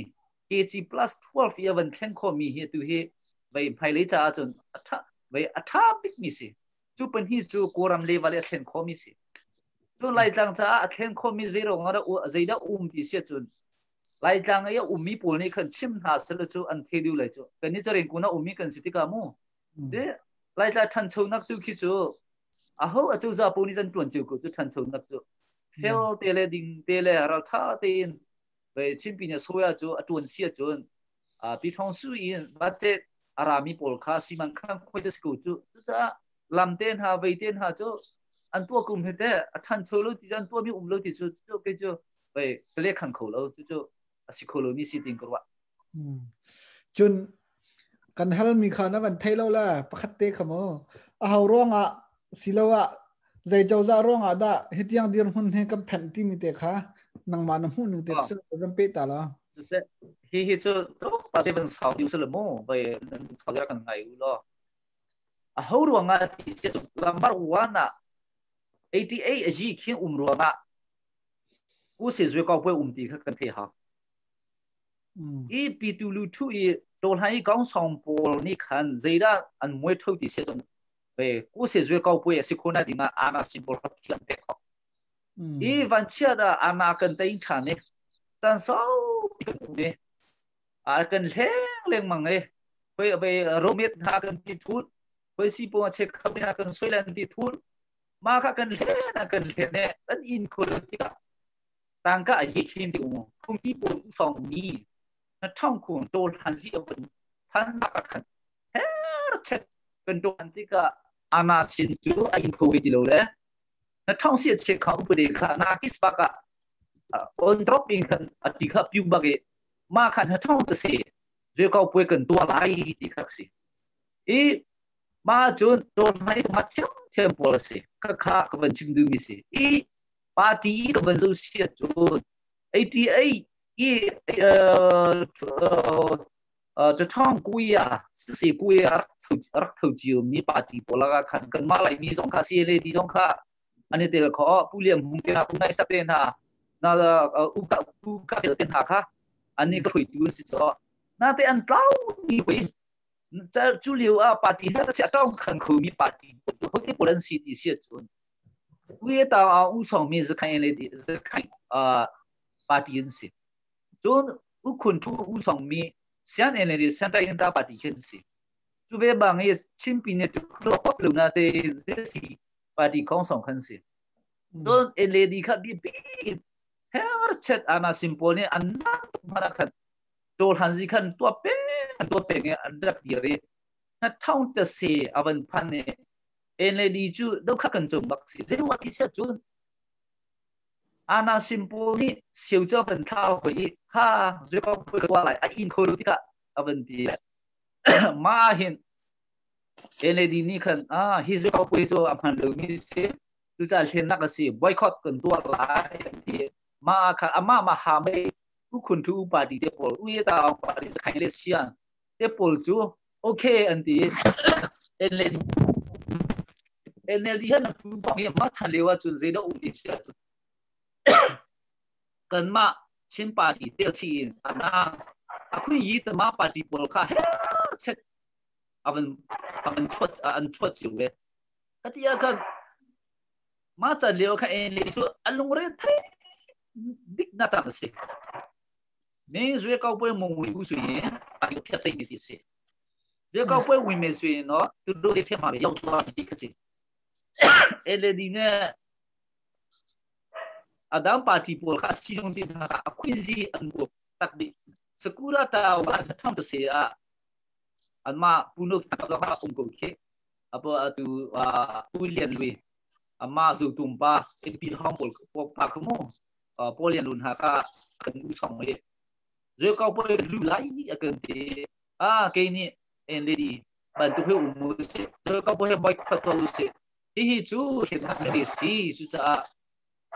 KG plus 12 i a van thleng khomi hi tu hi vei hmailei caah cun a vei a ṭha bikmi si. Cu pahnih cu Kawlram level i a thlen khomi si. Cun Laitlang caah a thlen khomi zeidah um ti si ahcun Laitlang i a ummi pawl nih khan chim hna selaw cu an thei duh lai cu. Kannih cu Rengkun a ummi kan si tikah mu. Laitlang ṭhanchonak tu khi cu aho a cozah pawl nih an ṭuan cio ko cu ṭhanchonak cu. Fel te le ding te le ralṭha tein ve Chinpi nih soya cu a tuan si ahcun pi thong su in budget a rami pawl kha siman khan khoi te sku cu cucaah lam te hna vei te hna cu an tuah kum hi te a than cho lo ti an tuah mi um lo ti cu cu ke cu vei pele khan kho lo cu cu a si kho lo mi si ting ka ruah. Cun kan hal mi kha na van thei lo la pakhat te kha mo a ho ruang ah silo ah zei cozah ruang ah dah hitiang dirhmun he kan phenh ti mi te kha nangmah na hmuh ning te se kan pe ta la. Hi hi cu pa te van sau ding sele mu vai sau kan ngai u lo a ho ruang ah ti se lambar 1 ah 88 a ji khin um ruang ah u se zwe ko pwe um ti kha kan phe ha I pitu lu thu i tawlhai i kaung pawl nih khan zeidah an muai tho ti se cun ve ku se zwe kau pui a si khona ding ah ana sin pawl kha thiam pek kho i van chia da ana kan tein than i tan sau kan um i a kan hleng leng mang i hoi ve romet ha kan ti thut hoi si po che kham ha kan soilan ti thut ma kha kan hlen kan hlen ne an in khul tikah tangka a ye khin ti um phungki pawl song mi na thong khun tol han zi on phan na ka khan her chet kan to han tika ana sin chu a in kho ti lo le na thong si che kha u de kha na kis ba ka on drop in khan ati kha piu ba ge ma khan ha thong ta se je kau pue kan tua lai ti kha si i ma chun ton mai ma thiam thiam pol si kha kha ka van chim du mi si i party ka van zo sia cu 88 i ṭhong kuya si kuya rak tho cio mi party pawl ah khan kan mah lai mi zong kha CLAD zong kha an i tel kho Pu Liam Hung te hna Pu Nai Sak te hna na u ka u ka te hna kha Ani ka hui tu si cho na te an tlau ni hui chu liu a party ha ta tong khan khu mi party ho te polan si ti sia chun wi ta a u song mi z khain le di z khain a party in si chun u khun thu u song mi sian en le sian ta in ta party khin si chu ve bang i chin pi ne tu lo khop lu na te ze si party khong song khan si don en le di kha bi bi her chet ana simple ni an na mara khan to han zi khan tua pe tua pe nge an rak ti re na thaung te se avan phan ne NLD cu do kha kan cung bak si zei wa ti sia cun ana simple ni siu cho kan thau hoi kha zui ko pui ko lai a in kho ru tika avan ti ma hin NLD ni khan a hi zui ko pui chu a hman lo mi si tu cha hlen nak si boycott kan tuar lai ti ma kha ama ma ha mai u khun thu party te pol u ye ta party khai le sian te pol chu okay an ti NLD NLD han pu bang ye ma chan lewa chun ze do u ti sia kan ma Chin party te chi in ana akhu yi ta ma party pol kha he chet avan avan chot an chot chu we katia kan ma chan leo kha NLD chu alung re thai dik na ta si မင်းရွေးကောက်ပွဲမဝင်ဘူးဆိုရင်အပြတ်သိနေစီစီရွေးကောက်ပွဲဝင်မယ်ဆိုရင်တော့သူတို့တွေထက်မှာရောက်သွားပြီခစီ LD နဲ့အဒမ်ပါတီပေါ်ခစီုံတင်တာအခွင့်စီအန်ကိုတက်ဒီစကူရာတာဝါထမ်တစေအအမပူနုတ်တော့ဟာအုံကိုခေအပေါ်အတူအာဦးလျန်ဝေအမဇူတုမ်ပါအပီဟောင်းပေါ်ပါခမောပေါ်လျန်လွန်ဟာကကန်ဦးဆောင်လေ ဇေကောက်ပွဲလူလိုက်အကန်တေအာကေနီအန်လေဒီဘန်တူဖေဦးမှုစေဇေကောက်ပွဲဘိုက်ဖတ်တော်စေဟိဟိချူဟိနာမေစီချူချာ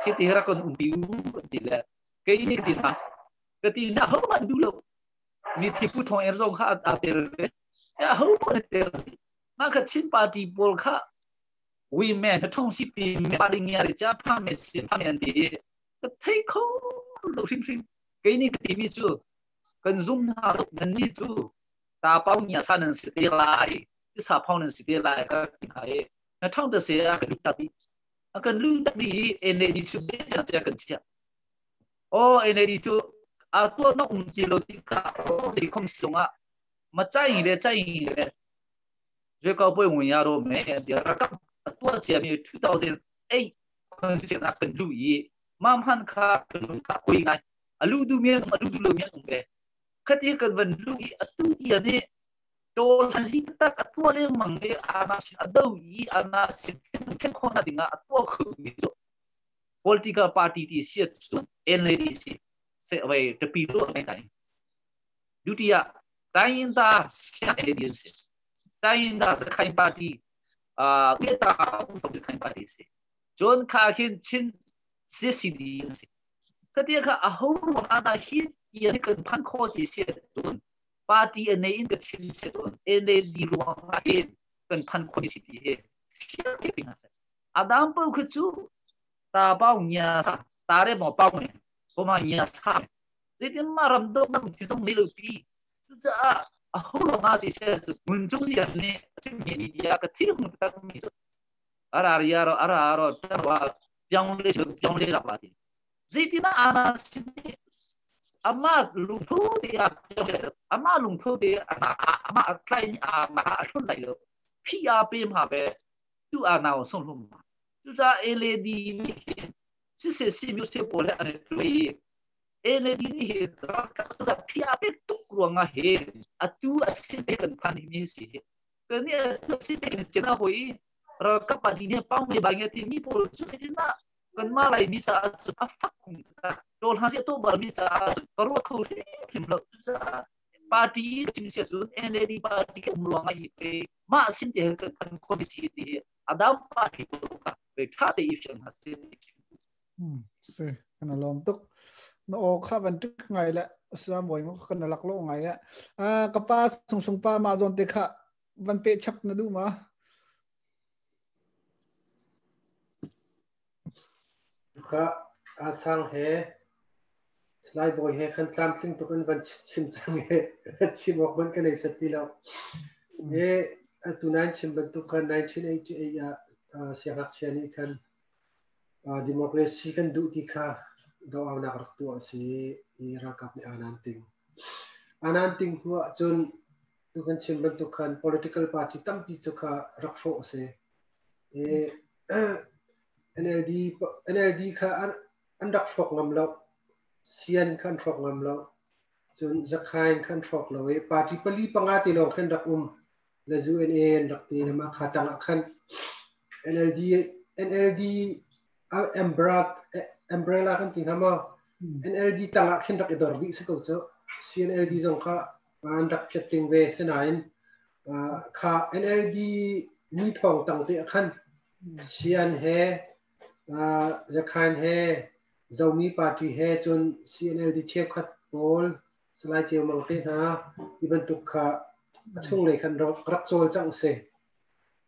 ဟိတိရကွန်ဦးဒီဦးတိလေကေနီတိနာကတိနာဟောမဒူလို့မိတိပူထုံအဲဇောခါအတေလေဟောပေါ်တဲ့နာခချင်းပါတီပေါ်ခဝီမဲထုံစီပီပါလင်းရချာဖာမေစီဖာမြန်တီကထိခေါလို့ရှင်ရှင်ကေနီကတိမီချူ กันซุ่มหานันนี่จูตาเป้าเนี่ยซานันสิเตไลที่สาพองนันสิเตไลก็กินไห้那唱的谁啊？跟大地，啊跟绿大地，N A D 就别讲这个讲。哦，N A D 就啊多那五几楼的卡，这空松啊，嘛在意的在意的，最高不用压罗没，第二个多钱没2008可能就那跟注意，慢慢卡跟卡回来，啊路都面啊路都面的， 可啲个问路伊啊都啲人呢。tol hansi ta atwa le mangge ana sin adaw i ana sin ken khona dinga atwa khu mi zo political party ti sia chu NLD si se wai te pi lo mai tai ဒုတိယတိုင်းသားဆရာ agency တိုင်းသားစခိုင်ပါတီအာဝေတာဥဆောင်စခိုင်ပါတီစီဂျွန်ခါခင်ချင်း CCD စီကတိခအဟိုအာတာဟိ ယကန်ဖန်ခေါ်တီစီဂျွန်ပါတီအနေအင်ကချင်းစီဂျွန် NLD ရောဟိကန်ဖန်ခေါ်တီစီတီဟေအဒမ်ပုခချူတာပေါညာစာတာရဲမောပေါနေဘမညာစာဒီတင်မရမ်ဒိုမတီတုံလီလူပီဇာအဟိုငါတိစေမွန်ဂျုံရနေမီဒီယာကတိဟုန်တမီအရာရရအရာရတဝါပြောင်းလေးပြောင်းလေးလာပါတိဇီတိနာအာနာစနေ အမလုံထိုးတဲ့အမလုံထိုးတဲ့အမအတိုင်းအာမအထွတ်လိုက်လို့ဖိအားပေးမှာပဲသူ့အာနာကိုဆုံးလို့မှာသူစား LED စစ်စစ်စီမျိုးစစ်ပေါ်လဲအဲ့တွေ LED นี่เฮรักตัวဖိအားပေးတုကရောငါဟေအတူအစစ်တဲ့ကန်ဖန်မီစီကနေ့စစ်တဲ့ကျနာဟိုရကပါဒီနေပေါင်းမေဘငယ်တီမီပေါ်စုစစ်နာ kan malai misa a fak dol han to bar misa karo khu phim lo sa party chim se su NLD party ke umlo ngai pe ma sin te kan ko bi si ti adam party ko ka pe tha te if ha se se kan lom tuk no kha ban tuk ngai la sa moi mo kan lak lo ngai a ka pa sung sung pa ma zon te kha ban pe chap na du ma ခအဆန်းဟေ Salai Bawi he khan tlamtling tuk in van chim cang he chim awk hmanh ka nei set ti lo. E atu nine chim bantuk khan 1988 ah siangngakchia nih khan democracy kan duh ti kha doaunak rak tuah a si i ralkap nih anan ting. Anan ting hnu ahcun tu kan chim bantuk khan political party tampi cu kha rak hrawh a si. E NLD NLD kha an rak hrawk ngam lo. Sian kha an hrawk ngam lo. Cun Zakhain kha an hrawk lo i party pali panga ti lawng khan rak um. Le UNA an rak ti ma kha tang ah khan NLD NLD umbrella umbrella kan ti hnga maw? NLD tang ah khin rak i dor dih si ko cu. CNLD zong kha an rak phiat ting ve sinain kha NLD ni thawng tang te ah khan Sian he Zakhain he Zomi party he cun CNLD cheukhat pawl Salai Ceu Mang te hna ti bantuk kha a chunglei khan rak cawlcangh si.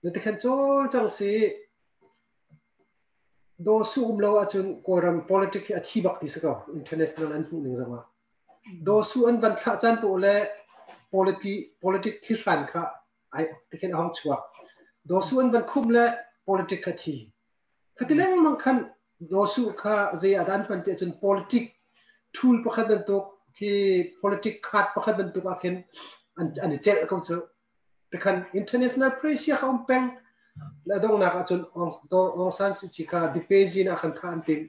Na ti khan cawlcangh si daw su um lo ahcun Kawlram politic hi a thi bak ti si ko international an hmuh ning zong ah. Daw su an van thlah caan poh le politic thlihran kha ai tikhin a hong chuak. Daw su an van khumh le politic kha thi. Khati lengmang khan Daw Su kha zei ah dah an hman ti ahcun politic tool pakhat bantuk khi politic card pakhat bantuk ah khin an i celh ko cu. Tikhan international pressure kha um peng. Le donghnak ahcun Aung San Suu Kyi kha dipezin ah khan tha an timh.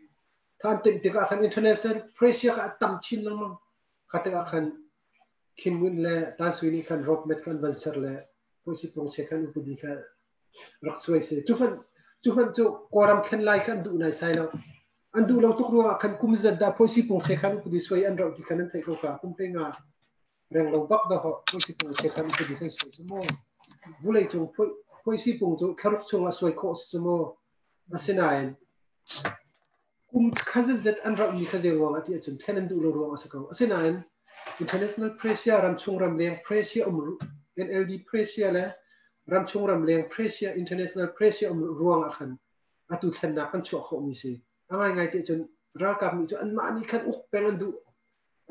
Tha an timh tikah khan international pressure kha a tam chin lengmang. Kha tikah khan Khin Ngunt le Tan Sui nih khan roadmap khan van ser le Pusi Pung che khan upadi kha rak suai si. Cu hmanh cu hmanh cu Kawlram thlen lai kha an duh nai sai lo. An duh lo tuk ruangah khan kum zat dah Phusi Pung che khan upadi suai an rauh ti khan an theih ko ka kum pe nga reng lo bak dah ho Phusi Pung che khan upadi kan suai cu mu. Vulei cung Phusi Pung cu thlaruk chung ah suai khawh si cu mu. Asinain kum kha zetzet an rauhmi kha zei ruangah ti ahcun thlen an duh lo ruang a si ko. Asinain international pressure ramchung ramleng pressure um NLD pressure le ramchung ramleng pressure international pressure um ruangah khan atu thlennak kan chuah khawhmi si. A ngaingai ti ahcun ralkap nih cu anmah nih khan uk peng an duh.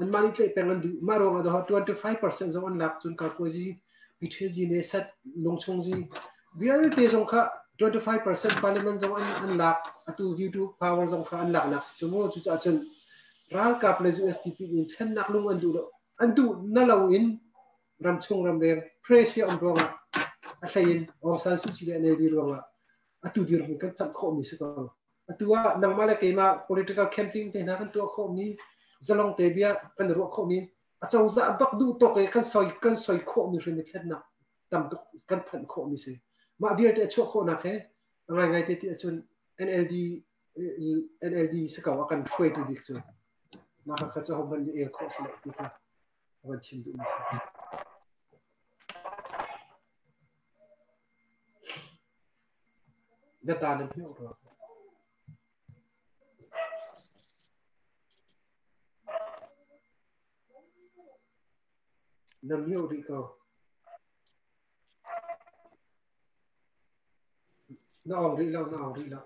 Anmah nih tlaih peng an duh. Mah ruangah dah 25% zong an lak cun kakuazi PTG ne set lungchung zi vialte zong kha 25% parliament zong an lak atu veto power zong kha an lak nak si cu mu cucaah cun ralkap le USDP in thlennak lung an duh lo an duh na lo in ramchung ramleng pressure um ruangah a hlei in Aung San Suu Kyi le NLD ruangah atu dirhmun kan phanh khawhmi si ko atu ah nangmah le keimah political campaign te hna kan tuah khawhmi zalong te bia kan ruah khawhmi acozah bak duh tawk i kan soi khawhmi hrim i thlennak tam tuk kan phanh khawhmi si. Mah vialte a chuah khawhnak he a ngaingai te ti ahcun NLD NLD si ko a kan hruaitu bik cu. Mah kha cu hohmanh nih el khawh si lo ti kha van chim duhmi si. Data nan hmuh rua. Na mute rih ko. Na ong rih lo, na ong rih lo.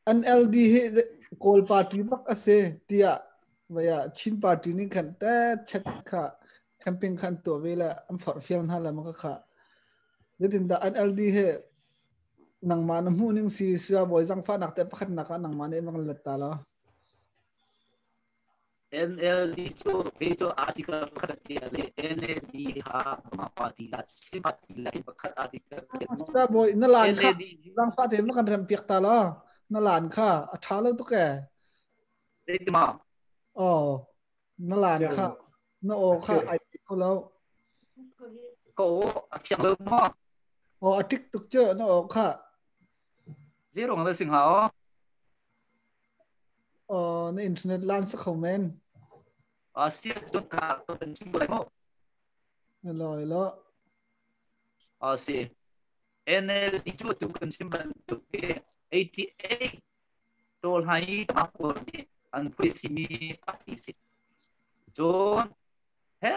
NLD hi Kawl party bak a si tiah vaya Chin party nih khan te chet kha camping khan tuah ve le an forhfial hna le ma ka kha zeitindah NLD hi nangmah na hmuh ning si sia bawi zangfahnak te pakhat nak ah nangmah nih bang let ta lo. NLD cu kei cu article pakhat tia le NLD ha ma party la Chin party la pakhat article. Sia bawi na lan kha zangfah te ma kan rem piak ta lo na lan kha a tha lo tuk e. Ma oh na lan kha na aw kha ai ko lo. Ko a thiang lo ma. Oh a tik tuk che na aw kha. Zero ngale sing ha o. Oh na internet lan sa kho men. A sia chun ka to kan chim lai mo. Lo lo. A si. NLD cu tu kan chim bantuk ke 88 tol hai ma ko ni an phui si mi party si. Cun he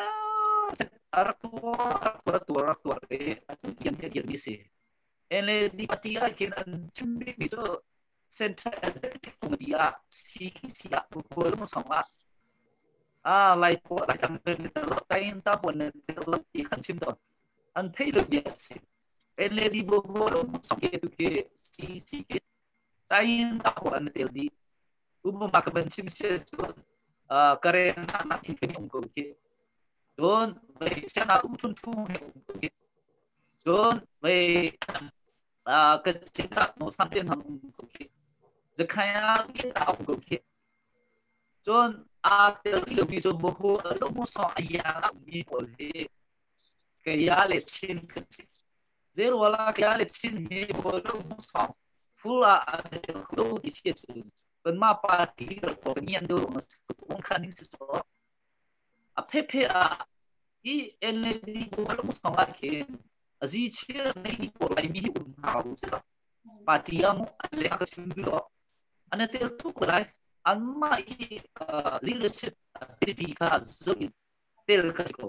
rak tuar rak tuar rak tuar e atu tiang he dir mi si. NLD party ah khin an chim mi cu Central Executive Committee ah CEC ah pawl song ah A lai po lai tang ne lo tain ta po ne lo ti khan chim to an thei lo bia si NLD bo bo lo ke tu ke C C ke tain ta po an tel di upama ka ban chim se chu kare na na thi ke um ko ke don wei sia na um thun thu he um ko ke don wei ka chin ta no sam ten ham um ko ke zakhaya ke ta um ko ke cun aa tel lomi cu mahu lo mu song a yang mi pawl hi kaya le Chin kan si. Zeiruala kaya le Chin hi mahu lo mu song full ah an tel kho ti si cun kanmah party leader pawl kan ngian deuh um khan ding si so a phephe ah hi NLD mahu lo mu song ah khin a zi chia nei pawl lai mi hi um hna u si lo party ah mu an le ka chim lo an i tel tuk lai. Anmah i leadership ability kha zoh in tel kha si ko.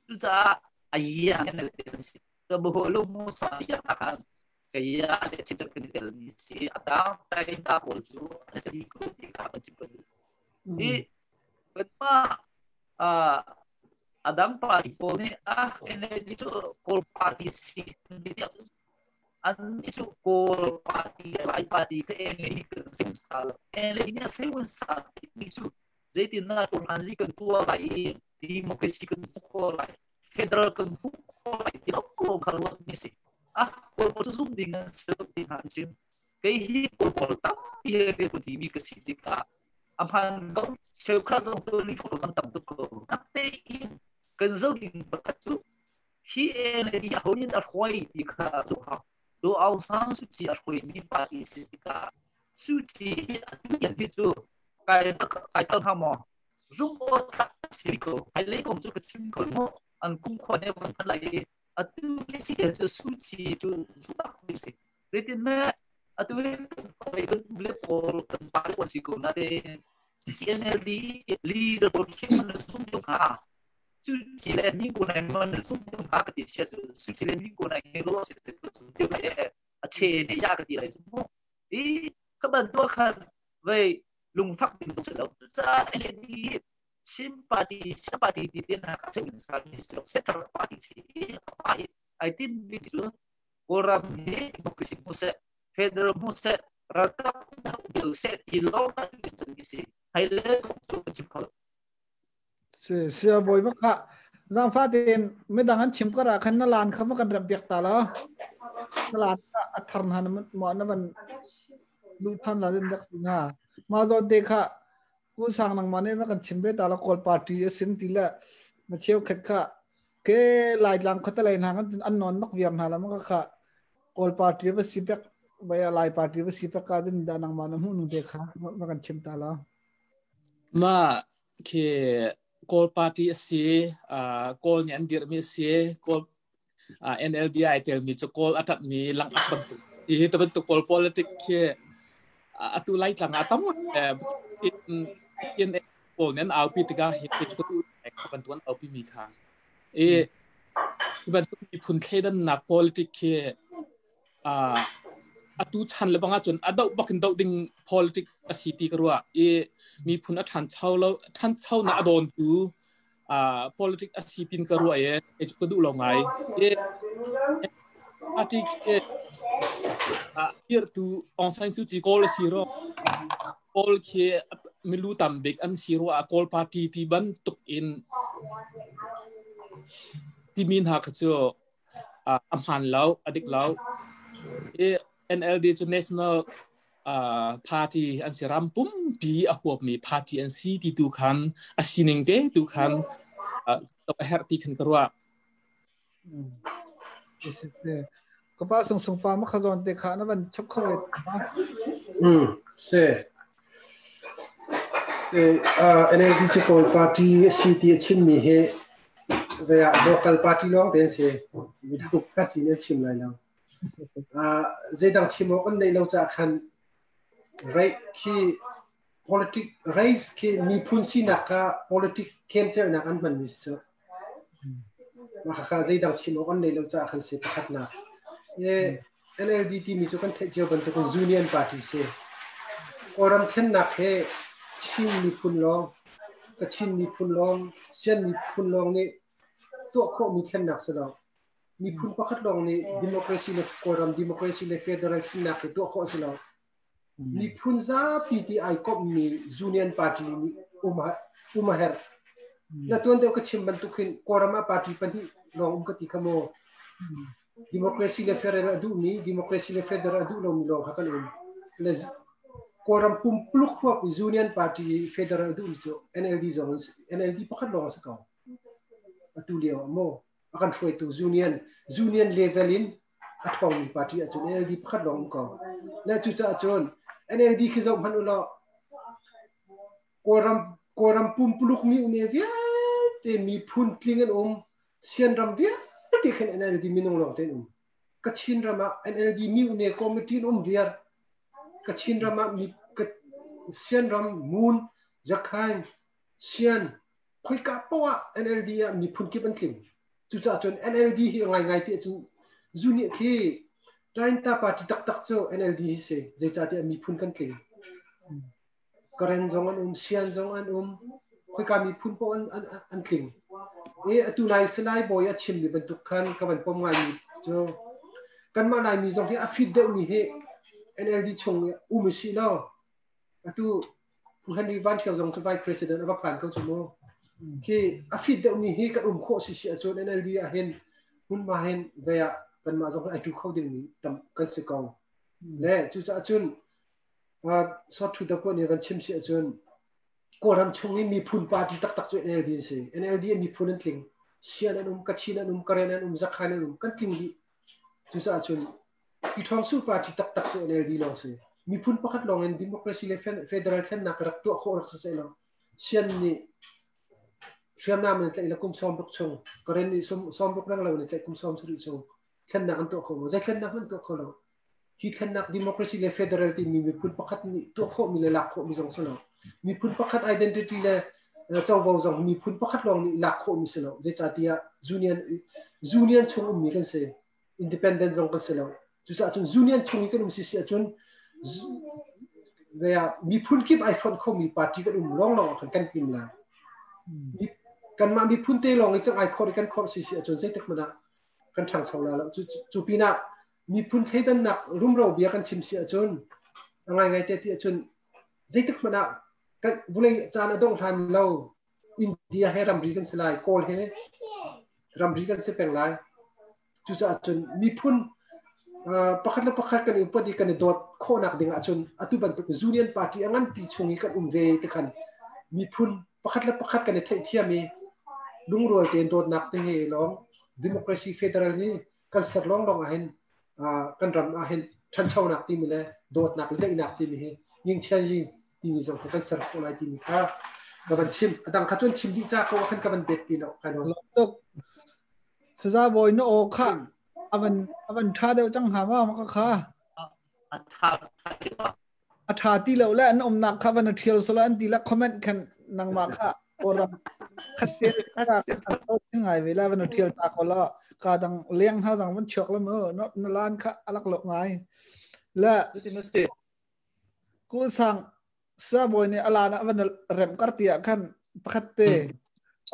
Cucaah a iang in tel si. Ka lu mu sa iang ah khan ka ia le chim kan tel mi si. A dang tai ta pawl cu a di ko ti kha kan chim ko. Hi kanmah a dang party pawl nih ah NLD cu Kawl party si an ni cu Kawl party le Lai party kha NLD kan sim sa lo. NLD nih a sei sa mi cu zeitin na tuanzi kan tuah lai i democracy kan hmuh khawh lai, federal kan hmuh khawh lai ti lo kha ruat mi si. Ah Kawl pawl cu zum ding an si lo ti hna an chim. Kei hi Kawl pawl tampi he rian ṭuan mi ka si tikah a hmaan ko. Cheukhat zong cu lihphaw kan tam tuk ko. Natein kan zoh ding pakhat cu hi NLD aho nih a hruai ti kha zoh hau. Daw Aung San Suu Kyi a hruaimi party si tikah Suu Kyi hi atu tiang hi cu kai kai tal hnga maw? Zumh awk tlak si ko. Hmailei kong cu ka chim ko mu. An kumkhua nih a von hman lai i atu le si cu Suu Kyi cu zumh tak mi si. Zeitin meh atu hi kan hawi kan le pawl kan pa le si ko natein CNLD leader pawl khi man zum deuh hnga. Cu ci le mi ko nai man zum deuh hnga ka ti sia cu su ci le mi ko nai he lo si ka zum deuh lai e a che ne ya ka ti lai zum mu. I ka ban tua khan vei lungfak ding zong si lo. Cucaah NLD Chin party Chin party ti te na ka se sa mi si lo central party si pa ai tim mi cu Kawlram hi democracy hmu seh, federal hmu seh, ralkap deu seh ti lawng ah tu mi si. Hai le kong cu kan chim kho. Si sia bawi bak kha zangfa tein midang an chim kar ah khan na lan kha ma kan rem piak ta lo. Na lan a thar hna na mo na van lu than la din dak na. Ma zawn te kha ku sang nang ma ne ma kan chim ve ta la Kawl party a sin ti le ma cheu khat kha ke Laitlang khuatelei hna kan an non nak viar hna la ma kha Kawl party va si pek vai Lai party va si pek ka din da nang ma na hmu nu te kha ma kan chim ta la. Ma khi Kawl party a si, Kawl nih an dirhmi a si, Kawl NLD ai telmi cu Kawl a ṭatmi lang ak bantuk hi te bantuk pawl politic khi atu Laitlang ah tam in pawl nih an aupi tikah hi te cu bantuk an aupi mi kha i bantuk miphun thleidannak politic khi atu chan le bang ahcun a doh bak in doh ding politic a si ti ka ruah i miphun a ṭhancho lo ṭhancho na a dawntu politic a si tin ka ruah i cu ka duh lo ngai. I party khi dirtu Aung San Suu Kyi Kawl a si ro Kawl khi milu tam bik an si rua Kawl party ti bantuk in timi hna kha cu a hmaan lo, a dik lo. I NLD cu national party an si, ram pumpi a huapmi party an si ti tu khan a sining te tu khan a herh ti khan ka ruah. Ka pa sung sung pa ma kha zawn te kha na van chap kho ve. Se se NLD cu Kawl party si ti a chimmi hi ve ah local party lawng te an si. Midang party nih an chim lai lo. Zeidang chim awk an neih lo caah khan race khi politic race khi miphun sinak kha politic kemcelnak an hmanmi si cu. Mah khakha zeidang chim awk an neih lo caah khan si pakhatnak. NLD timi cu kan theih cio bantukin Union Party si. Kawlram thlennak he Chin miphun lawng Kachin miphun lawng, Sian miphun lawng nih tuah khawhmi thlennak si lo. Miphun pakhat lawng nih democracy le Kawlram democracy le federal thlennak hi tuah khawh si lo. Miphun zapi ti ai komhmi Union Party nih um a herh. Na tuan deuh ka chim bantuk hin Kawlram ah party pahnih lawng um ka ti kha maw? Democracy le federal a duhmi, democracy le federal a duh lomi lawng kha kan um. Le Kawlram pumpuluk huap Union Party federal a duhmi cu NLD zong NLD pakhat lawng a si ko. Atu lio ah maw a kan hruaitu Union Union level in a ṭhawngmi party ahcun NLD pakhat lawng um ko. Le cucaah cun NLD khi zoh hmanh u law Kawlram Kawlram pumpuluk mi une vialte miphun tling an um. Sian ram vialte khan NLD minung lawng te an um. Kachin ram ah NLD mi une committee an um viar. Kachin ram ah mi Sian ram Mun Zakhain Sian khoika poah ah NLD ah miphun kip an tling. Cucaah cun NLD hi ngaingai ti ahcun zu nih khi Tainta party taktak cu NLD hi si. Zeicahtiah miphun kan tling. Karen zong an um, Sian zong an um, khoika miphun poah an tling. E atu nai Salai Bawi a chimmi bantuk khan ka van pom ngaimi cu kanmah Laimi zong hi a fit deuhmi hi NLD chung um si lo. Atu Pu Henry Van Thio zong cu Vice President a va phan ko cu mu. Khi a fit deuhmi hi kan um khawh si si ahcun NLD ah hin hmunhma hin ve ah kanmah zong ai tu kho dingmi tam kan si ko. Le cucaah cun Sot thu da nih van chim si ahcun Kawlram chung i miphun party taktak cu NLD si. NLD miphun an tling. Sian an um, Kachin an um, Karen an um, Zakhan an um, kan tling dih. Cucaah cun Pyithawngsu party taktak cu NLD lawng si. Miphun pakhat lawng in democracy le federal thlennak rak tuah khawh rak si seh law Sian nih hriamnam in tlaih le kum 60 chung, Karen nih 60 reng lo in tlaih kum 70 chung thlennak an tuah kho maw? Zei thlennak an tuah kho lo. Hi thlennak democracy le federal timi miphun pakhat nih tuah khawhmi le lak khawhmi zong si lo. Miphun pakhat identity le covo zong miphun pakhat lawng nih lak khawhmi si lo. Zeicahtiah union union chung ummi kan si. Independent zong kan si lo. Cucaah cun union chung i kan um si si ahcun miphun kip ai fonh khomi party kan um lawnglawng ah khan kan him lai. Kanmah miphun te lawng i cang ai khor i kan khor si si ahcun zeitik hmanh ah kan ṭhangcho la lo. Cu pinah miphun thleidannak rumro bia kan chim si ahcun a ngaingai te ti ahcun zeitik hmanh ah kan vulei caan a dongh hlan lo India he ramri kan si lai, Kawl he ramri kan si peng lai. Cucaah cun miphun pakhat le pakhat kan i upat i kan i dawt khawhnak ding ahcun atu bantuk Union Party a nganpi chung i kan um ve ti khan miphun pakhat le pakhat kan i theihthiam i lungrual tein dawtnak te he lawng democracy federal hi kan ser lawnglawng ahhin kan ram ahhin ṭhanchonak timi le dawtnak le daihnak timi hi yingchen ying timi zong kha kan ser khawh lai timi kha ka van chim. A dang kha cun chim dih ca ko khan ka van bet ti lo kai lo. Tuk saza bawi na aw kha avan avan tha deuh cang ha ma ma ka kha a tha a tha ti lo le an umnak kha van a thial solo an ti la comment khan nangmah kha oram khat te ngai ve la van a thial ta ko la ka dang leng ha dang van chuak la mo na lan kha alak lo ngai la ku sang sa boy ne ala na van rem kar tia khan pakhat te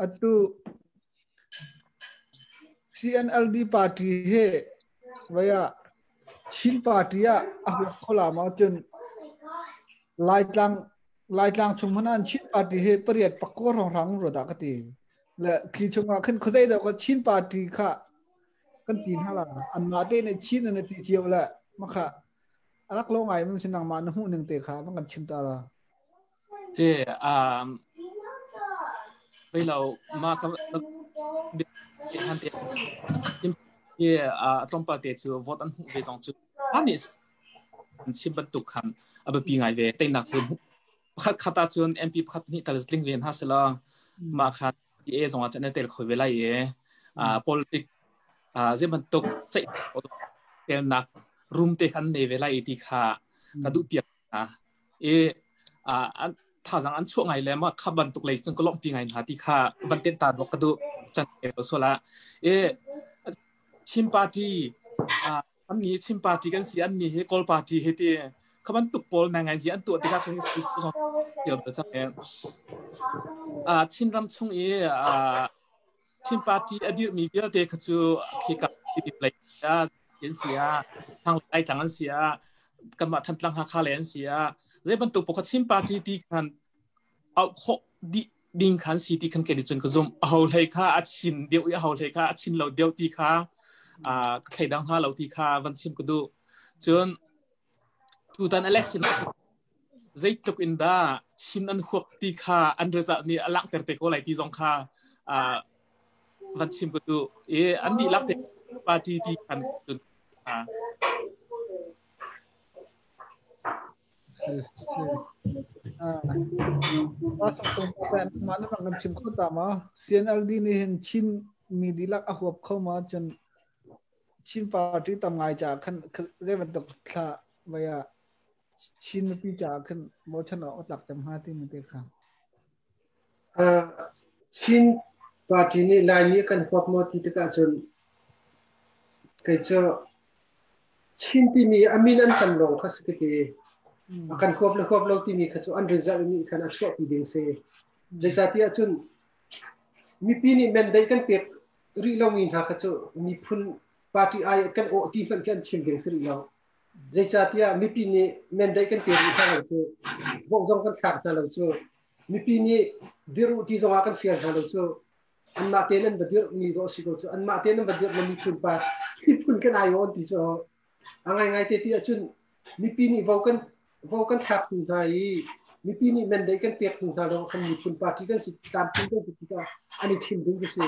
atu CNLD party he vaya Chin party ah a huat khola ma cun Laitlang Laitlang chung hmanh an Chin party he pariat pakko rong rang ro da ka ti le khi chungah khan khozei da ka Chin party kha kan ti hna la an ma te ne Chin an ti cio le ma kha alak lo ngai mun sinang ma na hmuh ning te kha bang kan chim ta la Ce vei lo ma ka han te ye a tlawmpal te cu vote an hmuh ve zong cu ani an chim bantuk khan a biapi ngai ve teinak he pakhat khat ahcun MP pakhat nih tal tling ve hna sela mah kha PA zong ah cun tel kho ve lai e politic zei bantuk ceih telnak room te khan nei ve lai ti kha ka duh piak hna i thazang an chuah ngai le ma kha bantuk lei cun ka lawmhpi ngai hna ti kha van ten ta bok ka duh chan lo sola i Chin party an ni Chin party kan si an ni hi Kawl party hi ti Kha bantuk pawl na ngai zi an tuah tikah khan tial bal cang e. Chinram chung i Chin party a dirhmi vialte kha cu khi ka lei an si ah, thang lai tlang an si ah, kanmah Thantlang Hakha le an si ah, zei bantuk paoh kha Chin party ti khan auh khawh dih ding khan si ti khan kei nih cun ka zumh. Aho hlei kha a chin deuh i aho hlei kha a chin lo deuh ti kha ka thleidang hnga lo ti kha van chim ka duh. Cun tutan election zeitluk in dah Chin an huap ti kha an result nih a langhter te ko lai ti zong kha van chim ka duh. I an dihlak te party ti khan cun Si si. Ah, mah na rak chim kho ta ma? CNLD nih hin Chin mi dihlak a huap kho ma cun Chin party tam ngai ca khan zei bantuk thla vai ah Chin mipi ca khan bochan awk a tlak cem hnga ti mi te kha. Chin party nih Laimi kan huap maw ti tikah cun kei cu Chin timi a min an tam lawng kha si ka ti. A kan huap le huap lo timi kha cu an result nih khan a chuahpi ding si. Zeicahtiah cun mipi nih mandate kan pek rih lomi hna kha cu miphun party ai kan awh ti hmanh khi an chim ding si rih lo. Zeicahtiah mipi nih mandate kan pek rih hna lo cu vote zong kan thlak hna lo cu mipi nih dir u ti zongah kan fial hna lo cu anmah tein an va dirh mi dawh si ko cu anmah tein an va dirh na miphun pa miphun kan ai awn ti cu a ngaingai te ti ahcun mipi nih vo kan thlak hnu hna i mipi nih mandate kan pek hnu hna lo kan miphun party kan si tlamtling kan si tikah an i thim ding ka si.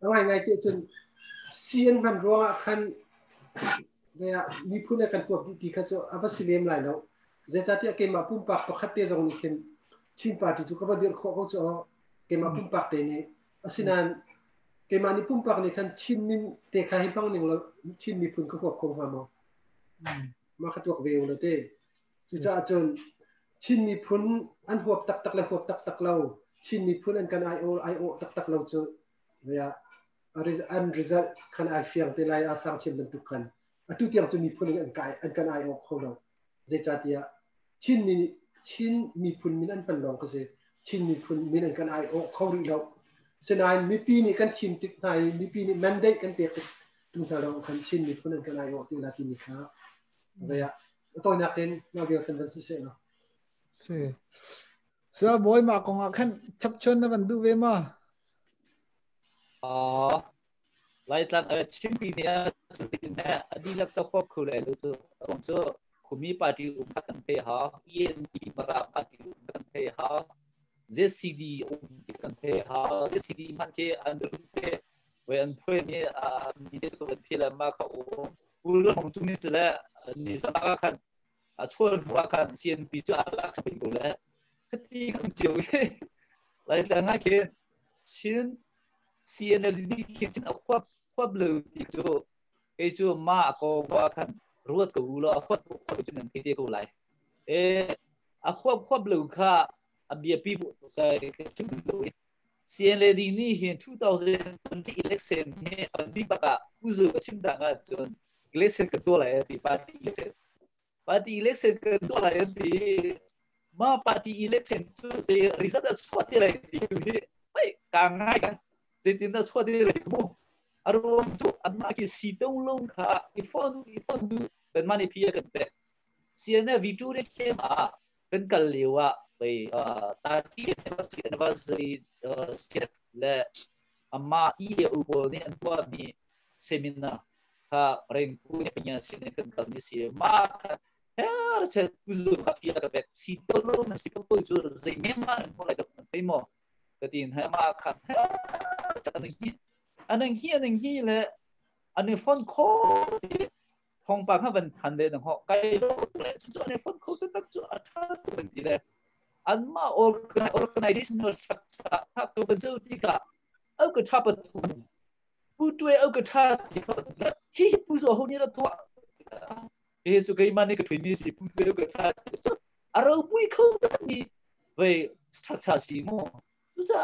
A ngaingai te ahcun CN hman ruangah khan miphun kan huap dih ti kha cu a va si lem lai lo. Zeicahtiah keimah pumpak pakhat te zong nih khin Chin party cu ka va dirh khawh ko cu keimah pumpak te nih. Asinain keimah nih pumpak nih khan Chin min te kha hi hmang ning law Chin miphun ka huap kho hnga maw? Mah kha tuak ve u la te. Cucaah cun Chin miphun an huap taktak le huap taktak lo, Chin miphun an kan ai-awh taktak lo cu an result khan ai fiang te lai a sang chin bantuk khan atu tiang cu miphun in an kan ai-awh kho lo. Zeicahtiah Chin mi nih Chin miphun min an hman lawng ka si. Chin miphun min an kan ai-awh kho rih lo. Sinain mipi nih kan thim tik hna i mipi nih mandate kan pek tik tu hna lawng khan Chin miphun an kan ai-awh ti la timi kha vei ah tawinak in nau kan van si seh law. Si. Sir Bawi mah kong ah khan chapchun na van duh ve ma? Laitlang Chinpi nih a dihlak cakuak khu le lu cu Khumi party um kan thei ha, END Mara party um kan thei ha, ZCD um kan thei ha, ZCD hman khi an rum te we an phui mi mi te cu kan phila ma kha um. Pul hong chung ni le ni sama khan a chuan hua khan CNP cu a lak pin ko le khati kan chiu hi Laitlang ah khin Chin CNLD khi chin a khuap khuap lo ti cu kei cu ma ko wa khan ruat ko u law a khuap khuap cu nan thei te ko lai. E a khuap khuap lo kha a biapi ka chim lo. CNLD nih hin 2020 election hi an di bak ah uzu ka chim dang ah cun election ka tuah lai ti party election party election ka tuah lai an ti. Ma party election cu zei result a chuah ti lai ti hi mai ka ngai kan zeitin dah chuah ti lai mu. A ruang cu anmah ki si tong long kha i phone i phone du kan mani phi kan pek. CNA V2 re khem ah kan kal lio ah bei 30 anniversary anniversary CF le amma EU pawl nih an tuah mi seminar kha rengku ne panya sin kan kal mi si ma kha her che kuzu ka pia ka pek si to lo na si ko chu zei me ma ko lai dok pe mo ka tin ha ma kha cha anang hi anang hi anang hi le ani phone kho thawngpang kha van than le nang ho kai lo le chu chu ani phone kho tak chu a tha tu ban ti le anma organizational structure tha tu ka zu ti ka au ka tha pa tu pu tuwe au ka tha ti kho hi hi pu zo ho ni ra tu he chu kai ma ni ka thui mi si pu tuwe au ka tha so aro pui kho ta ni ve structure si mo chu cha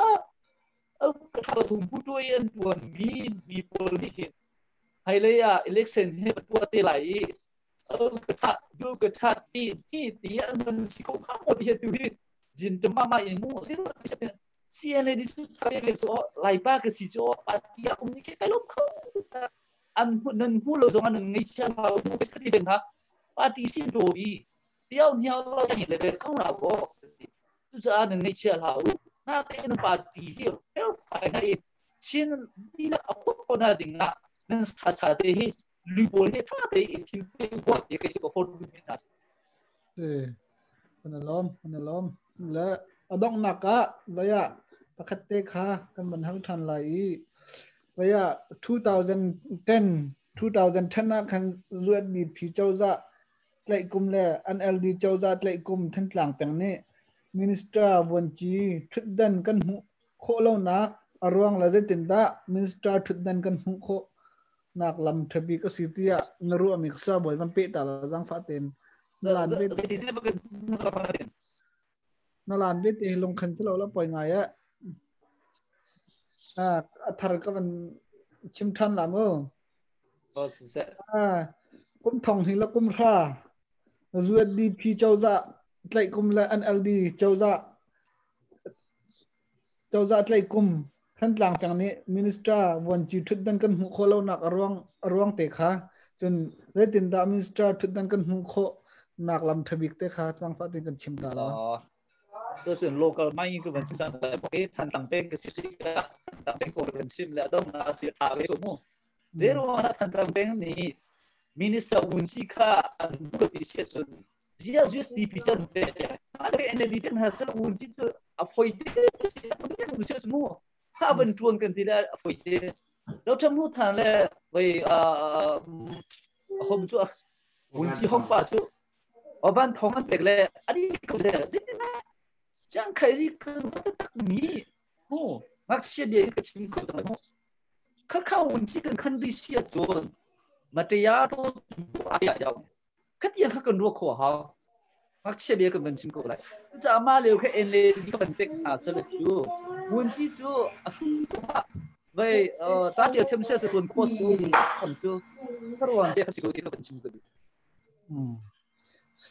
au ka tha pa tu pu tuwe an tuan mi mi pol ni hin hailei ah election hi tua te lai i ka du ka tha ti ti ti an man si ko kha mo ti tu hi jin te ma ma in mu si ro ti CNA di su ta le so lai pa ka si cho pa ti a um ni ke kai lo kho an nan hu lo zong an ngai chia ha mu ka ti ben ha pa ti sin do bi tiao niao lo ni le be khong ra ko tu cha nan ngai chia la u na te na pa ti hi hel fai na i chin ni la a khop ko na ding na nan cha cha te hi lu bol he tha te i thim te ko te ke ko for du na se kana lom kana lom le adong naka vaya pakhat te kha kan ban hal than lai i vaya 2010 2010 na khan zuat bi phi chawza tlai kum le NLD chawza tlai kum Thantlang peng ni minister wanchi thutdan kan hmu kho lo nak aruang la zetin da minister thutdan kan hmu kho nak lam thabi ka sitia naru amik sa boy van pe ta la jang fa ten nalan be nalan be te long khan chlo la poi ngai a a thar ka van chim than la mo kum thong hi la kum ra USDP chawza tlai kum la NLD chawza chawza tlai kum Thantlang peng nih minister vuanci thutdan kan hmuh khawh lonak a ruang te kha cun zeitindah minister thutdan kan hmuh khawh nak lam thabik te kha tlangfah tein kan chim ta la. So cun local mai ku van chim ta lai Thantlang peng ka si Thantlang peng ko kan chim le dong na si tha ve ko mu. Zero na Thantlang peng nih minister vunci kha an ko ti sia cun zia USDP san pe ma le NLD pen ha sa vunci cu a phoi te si mu ha van tuan kan ti la a phoi te lo tham hu than le vai a hom chu vunci hom pa chu oban thong an tek le ani ko ze na chang khai ji kan tak mi hu mak sia de ka chim ko ta mo kha kha vunci kan khan di sia chon มาเตียตัวอายาวคัดยังคัดกันรัวขอเฮามักเชียเบียกันมันชิมก็ไรจะมาเร็วแค่เอ็นเลดีก็เป็นเป็กอาเสลจูวุนที่จูอะชุไปเอ่อจ้าเดียวเชื่อมเชื่อสตุนโคตรคำจูถ้าวันเดียวสิกูที่ก็เป็นชิมก็ดีอืมเส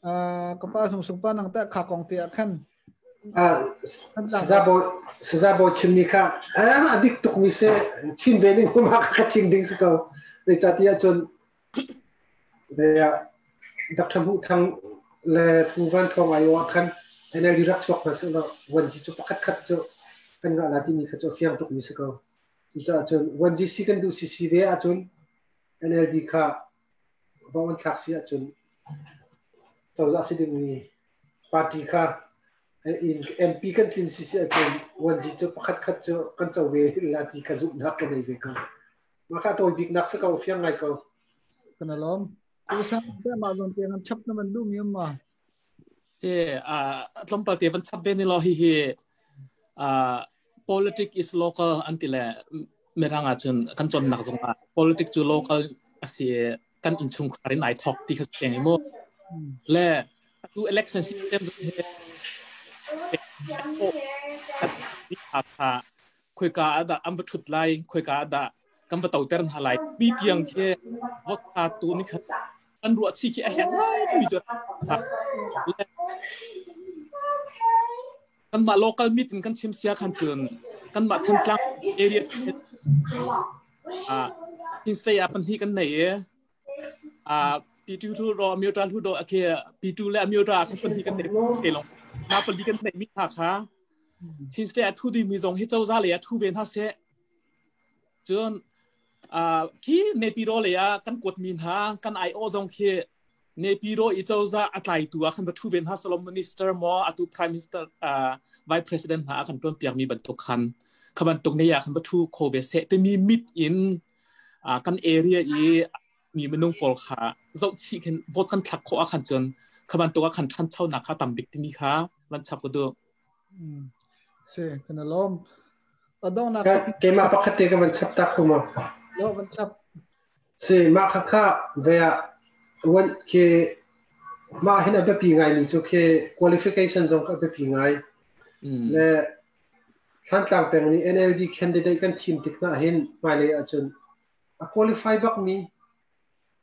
อ่าก็ป้าส่งป้านังแต่ขากองเตียขั้นซาโบซาโบชิมนี่ค่ะอ่าอดิกตุกมิเซชิมเบนิงมาค่ะชิงดิ้งสกอในจาติจนเดียดักทำหูทางเลปูวันทองอายุคันเอเนดีรักชกมาสิเราวันจีจุปคัดคัดจุเป็นงานลาติมีขัดจุฟิยมตุกมิสกอจะจนวันจีซีกันดูซีซีเวอาจนเอเนดีค่ะวันทักซีอาจนเจ้าจะสิดึงมีปาร์ตี้ค่ะเอ็มพีกันทินซีซีอาจนวันจีจุปคัดคัดจุกันเจ้าเวลาที่ขจุนักกันในเวกันมาค่ะตัวบิ๊กนักสกอฟิยมไงก็กันล้อมกูสั่งแต่มาลงเตียงชับน้ำมันดูมีมาเจ้าลมปฏิบัติชับเบนิลอฮีฮีpolitics is local อันที่แหละไม่ร่างอาจนกันจนหนักสงอ่ะ politics จู local เสียกันอินชุงคารินไอทอกที่เขาเองโมและดู election system สุดเฮอาคาคุยกาดะอัมบทุดไลคุยกาดะกำปะเต่าเตอร์หาไลมีเพียงแค่วัดอาตูนี่ค่ะอันรัวชีขี้แหกไลมีจุดกันมา local meeting กันชิมเสียกันจนกันมาทันกลางเอเรียทิงสเตย์ปัญหากันไหนปีตูทูรอมิวตราทูโดโอเคปีตูและมิวตราเขาปัญหากันไหนเตลงมาปัญหากันไหนมีขาขาทิงสเตย์ทูดีมีจงให้เจ้าซาเลยทูเวนท่าเสจนที่เนปิโรเลยกันกดมีนฮะกันไอโอจงคือเนปิโรอีเจ้าจะอะไรตัวคันประทูเวนฮะสลอมมินิสเตอร์มออตุไพรมินิสเตอร์ไวส์ประธานหาคันต้นเปียกมีบรรทุกคันขบันตุกเนี่ยคันประทูโคเวเซเป็นมีมิดอินกันเอเรียอีมีมนุษย์ปอลขาเจ้าชีกันวอดกันทักโคอาคันจนขบันตัวคันท่านเช่าหนักขาต่ำบิ๊กที่มีค่ะมันชับก็ดูเสียกันล้มตอนนั้นเกมาปกติก็มันชับตักขึ้นมาโลมันชับสิมาค่ะค่ะเวียวันเคมาเห็นอะไรปีไงนี่จุเค qualification จงก็ไปปีไงและท่านต่างเป็นนี่ NLD candidate กันทีมติดหน้าเห็นมาเลยอาจารย์ qualify บักมี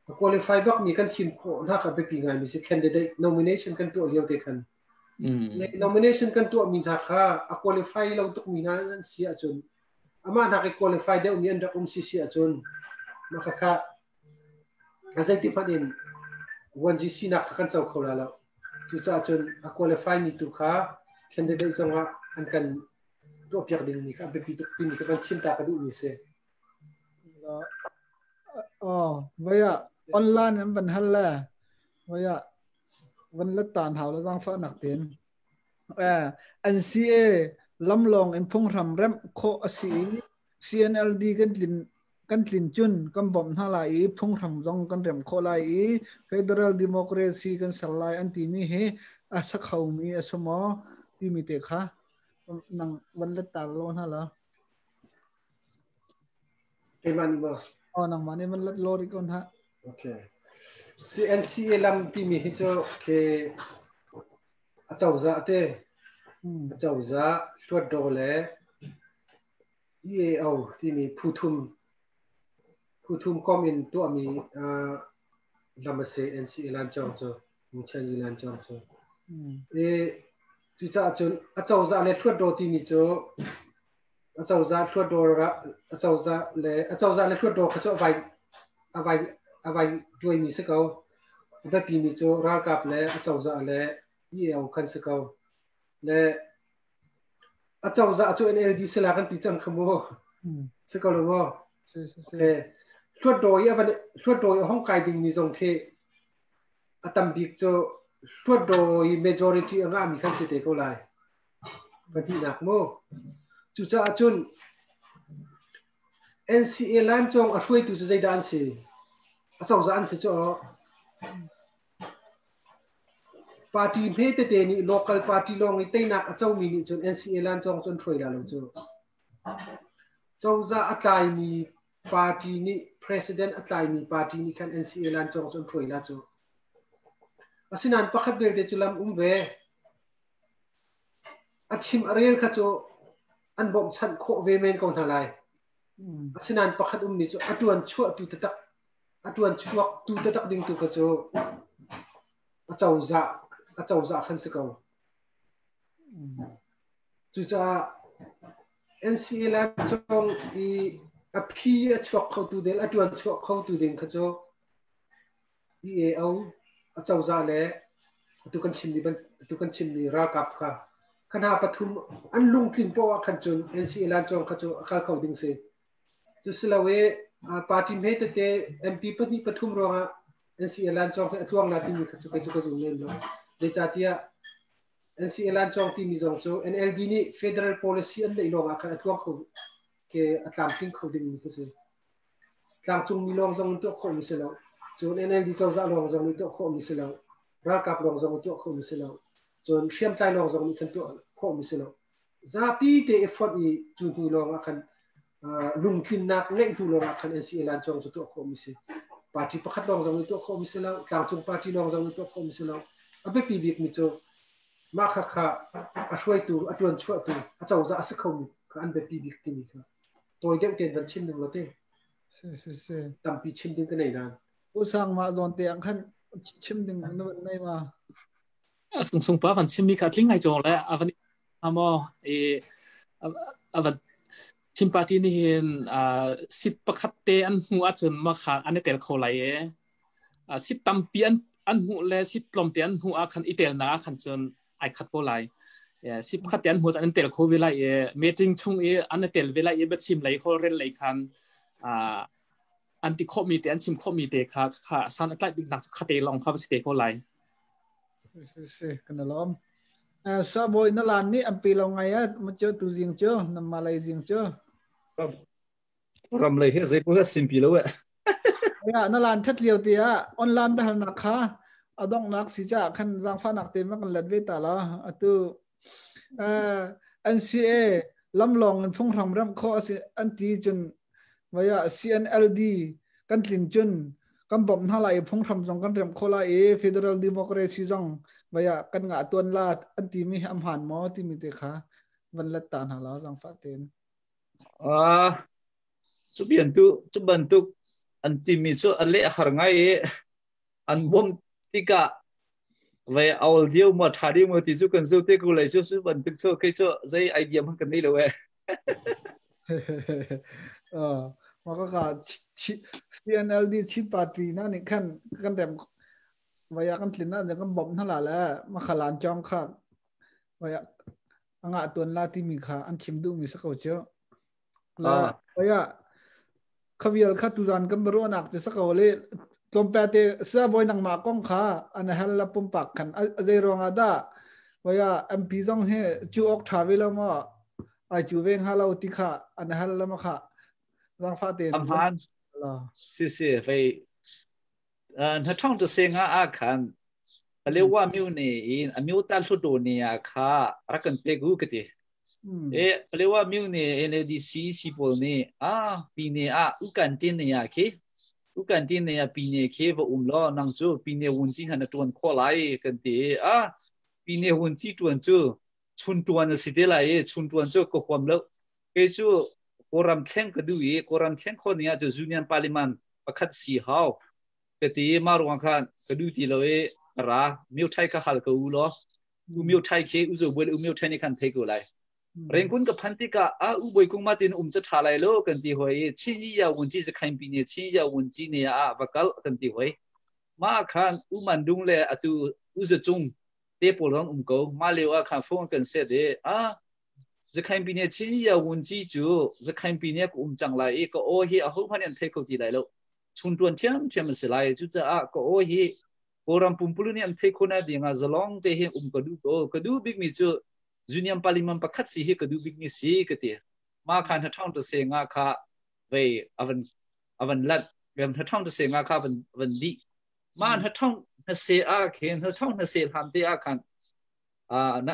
A qualify bak mi kan thim khawh hna kha biapi ngai mi si candidate nomination kan tuah lio te khan. Le nomination kan tuah mi hna kha a qualify lo tuk mi hna an si ahcun amah hna ke qualify deuh mi an rak um si si ahcun mah kha kha a zeiti hmanh in 1GC nak kha kan co kho la lo. Cucaah cun a qualify mi tu kha candidate zongah an kan tuahpiak ding mi kha a biapi tuk timi kha kan chim ta ka duh mi si. Oh, vaya online an van hal le vaya van let tan hau la zang fa nak tin. Eh, NCA lamlong in phunghram rem kho asi i CNLD kan tlin kan tlin cun kan bawmh hna lai i phunghram zong kan rem khawh lai i federal democracy kan ser lai an timi hi a sa khomi a si maw timi te kha nang van let tar lo hna la. Keimah nih maw? Oh, nangmah nih van let lo ri ko hna. Okay. CNCA lam timi hi cu ke acozah te acozah hluatdaw le EAO timi phu thum phu thum kom in tuahmi lam a si NCA Lancawng cu Mungchanzi Lancawng cu. I cucaah cun acozah le hluatdaw timi cu acozah hluatdaw acozah le acozah le hluatdaw kha cu a vai a vai a vai tuaimi si ko. A biapimi cu ralkap le acozah le EAO khan si ko. Le acozah cu NLD sila kan ti cang kha mu. Si ko lo maw? Okay. Hluatdaw i a van hluatdaw i a hong kai dingmi zong khi a tam bik cu hluatdaw i majority a ngahmi khan si te ko lai. Pahnihnak mu. Cucaah cun NCA lancawng a hruaitu cu zeidah an si? Acozah an si cu Party hme tete nih local party lawng i teinak a comi nih cun NCA lancawng cu an hruai la lo cu. Cozah a tlaimi party nih president a tlaimi party nih khan NCA lancawng cu an hruai la cu. Asinain pakhat belte cu lam um ve. A chim a rel kha cu an bawmhchanh khawh ve men ko hna lai. Asinain pakhat ummi cu a ṭuan chuahtu taktak a ṭuan chuaktu taktak ding tu kha cu a cozah a cozah khan si ko. Cucaah NCA Lancong i a phi a chuak khotu ding a ṭuan chuak khotu ding kha cu EAO a cozah le atu kan chimmi atu kan chimmi ralkap kha kha hna pathum an lungtlin poah ah khan cun NCA Lancong kha cu a kal kho ding si. Cu si lo i party hme tete MP pahnih pathum ruangah NCA Lancong hi a tluang la timi kha cu kei cu ka zum lem lo. Zeicahtiah NCA Lancong timi zong cu NLD nih federal policy an neih lawng ah khan a tluang kho ke a tlamtling kho dingmi kha si. Tlangcungmi lawng zong in tuah khawhmi si lo. Cun NLD cozah lawng zong nih tuah khawhmi si lo. Ralkap lawng zong nih tuah khawhmi si lo. Cun hriamtlai lawng zong nih khan tuah khawhmi si lo. Zapi te i fonh i cu hnu lawng ah khan lungtlinnak ngeih hnu lawng ah khan NCA lancawng cu tuah khawhmi si. Party pakhat lawng zong nih tuah khawhmi si lo. Tlangcung party lawng zong nih tuah khawhmi si lo. A biapi bikmi cu mah kha kha a hruaitu, a ṭuan chuahtu, a cozah a si khomi kha an biapi bik timi kha tawi deuh tein van chim ning lo te. Si si si. Tampi chim ding ka nei nan. U sang ma zawn te ang khan chim ding na van nei ma. Sung sung pa van chim mi kha tling ngai chong le avan amo e avan Chin party nih hin sit pakhat te an hmu ahcun ma kha an i tel kho lai e sit tampi an an hmuh le sit tlawmte an hmuh ah khan i tel nak ah khan cun ai khat ko lai. Si pakhat te an hmuh an tel kho ve lai i meeting chung i an tel ve lai i biachim lei holrel lei khan an ti khawhmi te an chim khawhmi te kha kha san a tlaih bik nak cu khate lawng kha va si te ko lai. Si si kan lawm. Sa boy na lan ni an pi lo ngai a ma chu tu jing chu nam ma lei jing chu. Ram lei hi zei pu simpi lo e. Ya na lan that liao ti a online be hal nak kha adong nak si cha khan zangfa nak te ma kan let ve ta la atu NCA lamlong in phunghram ram kho asi an ti cun vaya CNLD kan tlin cun kan bom hna lai phunghram zong kan rem kho lai i federal democracy zong vaya kan nga tuan la an ti mi am han mo ti mi te kha van let ta hna la zangfa ten. Cu bian tu cu bantuk An timi cu a leh har ngai i an bawm tikah ve aul diu ma tha diu ma ti cu kan zu te ku lai cu cu bantuk cu kei cu zei idea hmanh kan nei lo e. Ma ka ka CNLD Chin Party na nih khan kan rem vaya kan tlin na kan bom hna la le ma khalan chong kha vaya anga tuan la ti mi kha an chim du mi sa ko chu la vaya khavial kha tuzan kan ruahnak cu sa ko le tlawmpe te sa boy nang ma kong kha an hal la pumpak khan zei ruangah dah vaya MP zong he chu ok tha ve lo ma ai chu ve nga lo ti kha an hal la ma kha zangfa te amhan si si vei na thong te se nga a khan alewa miu ne in amiu ta hlu do ne a kha rakan pe gu ka ti e alewa miu ne NADC si pol ne a pi ne a u kan tin ne a khi u kan tin ne a pi ne khe va um lo nang chu pi ne wun chi han tuan kho lai kan ti a pi ne wun chi tuan chu chun tuan a si te lai i chun tuan chu ka huam lo kei cu Kawlram thleng ka duh i Kawlram thleng kho ning ah cu Union Parliament pakhat si hau ka ti i mah ruang khan ka duh ti lo i ka ra myo thai ka hal ko u law u myo thai khi u zo buai u myo thai nih khan thei ko lai Rengkun ka phan tikah a u boi kung ma tin um cha tha lai lo kan ti hoi i chin yi ya wun chi zakhain pi ne chin ya wun chi ne a va kal kan ti hoi ma khan u man dung le atu u za cung te pawl rong um ko ma leo ah khan phone kan set i a Zakhain pine chin ya wun chi cu Zakhain pine ka um cang lai i ka aw hi a ho hmanh an thei kho ti lai lo chun tuan thiam thiam a si lai cucaah ka aw hi Kawlram pumpulu nih an thei kho na ding ah zalong te hin um ka duh ko ka duh bik mi cu Union Parliament pakhat si hi ka duh bik mi si ka ti ma khan ha thong ta se nga kha vei avan avan lat vem ha thong ta se nga kha van van di ma ha thong na se a khen ha thong na se hlan te a khan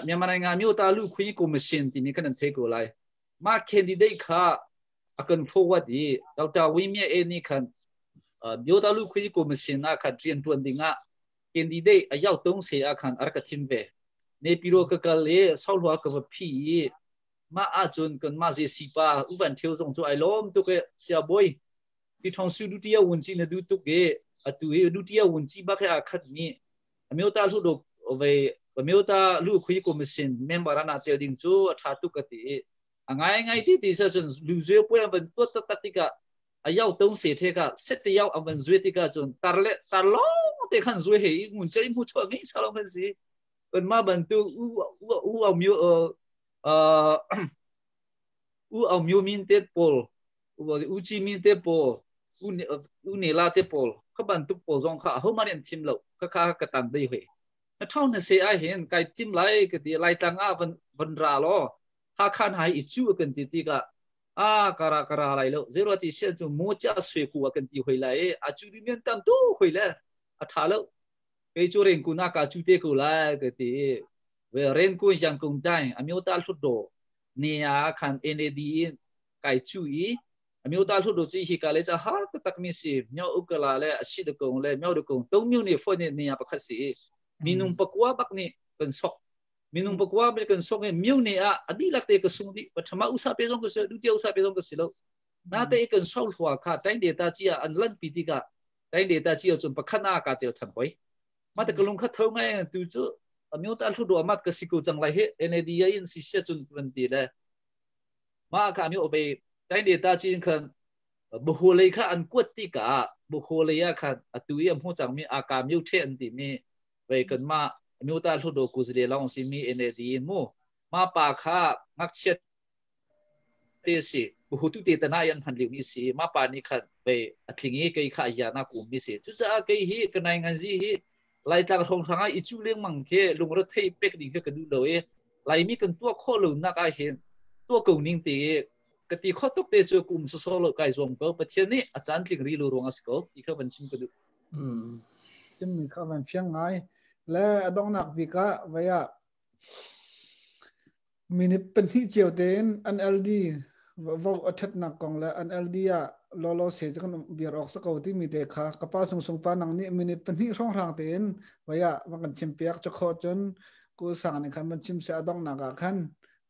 Myanmar nga myo ta lu khui commission timi kan an thei ko lai ma candidate kha a kan forward i Dr. Wimia e ni khan myo ta lu khui commission a khan rian tuan ding ah candidate a yau tong se a khan ar ka thim ve ne piro ka kal e saulwa ka va phi i ma a chun kan ma ze sipa uvan theu zong chu ai lom tu ke sia boy ti thong su du tia wun chi na du tuk e atu he du tia wun chi ba khe a khat mi amyota lu do ve amyota lu khui commission member ana tel ding chu a tha tuk ka ti a ngai ngai ti ti sa chun lu zue pui an tuat tak tak tika a yau tong se the ka set te yau an zue tika chun tar le tar long te khan zue he ngun chei mu chua ngi sa long khan si kan ma ban tu u u u au myo u au myo min te pol u chi min te pawl u u ne la te pawl kha bantuk pawl zong kha ho man an thim lo kha kha ka tan dei hoi na thau na se ai hin kai tim lai ka ti lai tang a van van ra lo ha khan hai i chu kan ti ti ka a kara kara lai lo zero ti se chu mo cha swe ku kan ti hoi lai a chu di men tam tu hoi le a tha lo pe chu ren ku na ka chu te ku lai ka ti ve ren ku yang kung dai amyo ta hlut do ne a khan NAD kai chu i amyo ta hlut do chi hi ka le cha har ta tak mi si myo ukala le asi de kong le myo de kong tong myu ni phone ni a pakhat si minung pakwa bak ni kan sok minung pakwa be kan sok e myu ni a adi lak te ka sung di pathama usa pe zong ka se du tia usa pe zong ka si lo na te kan sol hwa kha tain data chi a an lan pi ti ka tain data chi chun pakhana ka tel than hoi ma te kalung kha tho ngai tu chu amyo ta hlu do amat ka siku chang lai he NAD in si se chun kan ti le ma ka mi obe tain data chin khan bu lei kha an kuat ti ka bu lei a khan atu i am hu chang mi aka miu the an ti mi ve kan ma amyo ta hlu do ku zle long si mi NAD in mu ma pa kha ngak chiat te si bu tu te tana yan phan liu mi si ma pa ni khat ve atling i kei kha ya na kum mi si chu cha kei hi kanai ngan ji hi lai tlang thong thanga i chu leng mang ke lung ra thei pek ding ke ka du lo e lai mi kan tua kho lo na ka hin tua ko ning te ka ti kho tuk te chu kum so so lo kai zong ko Pathian ni a chan tling ri lu rong as ko ti kha ban chim ka du chim mi kha van fiang ngai le adong nak vi ka vaya Minute pahnih cio tein NLD vote a ṭhatnak kong le NLD ah lawlaw se cu kan biar awk si ko timi te kha ka pa Sung Sung pa nang nih minute pahnih hrawnghrang tein vai ah va kan chimpiak cu khawh cun ku sang nih khan van chim seh a donghnak ah khan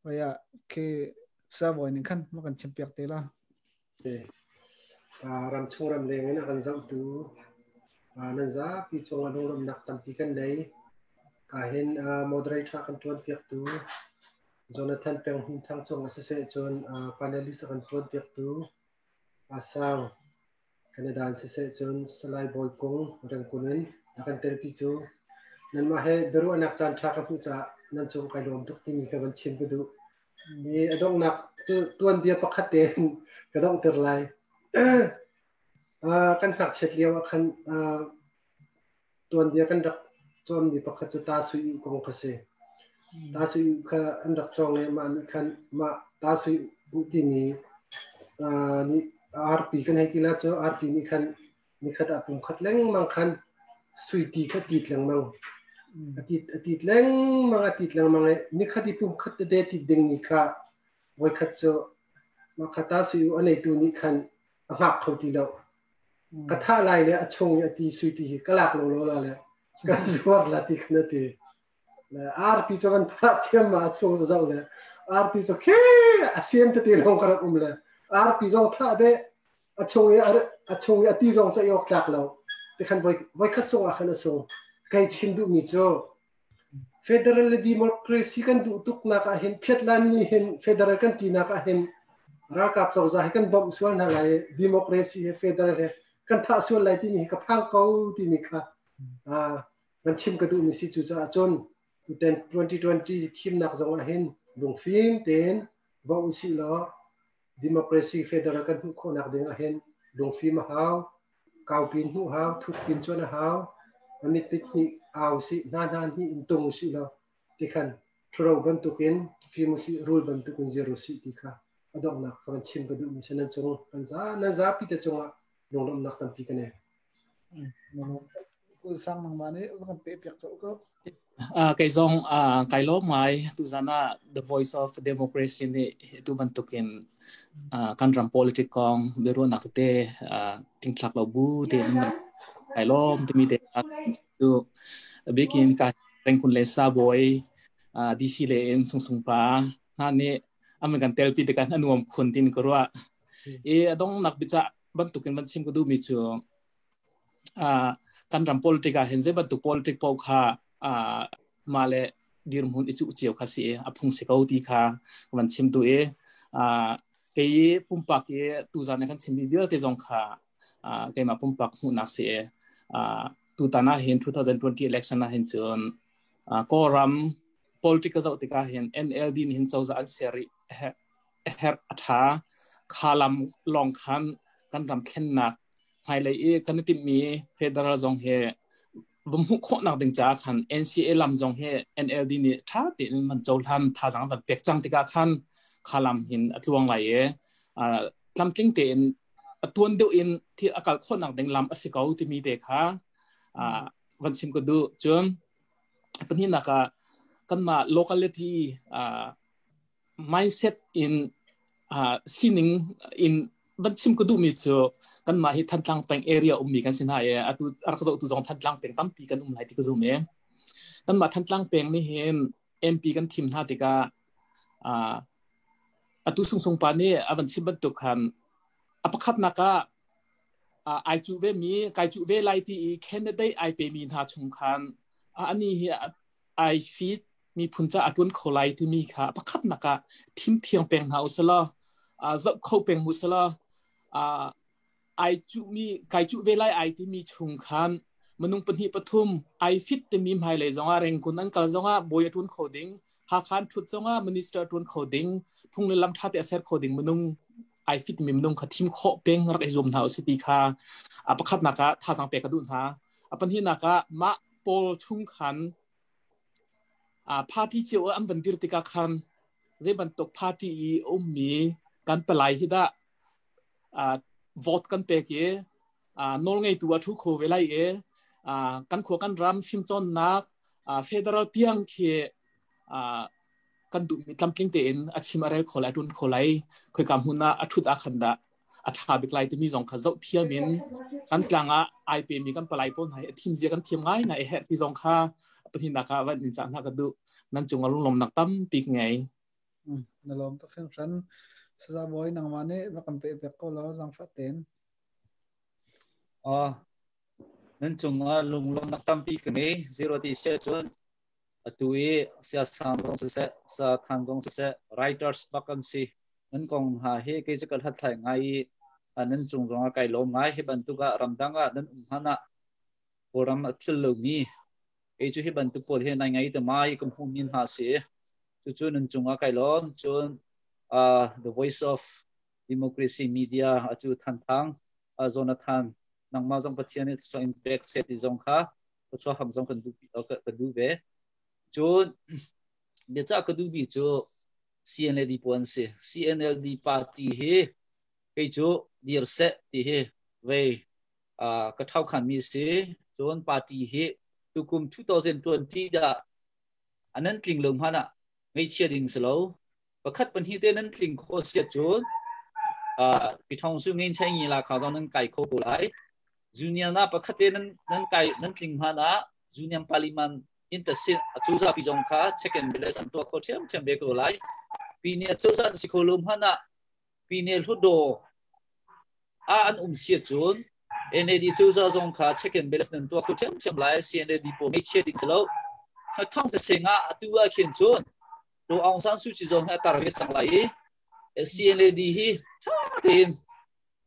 vai ah khi savoy nih khan va kan chimpiak te la. Okay. Ram chung ram leng in a kan zohtu nan zapi cungah lunglawmhnak tampi kan nei. Ka hin moderator kan tuan piaktu Jonathan Peng Hnin Thang cung a siseh cun panelist a kan tuan piaktu Asang Canada in siseh cun Salai Bawi Kung Rengkun in a kan telpi cu nanmah he biaruahnak caan ṭha ka hmuh caah nan cung kai lawm tuk timi ka van chim ka duh. I a donghnak cu tuanbia pakhat tein ka donghter lai. Kan ngakchiat lio ah khan tuanbia kan rak cawnmi pakhat cu Ta Sui U kong kha si. Ta Sui U kha an rak cawng i mah nih khan mah Ta Sui U timi nih arpi kan hei ti la cu arpi nih khan nikhat ah pum khat lengmang khan sui ti kha tit lengmang. A tit a tit lengmang a tit lengmang i nikhat i pum khat tete tit ding ni kha voikhat cu mah kha Ta Sui U a neitu nih khan a hngak kho ti lo. Ka thah lai le a chung i a ti sui ti hi ka lak lo lo la le ka zuar la ti khan a ti. Le arpi cu kan phah thiam ma a chung zu zoh le arpi cu khe a siam tete lawng ka rak um le arpi zong thah be a chung i a chung i a ti zong cu i awk tlak lo ti khan voi voi khat sung ah khan a sung. Kai chim duhmi cu federal le democracy kan duh tuk nak ah hin phiatlan ni hin federal kan ti nak ah hin ralkap cozah hi kan bawmh sual hna lai, democracy he federal he kan thah sual lai timi hi ka phang ko timi kha kan chim ka duhmi si. Cu caah cun 2020 thimnak zong ah hin lungfim tein vote usih law democracy federal kan hmuh khawhnak ding ah hin lungfim a hau, kaupin hmuh hau, thukpin cuan a hau, amit pit hnih au si hna hna hnih in tung usih law tikhan ṭhuro bantukin fim usih, rul bantukin zir usih ti kha a donghnak ka van chim ka duhmi si. Nan cung kan za nan zapi te cungah lunglawmhnak tampi ka nei. Sang nangmah nih kan pe piak ko. Kei zong kai lawm ngai tuzan ah The Voice of Democracy nih tu bantukin kan ram politic kong biaruahnak tete tingthlak lo bu tein kai lawm timi te cu bikin ka rengkun le sabawi DC le in sung sung pa hna nih aman kan telpi tekan anuam khun tin ka ruah i adong nak bica bantukin van chim ka duhmi cu kan ram politic ah hin zei bantuk politic paoh kha mah le dirhmun i cuh cio kha si a phung si ko ti kha ka van chim tu i kei pumpak i tuzan kan chimmi vialte zong kha keimah pumpak hmuhnak si i tutan ah hin 2020 election ah hin cun Kawlram political zoh tikah hin NLD nih hin cozah an ser i herh a ṭha kha lam lawng khan kan ram thlennak hmailei i kan i timhmi federal zong hi va hmuh khawhnak ding caah khan NCA lam zong hi NLD nih ṭha tein man cohlan thazaang van pek cang tikah khan kha lam hin a tluang lai i tlamtling tein a tuan deuh in thil a kal khawhnak ding lam a si ko timi te kha van chim ka duh. Cun pahnihnak ah kanmah locality mindset in sining in van chim ka duhmi cu kanmah hi Thantlang peng area ummi kan si hna i atu a rak zohtu zong Thantlang peng tampi kan um lai ti ka zum i kanmah Thantlang peng nih hin MP kan thim hna tikah atu Sungsung pa nih a van chim bantuk khan a pakhatnak ah ai cuh ve mi kai cuh ve lai ti i candidate ai pe mi hna chung khan ani hi ai fit miphun ca a tuan kho lai timi kha pakhatnak ah thim thiang peng hna usalaw zoh kho peng usalaw ai cuh mi kai cuh ve lai ai timi chung khan minung pahnih pathum ai fit timi hmailei zongah rengkun an kal zongah bawi a tuan kho ding, Hakha thut zongah minister tuan kho ding, phung le lam ṭha te a ser kho ding minung ai fit mi minung kha thim khawh peng rak i zuam hna usih ti kha a pakhatnak ah thazaang pek ka duh hna. A pahnihnak ah mah pawl chung khan party cio an van dir tikah khan zei bantuk party i ummi kan palai hi dah vote kan pek i nawlngeitu a thu kho ve lai i kan khua kan ram fimcawnnak federal tiang khi kan duhmi tlamtling tein a chim a rel kho lai, a ṭun kho lai, khoika hmun ah a ṭhut ah khan dah a ṭha bik lai timi zong kha zoh thiam in kan tlang ah ai pemi kan palai pawl hna hi a thim zia kan thiam ngai ngai a herh ti zong kha pahnihnak ah van in cah hna ka duh. Nan cung ah lunglawmnak tampi ka ngei. Na lawm tuk hringhran. Saza Bawi, nangmah nih va kan pe pek ko law, zaangfah tein. Nan cungah lunglawmhnak tampi ka ngei. Zero ti si ahcun atu i siasang zong siseh, sathan zong siseh, writers bak an si. Nan kong hna hi kei cu ka hlathlai ngai i nan cung zongah kai lawm ngai. Hi bantuk ah ramdang ah nan um hmanh ah Kawlram a phil lomi kei cu hi bantuk pawl hi nai ngai te mai ka hmuhmi hna si. Cucu nan cungah kai lawm. Cun The Voice of Democracy Media atu Than Thang Jonathan nangmah zong Pathian nih thluachuah in pek seh ti zong kha thluachuah ham zong kan duh ka duh ve. Cun biacah ka duhmi cu CNLD pawl an si. CNLD party hi kei cu dir seh ti hi vei ka thau khanmi si. Cun party hi tukum 2020 dah anan tling lo hmanh ah ngaihchia ding si lo. Pakhat pahnih te nan tling kho siat cun pithong su ngein chai ngi la kha zong nan kai kho ko lai. Junior na pakhat te nan nan kai nan tling hmanh ah junior parliament intersin acuza pi zong kha check and balance an tuah kho thiam thiam ve ko lai. Pi ni acuza an si kho lo hmanh ah pi ne hludo a an um sia cun NAD cuza zong kha check and balance nan tuah kho thiam thiam lai. CNAD po mei chia ding lo thong te senga atu ah khin cun Do Aung San Suu Kyi zong hi a tar ve cang lai i CNLD hi ṭha tein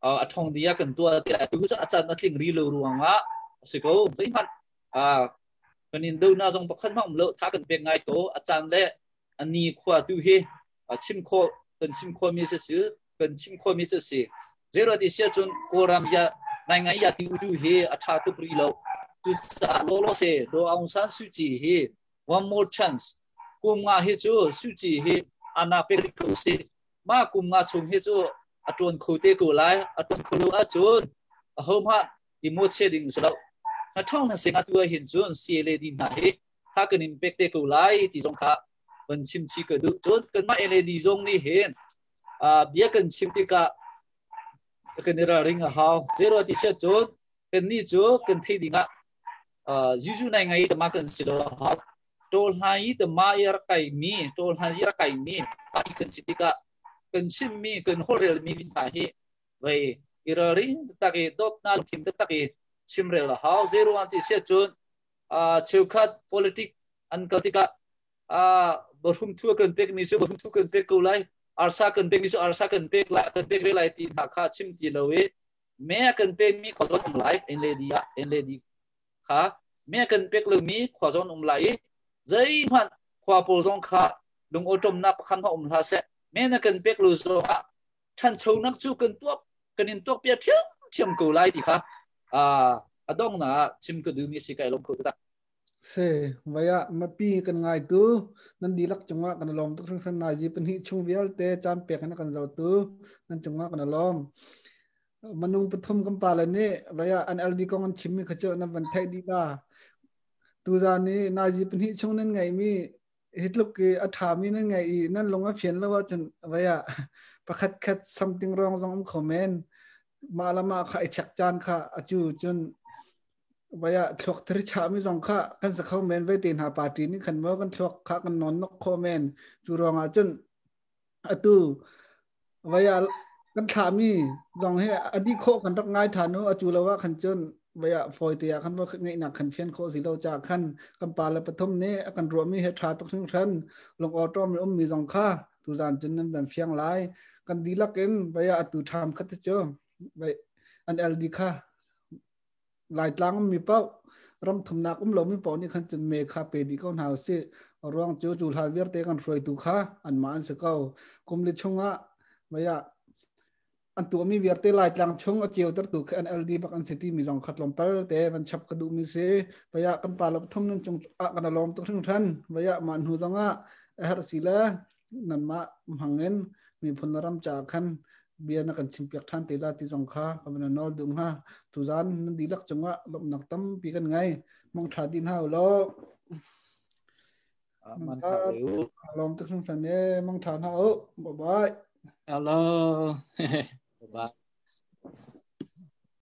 a ṭhong dih ah kan tuah tiah atu cu a can a tling ri lo ruangah a si ko. Zeihmanh kan in do na zong pakhat hmanh um lo, tha kan pek ngai ko. A caan le a ni khua tu hi chim khawh kan chim khawh mi si kan chim khawh mi cu si. Zero ti sia cun Kawlram ya ngai ngai ya ti utu hi a ṭha tuk rih lo. Cucaah lawlaw se Do Aung San Suu Kyi hi one more chance kum nga hi cu Suu Kyi hi ana pek rih ko si. Mah kum nga chung hi cu a ṭuan kho te ko lai. A ṭuan kho lo ahcun ahohmah i mawhchiah ding si lo. Na ṭhawng na sing atu ah hin cun CLAD hna hi tha kan in pek te ko lai ti zong kha van chim chih ka duh. Cun kanmah LAD zong nih hin bia kan chim tikah kan i ralring a hau. Zero ti siah cun kannih cu kan theih ding ah Jesuh nai ngai tama kan si lo hau. Tol hna i tama i rak kai mi, tol hna i rak kai mi party kan si tikah kan chim mi, kan holhrel mi hna hi vei i ralring tak i dawtnak lungthin taktak i chimrel a hau. Zero an ti siah cun cheukhat politic an kal tikah bahrum thu kan pek mi cu bahrum thu kan pek ko lai, arsa kan pek mi cu arsa kan pek lai, kan pek ve lai ti hna kha chim ti lo i me kan pek mi khua zawn um lai en lady ah en lady kha me kan pek lo mi khua zawn um lai i zeihmanh khua pawl zong kha lung awṭawmnak pakhat hmanh um hlah seh. Me na kan pek lo zong ah ṭhanchonak cu kan tuak kan in tuak piak ṭhiamṭhiam ko lai ti kha a dongnak ah chim ka duhmi si. Kai lawm kho taktak. Se vaya mapi kan ngai tu nan dihlak cungah kan lawm tuk hringhran. Nazi pahnih chung vialte caan pek in kan zo tu nan cungah kan lawm. Manung pathum kan pa le nih vaya an LD kong an chimmi kha cu nan van theih dih ta. Tuzan ni nazi pahnih chung nan ngeihmi hi tluk i a ṭhami nan ngeih i nan lung a fian lo ahcun vaya pakhat khat something wrong zong um kho men. Mah le mah kha i check caan kha acu cun vaya thluak thari chahmi zong kha kan sa kho men ve te hna. Party nih khan maw kan thluak kha kan non nok kho men. Cu ruangah cun atu vaya kan thlahmi zong hi adi khawh kan rak ngai than u. Acu lo ah khan cun vaya fawi te ah khan va ngeihnak khan fian khawh si lo ca khan kan pa le pathum nih a kan ruahmi he tha tuk hringhran. Lung awṭawm i ummi zong kha tuzan cun nan van fiang lai. Kan dihlak in vaya atu ṭham khat te cu an LD kha Laitlang ummi paoh, ram thumnak um lomi paoh nih khan cun me kha pe dih ko hna usih. Ruang cu cu hlan vialte kan hruaitu kha anmah an si ko. Kum li chungah maya an tuahmi vialte Laitlang chung a ceutertu khi an LD bak an si timi zong kha tlawmpal te van chap ka duhmi si. Vaya kan pa lo thum nan cung ah kan lawm tuk hringhran. Vaya mah hnu zongah a herh si le nanmah hmangin miphun ram ca khan bia na kan chimpiak ṭhan te la ti zong kha ka van nawl duh hnga. Tuzan nan dihlak cungah lawmhnak tampi kan ngei. Mong ṭha din hau lo. Man tha u. Lawm tuk hringhran e. Mang ṭha hna u. Bye bye. Hello. Bye bye.